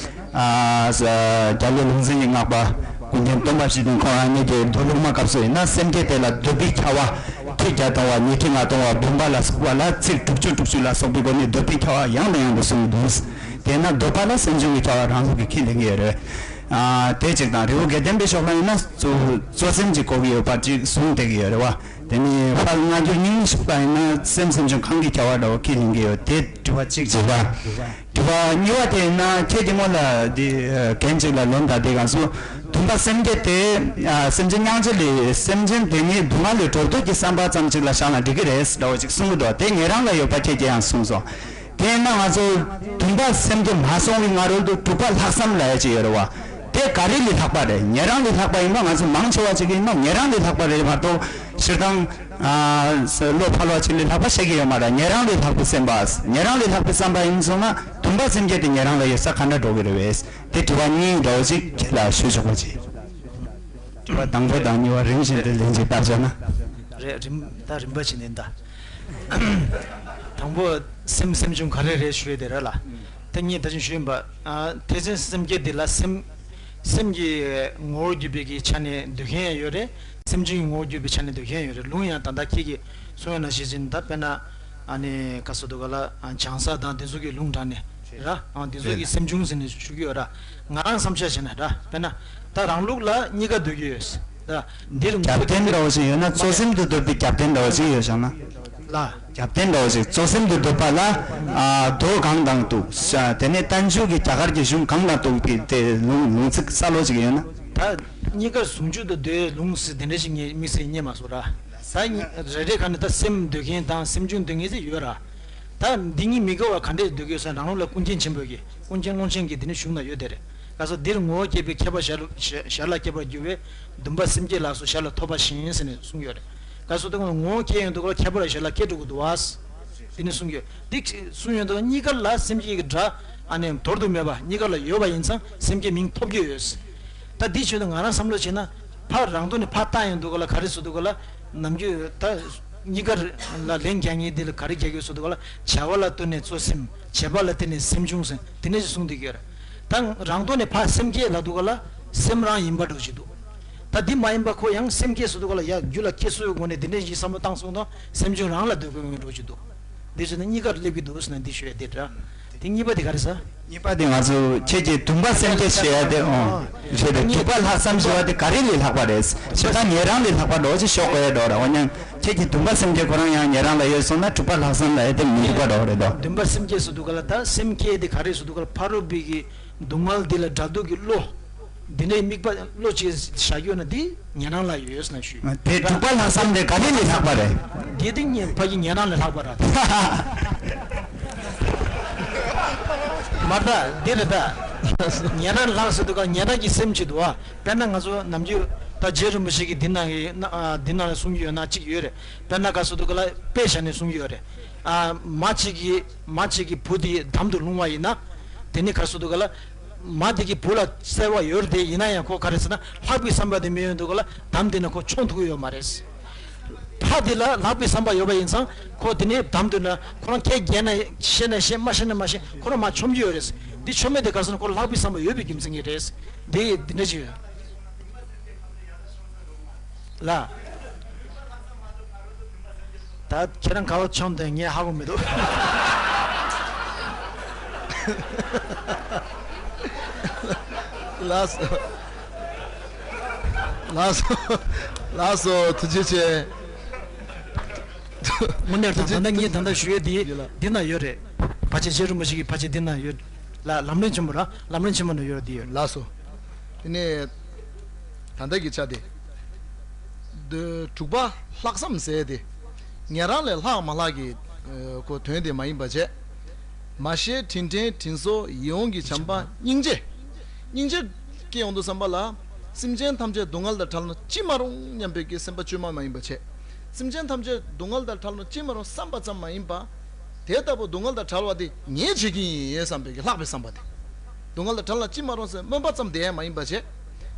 ཨ་རྒྱ་ལོ་ལུང་ཚན་གྱི་སྔགས་པ་ཀུན་མཁྱེན་སྟོན་པ་སྤྱི་དང་ཁོང་རང་ཉིད་ཀྱི་མདོ་ལུགས་མ་སྐབས་སུ་ཡིན་ན་སེམས་བསྐྱེད་དེ་ལ་འདོད་པའི་ཁྱབ་པ་ཁྲི་བརྒྱ་སྟོང་བ་ཉི་ཁྲི་ལྔ་སྟོང་བ་བུམ་པ་ལ་སོགས་པ་ལ་ཚིག་དྲུག་ཅུ་དྲུག་ཅུ་ལ་སོགས་པའི་སྒོ་ནས་འདོད་པའི་ཁྱབ་པ་ཡང་ནས་ཡང་དུ་གསུངས་འདུག་དེས་ན་འདོད་པ་ལ་སེམས་བྱུང་གི་ཁྱབ་པ་རང་ལུགས་ཀྱི་ཁས་ལེན་གྱི་ཡོད་རེད། ཨ་དེ་གཅིག་དང་རི་བོ་དགེ་ལྡན་པའི་ཕྱོགས་ལ་ཡིན་ན་གཙོ་གཙོ་སེམས་ཀྱིས་གོ་གི་ཡོད་པ་གཅིག་གསུངས་བསྡད་ཀྱི་ཡོད་རེད་བ། དེ་ནས་ཕར་སྔ་འགྱུར་རྙིང་མའི་ཕྱོགས་ལ་ཡིན་ན་སེམས་སེམས་བྱུང་གང་གིས་ཁྱབ་པ་འདྲ་བོ་ཁས་ལེན་གྱི་ཡོད་དེ་དྲི་བ་གཅིག་བྱས་པ། དྲི་བ་གཉིས་པ་དེ་ཡིན་ན་ཁྱེད་ཀྱིས་སྔོན་ལ་འདི་རྒན་གཅིག་ལ་ལན་བཏབ་དེ་ག་སོ། སྡོམ་པ་སེམས་བསྐྱེད་དེ་སེམས་ཅན་སྙིང་རྗེ་ལས་སེམས་ཅན་དེ་ཉིད་སྡུག་བསྔལ་ལས་གྲོལ་འདོད་ཀྱི་བསམ་པ་ཙམ་ཅིག་ལ་བཞག་ན་འགྲིག་གི་རེད་འདྲ་བོ་ཅིག་གསུང་གི་འདུག་དེ་ཉན་རང་ལ་ཡོད་པ་ཁྱེད་ཀྱིས་ཡང་གསུངས་སོང་། དེས་ན་ང་ཚོ་སྡོམ་པ་སེམས་བསྐྱེད་མ་སོང་བའི་སྔ་རོལ་དུ་གྲུབ་པ་ལྷག་བསམ་ལབ་ཡ་ཅིག་ཡོད་རེད་བ། དེ་ག་རེ་ལས་ལྷག་པ་རེད། ཉན་རང་ལས་ལྷག་པ་ཡིན་ན་ང་ཚོ་མང་ཆེ་བ་ཅིག་ཡིན་ན་ཉན་རང་ལས་ལྷག་པ་རེད་མ་གཏོགས་སྤྱིར་བཏང་ཨ་བློ་ཕལ་བ་ཅིག་ལས་ལྷག་པ་བཤད་ཀྱི་ཡོད་མ་རེད། ཉན་རང་ལས་ལྷག་པའི་སེམས་པ་ཉན་རང་ལས་ལྷག་པའི་བསམ་པ་ཡིན་སོང་ན་སྡོམ་པ་སེམས་བསྐྱེད་དེ་ཉན་རང་ལ་ཡོད་ས་ག་འདྲ་འགྲོ་གི་རེད་བས། དེ་དྲི་བ་གཉིས་འདྲ་བོ་ཅིག་ཁྱེད་ལ་ཞུ་ཆོག་པ་ཅིག་དྲི་བ་དང་པོ་དང་གཉིས་པ་རིམ་བཞིན་དུ་ལན་ཅིག་བཏབ་བྱས་ན། རེད། རིམ་ད་རིམ་པ་བྱས་ནས་ད། དང་པོ་སེམས་སེམས་བྱུང་ག་རེ་རེད་ཞུས་དེ་རེད་ལ། དེ་གཉིས་ད་ཅིང་ཞུས་ཡིན་པ། ཨ་ཐེག་ཆེན་སེམས་བསྐྱེད་འདི་ལ་སེམས་སེམས་ཀྱི་ངོ་བོར་གྱུར་པའི་གི་ཆ་ནས་འདོད་མཁན་ཡང་ཡོད་རེད། སེམས་བྱུང་གི་ངོ་བོར་གྱུར་པའི་ཆ་ནས་འདོད་མཁན་ཡང་ཡོད་རེད། ལུང་ཡང་ད་ལྟ་ཁྱེད་ཀྱིས་གསུང་ཡ་ནང་བཞིན་བྱས་ན་ད་དཔེར་ན་ཨ་ནི་ག་སོ་འདུག་ག་ལ་ཨ་བྱང་ས་དང་དེ་ཚོ་གི་ལུང་དྲངས་ནས་ར། ཨ་དེ་ཚོ་གི་སེམས་བྱུང་ཟེར་ནས་ཞུ་གི་ཡོད་ར། ང་རང་བསམ་འཆར་བྱས་ན་ར། དཔེར་ན་ད་རང་ལུགས་ལ་གཉིས་ཀ་འདོད་ཀྱི་ཡོད་ར། འདིར་རྒྱབ་རྟེན་འདྲ་བོ་ཞིག་ཡོད་ན་གཙོ་སེམས་དུ་འདོད་པའི་རྒྱབ་རྟེན་འདྲ་བོ་ཞིག་ཡོད་བཞག་ན། ལ། རྒྱབ་རྟེན་འདྲ་བོ་ཞིག་གཙོ་སེམས་དུ་འདོད་པ་ལ་ཨ་མདོ་གང་དང་འདུག་དེ་ནས་བསྟན་བཅོས་ཀྱི་རྒྱ་གར་གྱི་གཞུང་གང་དང་འདུག་པའི་དེ་ལུང་ལུང་ཚིག་གསལ་བོ་ཞིག་ཡོད་ན། ད་གཉིས་ཀར་ཟུང་འཇུག་ཏུ་འདོད་ལུང་ཟེར་དེ་འདྲ་ཞིག་ངས་དམིགས་བསལ་རྙེད་མ་སོང་ར། ད་རེ་རེ་ག་ནས་ད་སེམས་འདོད་མཁན་དང་སེམས་བྱུང་འདོད་མཁན་ཟེར་ཡོད་ར། ད་འདི་གཉིས་མི་དགེ་བ་ག་འདྲས་འདོད་ཀྱི་ཡོད་ཟེར་ན་རང་ལུགས་ལ་ཀུན་མཁྱེན་ཆེན་པོས་ཀྱི་ཀུན་མཁྱེན་ཀློང་ཆེན་གྱི་འདི་ནི་གཞུང་ན་ཡོད་དེ་རེད། ག་སོ་འདིར་ངོ་བོ་སྐྱེས་པའི་ཁྱད་པར་ཞར་ལ་ཞར་ཞར་ལ་སྐྱེ་བར་འགྱུར་བས་སྡོམ་པ་སེམས་བསྐྱེད་ལ་སོགས་ཞར་ལ་ཐོབ་པ་བཞིན་ཟེར་ནས་གསུངས་ཡོད་རེད། ག་སོ་དེ་ངོ་བོ་སྐྱེས་ཡོང་དུས་ཁ་ལ་ཁྱད་པར་ཞར་ལ་སྐྱེ་འགྲོ་གི་འདུག་བ། འདི་ནི་གསུངས་ཡོད། འདི་གསུངས་ཡོང་དུས་གཉིས་ཀ་ལ་སེམས་བསྐྱེད་ཀྱི་སྒྲ་ཨ་ནི་དོར་དུ་མེད་པ་གཉིས་ཀ་ལ་ཡོད་པ་ཡིན་ཙང་སེམས་བསྐྱེད་མིང་ཐོབ་ཀྱི་ཡོད། ད་འདི་བྱས་ན་ང་རང་བསམ་བློ་བྱས་ན་ཕར་རང་དོན་ནས་ཕར་བལྟ་ཡོང་དུས་ཁ་ལ་ག་རེ་ཟེར་དུས་ཁ་ལ་ནམ་རྒྱུན་ད། གཉིས་ཀ་ལ་ལན་རྒྱག་མཁན་འདི་ལ་ག་རེ་རྒྱག་གི་ཡོད་ཟེར་དུས་ག་ལ། བྱ་བ་ལ་ལྟོས་ནས་གཙོ་སེམས། བྱེད་པ་ལ་བརྟེན་ནས་སེམས་བྱུང་ཟེར་དེ་འདྲ་ཞིག་གསུངས་བསྡད་ཀྱི་ཡོད་རེད། ད་རང་དོན་ནས་ཕར་སེམས་བསྐྱེད་ལབ་དུས་ག་ལ་སེམས་རང་ཡིན་པ་འདྲ་ཞིག་འདུག་ད་འདི་མ་ཡིན་པ་ཁོ་ཡང་སེམས་བསྐྱེད་ཟེར་དུས་ག་ལ་ཡ་རྒྱུད་ལ་སྐྱེ་སོའི་སྒོ་ནས་འདི་འདྲ་ཞིག་བསམ་བློ་བཏང་སོང་དང་སེམས་བྱུང་རང་ལ་ལྟོས་དགོས་ཀྱི་འདྲ་ཞིག་འདུག་འདི་བྱས་ན་གཉིས་ཀར་སླེབས་ཀྱི་འདུག་ཟེར་ན་འདི་ཞུ་ཡ་དེ་འདྲ། དེ་གཉིས་པ་དེ་ག་རེ་ཟེར། གཉིས་པ་དེ་ང་ཚོ་ཁྱེད་ཀྱིས་སྡོམ་པ་སེམས་བསྐྱེད་ཞུ་ཡ་དེ་ཨོ། ཞུ་དེ་སྒྲུབ་པ་ལྷག་བསམ་ཞུ་བ་དེ་ག་རེ་ལས་ལྷག་པ་རེད། ཞེ་སྡང་ཉན་རང་ལས་ལྷག་པ་འགྲོ་ཅེས་ཤོག་གོ་ཡ་འགྲོ་ར་འོ་སྙམ། ཁྱེད་ཀྱིས་སྡོམ་པ་སེམས་བསྐྱེད་ཁོ་རང་ཡང་ཉན་རང་ལ་ཡོད་སོང་ན་སྒྲུབ་པ་ལྷག་བསམ་ལ་ཡ་དེ་མི་འདུག་པ་འགྲོ་རེད་དོ། སྡོམ་པ་སེམས་བསྐྱེད་ཟེར་དུས་ག་ལ་ད་སེམས་བསྐྱེད་དེ་ག་རེ་ཟེར་དུས་ག་ལ་ཕ་རོལ་པོའི་གི་སྡུག་བསྔལ་འདི་ལ་དགྲ་བདུད་ཀྱི་བློ། འདི་འདྲའི་དམིགས་པ་བློ་ཅིག་བཞག་ཡོད་ན་འདི་ཉན་རང་ལ་ཡོད་ཟེར་ན་ཞུས། དེ་སྒྲུབ་པ་ལྷག་བསམ་དེ་ག་རེ་ལས་ལྷག་པ་རེད། འདི་དེ་ཉན་ཕ་གི་ཉན་རང་ལས་ལྷག་པ་རེད། མར་ད་འདི་རེད་ད། ཉན་རང་ལྷག་ཟེར་དུས་ག་ཉན་རང་གི་སེམས་ཅིག་འདུག་ཨ། དཔེར་ན་ང་ཚོ་ནམ་རྒྱུན་ད་རྗེ་རིན་པོ་ཆེ་གིས་འདི་ནང་གི་ན་ཨ་འདི་ནང་ལ་གསུང་གི་ཡོད་ན་གཅིག་ཡོད་རེད། དཔེར་ན་ག་ཟེར་དུས་ག་ལ་དཔེ་བཞག་ནས་གསུང་གི་ཡོད་རེད། ཨ་མ་གཅིག་གིས་མ་གཅིག་གི་བུ་དེ་འདམ་དུ་ལྷུང་བ་ཡིན་ན། དེ་ནི་ག་ཟེར་དུས་ག་ལ། མ་དེ་གི་བུ་ལ་བརྩེ་བ་ཡོད་རེད་དེ་ཡིན་ན་ཡང་ཁོ་ག་རེ་ཟེར་ན་ལྷག་པའི་བསམ་པ་དེ་མེད་ཡོང་དུས་ག་ལ་འདམ་དེ་ན་ཁོ་མཆོང་ཐུབ་ཀྱི་ཡོད་མ་རེད། ཕ་དེ་ལ་ལྷག་པའི་བསམ་པ་ཡོད་པ་ཡིན་ཙང་ཁོ་དེ་ནས་འདམ་དུ་ན་ཁོ་རང་ཁས་རྒྱལ་ན་ཤེས་ན་ཤེས་མ་ཤེས་ན་མ་ཤེས་ཁོ་རང་མ་མཆོང་གི་ཡོད་རེད། འདི་མཆོང་མེད་དེ་ག་ཟེར་ན་ཁོ་ལྷག་པའི་བསམ་པ་ཡོད་པའི་རྒྱུ་མཚན་གྱིས་རེད། འདི་འདི་འདྲ་ཅིག་ཡོད། ལ། ད་ཁྱེད་རང་ག་བ་ཆོམ་དེ་ངས་ཧ་གོ་མི་འདུག་ལགས་སོ། ལགས་སོ། ལགས་སོ། ཐུགས་རྗེ་ཆེ། དངོས་གནས་ད་ད་ལྟ་ངས་ད་ལྟ་ཞུ་ཡས་འདི་འདི་ན་ཡོད་རེད། ཕལ་ཆེར་རྗེ་རིན་པོ་ཆེ་གི་ཕལ་ཆེར་འདི་ན་ཡོད། ལ་ལམ་རིམ་ཆེན་མོ་ར་ལམ་རིམ་ཆེན་མོ་ན་ཡོད་རེད་འདི་ཡོད། ལགས་སོ། དེ་ནས། ད་ལྟ་གི་ཆ་དེ། འདི་དྲུག་པ་ལྷག་བསམ་ཟེར་དེ། ཉན་རང་ལས་ལྷག་མ་ལྷག་གི་ཨ་གོ་དོན་དེ་མ་ཡིན་པ་བྱས། མ་ཤེས་དྲིན་དྲན་དྲིན་གཟོ་ཡིད་འོང་གི་བྱམས་པ་སྙིང་རྗེ། སྙིང་རྗེ་སྐྱེ་ཡོང་དུས་བསམ་པ་ལ། སེམས་ཅན་ཐམས་ཅད་སྡུག་བསྔལ་དང་བྲལ་ན་ཅི་མ་རུང་སྙམ་པའི་གི་སེམས་པ་བཅོས་མ་མ་ཡིན་པ་བྱས། སེམས་ཅན་ཐམས་ཅད་སྡུག་བསྔལ་དང་བྲལ་ན་ཅི་མ་རུང་བསམ་པ་ཙམ་མ་ཡིན་པ། དེ་ལྟ་བུ་སྡུག་བསྔལ་དང་བྲལ་བ་དེ་ངས་བྱེད་ཀྱི་ཡིན་བསམ་པའི་གི་ལྷག་པའི་བསམ་པ་དེ། སྡུག་བསྔལ་དང་བྲལ་ན་ཅི་མ་རུང་ཟེར་སྨོན་པ་ཙམ་དེ་ཡང་མ་ཡིན་པ་བྱས།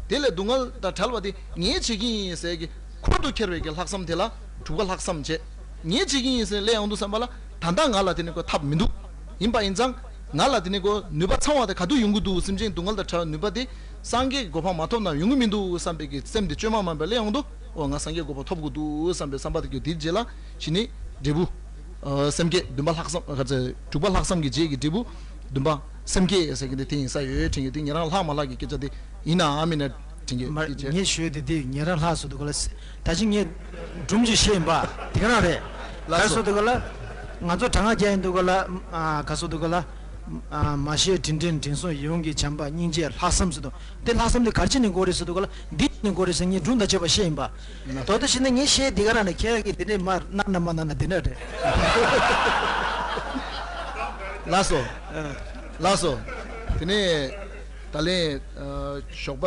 དེ་ལས་སྡུག་བསྔལ་དང་བྲལ་བ་དེ་ངས་བྱེད་ཀྱི་ཡིན་ཟེར་གི་ཁུར་དུ་ཁྱེར་བའི་གི་ལྷག་བསམ་དེ་ལ་དྲུག་པ་ལྷག་བསམ་བྱས། ངས་བྱེད་ཀྱི་ཡིན་ཟེར་སླེབས་ཡོང་དུས་བསམ་པ་ལ་ད་ལྟ་ང་ལ་དེ་ནི་ཁོ་ཐབས་མི་འདུག་ཡིན་པ་ཡིན་ཙང་། ང་ལ་དེ་ནི་ཁོ་ནུས་པ་ཚང་བ་དེ་ག་དུས་ཡོང་གི་འདུག་སེམས་ཅན་སྡུག་བསྔལ་དང་བྲལ་བའི་ནུས་པ་དེ་སངས་རྒྱས་ཀྱི་གོ་འཕང་མ་ཐོབ་ན་ཡོང་གི་མི་འདུག་བསམ་པའི་གི་སེམས་དེ་བཅོས་མ་མ་ཡིན་པ་སླེབས་ཡོང་དུས། འོ་ང་སངས་རྒྱས་གོ་འཕང་ཐོབ་དགོས་འདུག་བསམ་པའི་བསམ་པ་དེ་སྐྱོ་དེའི་རྗེས་ལ་ཕྱི་ནི་འབྲས་བུ། ཨ་སེམས་བསྐྱེད་བདུན་པ་ལྷག་བསམ་ག་ཚོད་དྲུག་པ་ལྷག་བསམ་གྱི་རྗེས་ཀྱི་འབྲས་བུ་བདུན་པ་སེམས་བསྐྱེད་ཟེར་གྱི་འདི་དེ་ཡིན་ས་ཡོད་དྲན་གྱི་འདི་ཉན་རང་ལྷག་མ་ལྷག་གི་སྐད་ཆ་དེ་ཡིན་ནའང་མིན་ན་དྲན་གྱི་མ་དེ་བྱས། ངས་ཞུས་དེ་དེ་ཉན་རང་ལྷག་ཟེར་དུས་ག་ལ་ད་ཅི་ངས་སྒྲུང་ཅིག་བཤད་ཡིན་པ་དེ་ག་རང་རེད། ལགས་ག་སོ། ཟེར་དུས་ག་ལ་ང་ཚོ་གྲངས་ཀ་རྒྱག་ཡིན་དུས་ག་ལ་ཨ་ག་ཟེར་དུས་ག་ལ། ཨ་མ་ཤེས་དྲིན་དྲན་དྲིན་གཟོ་ཡིད་འོང་གི་བྱམས་པ་སྙིང་རྗེ་ལྷག་བསམ་ཟེར་དུས། དེ་ལྷག་བསམ་དེ་ག་རེ་བྱས་ནས་དགོས་རེད་ཟེར་དུས་ག་ལ་འདི་བྱས་ནས་དགོས་རེད་ཟེར་ངས་སྒྲུང་དང་བཅས་པ་བཤད་ཡིན་པ། ད་ལྟ་བྱས་ན་ངས་བཤད་འདི་ག་རང་ནས་ཁྱེད་རང་གིས་འདི་འདྲས་མར་གནང་ན་མ་གནང་ན་འདི་འདྲ་རེད། ལགས་སོ། ལགས་སོ། དེ་ནས་ད་ལན་ཨ་ཞོགས་པ་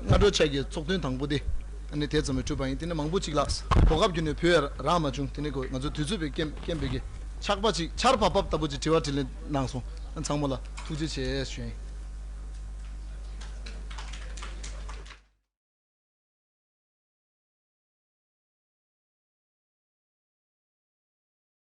སྔ་དྲོ་ཆ་གི་ཚོགས་ཐུན་དང་པོ་དེ་ཨ་ནི་དེ་ཙམ་གྱིས་གྲུབ་པ་ཡིན། དེ་ནས་མང་པོ་ཅིག་ལ་གོ་སྐབས་བརྒྱུད་ནས་བོད་ཡར་རག་མ་བྱུང་། དེ་ནས་ཁོ་ང་ཚོ་དུས་ཚོད་པའི་རྐྱེན་རྐྱེན་པས་ཀྱི་ཆག་པ་ཅིག་ཆར་བབ་བབ་ལྟ་བུ་ཅིག་དྲི་བ་དྲིས་ལན་གནང་སོང་། ཚང་མ་ལ་ཐུགས་རྗེ་ཆེ་ཞུ་ཡིན།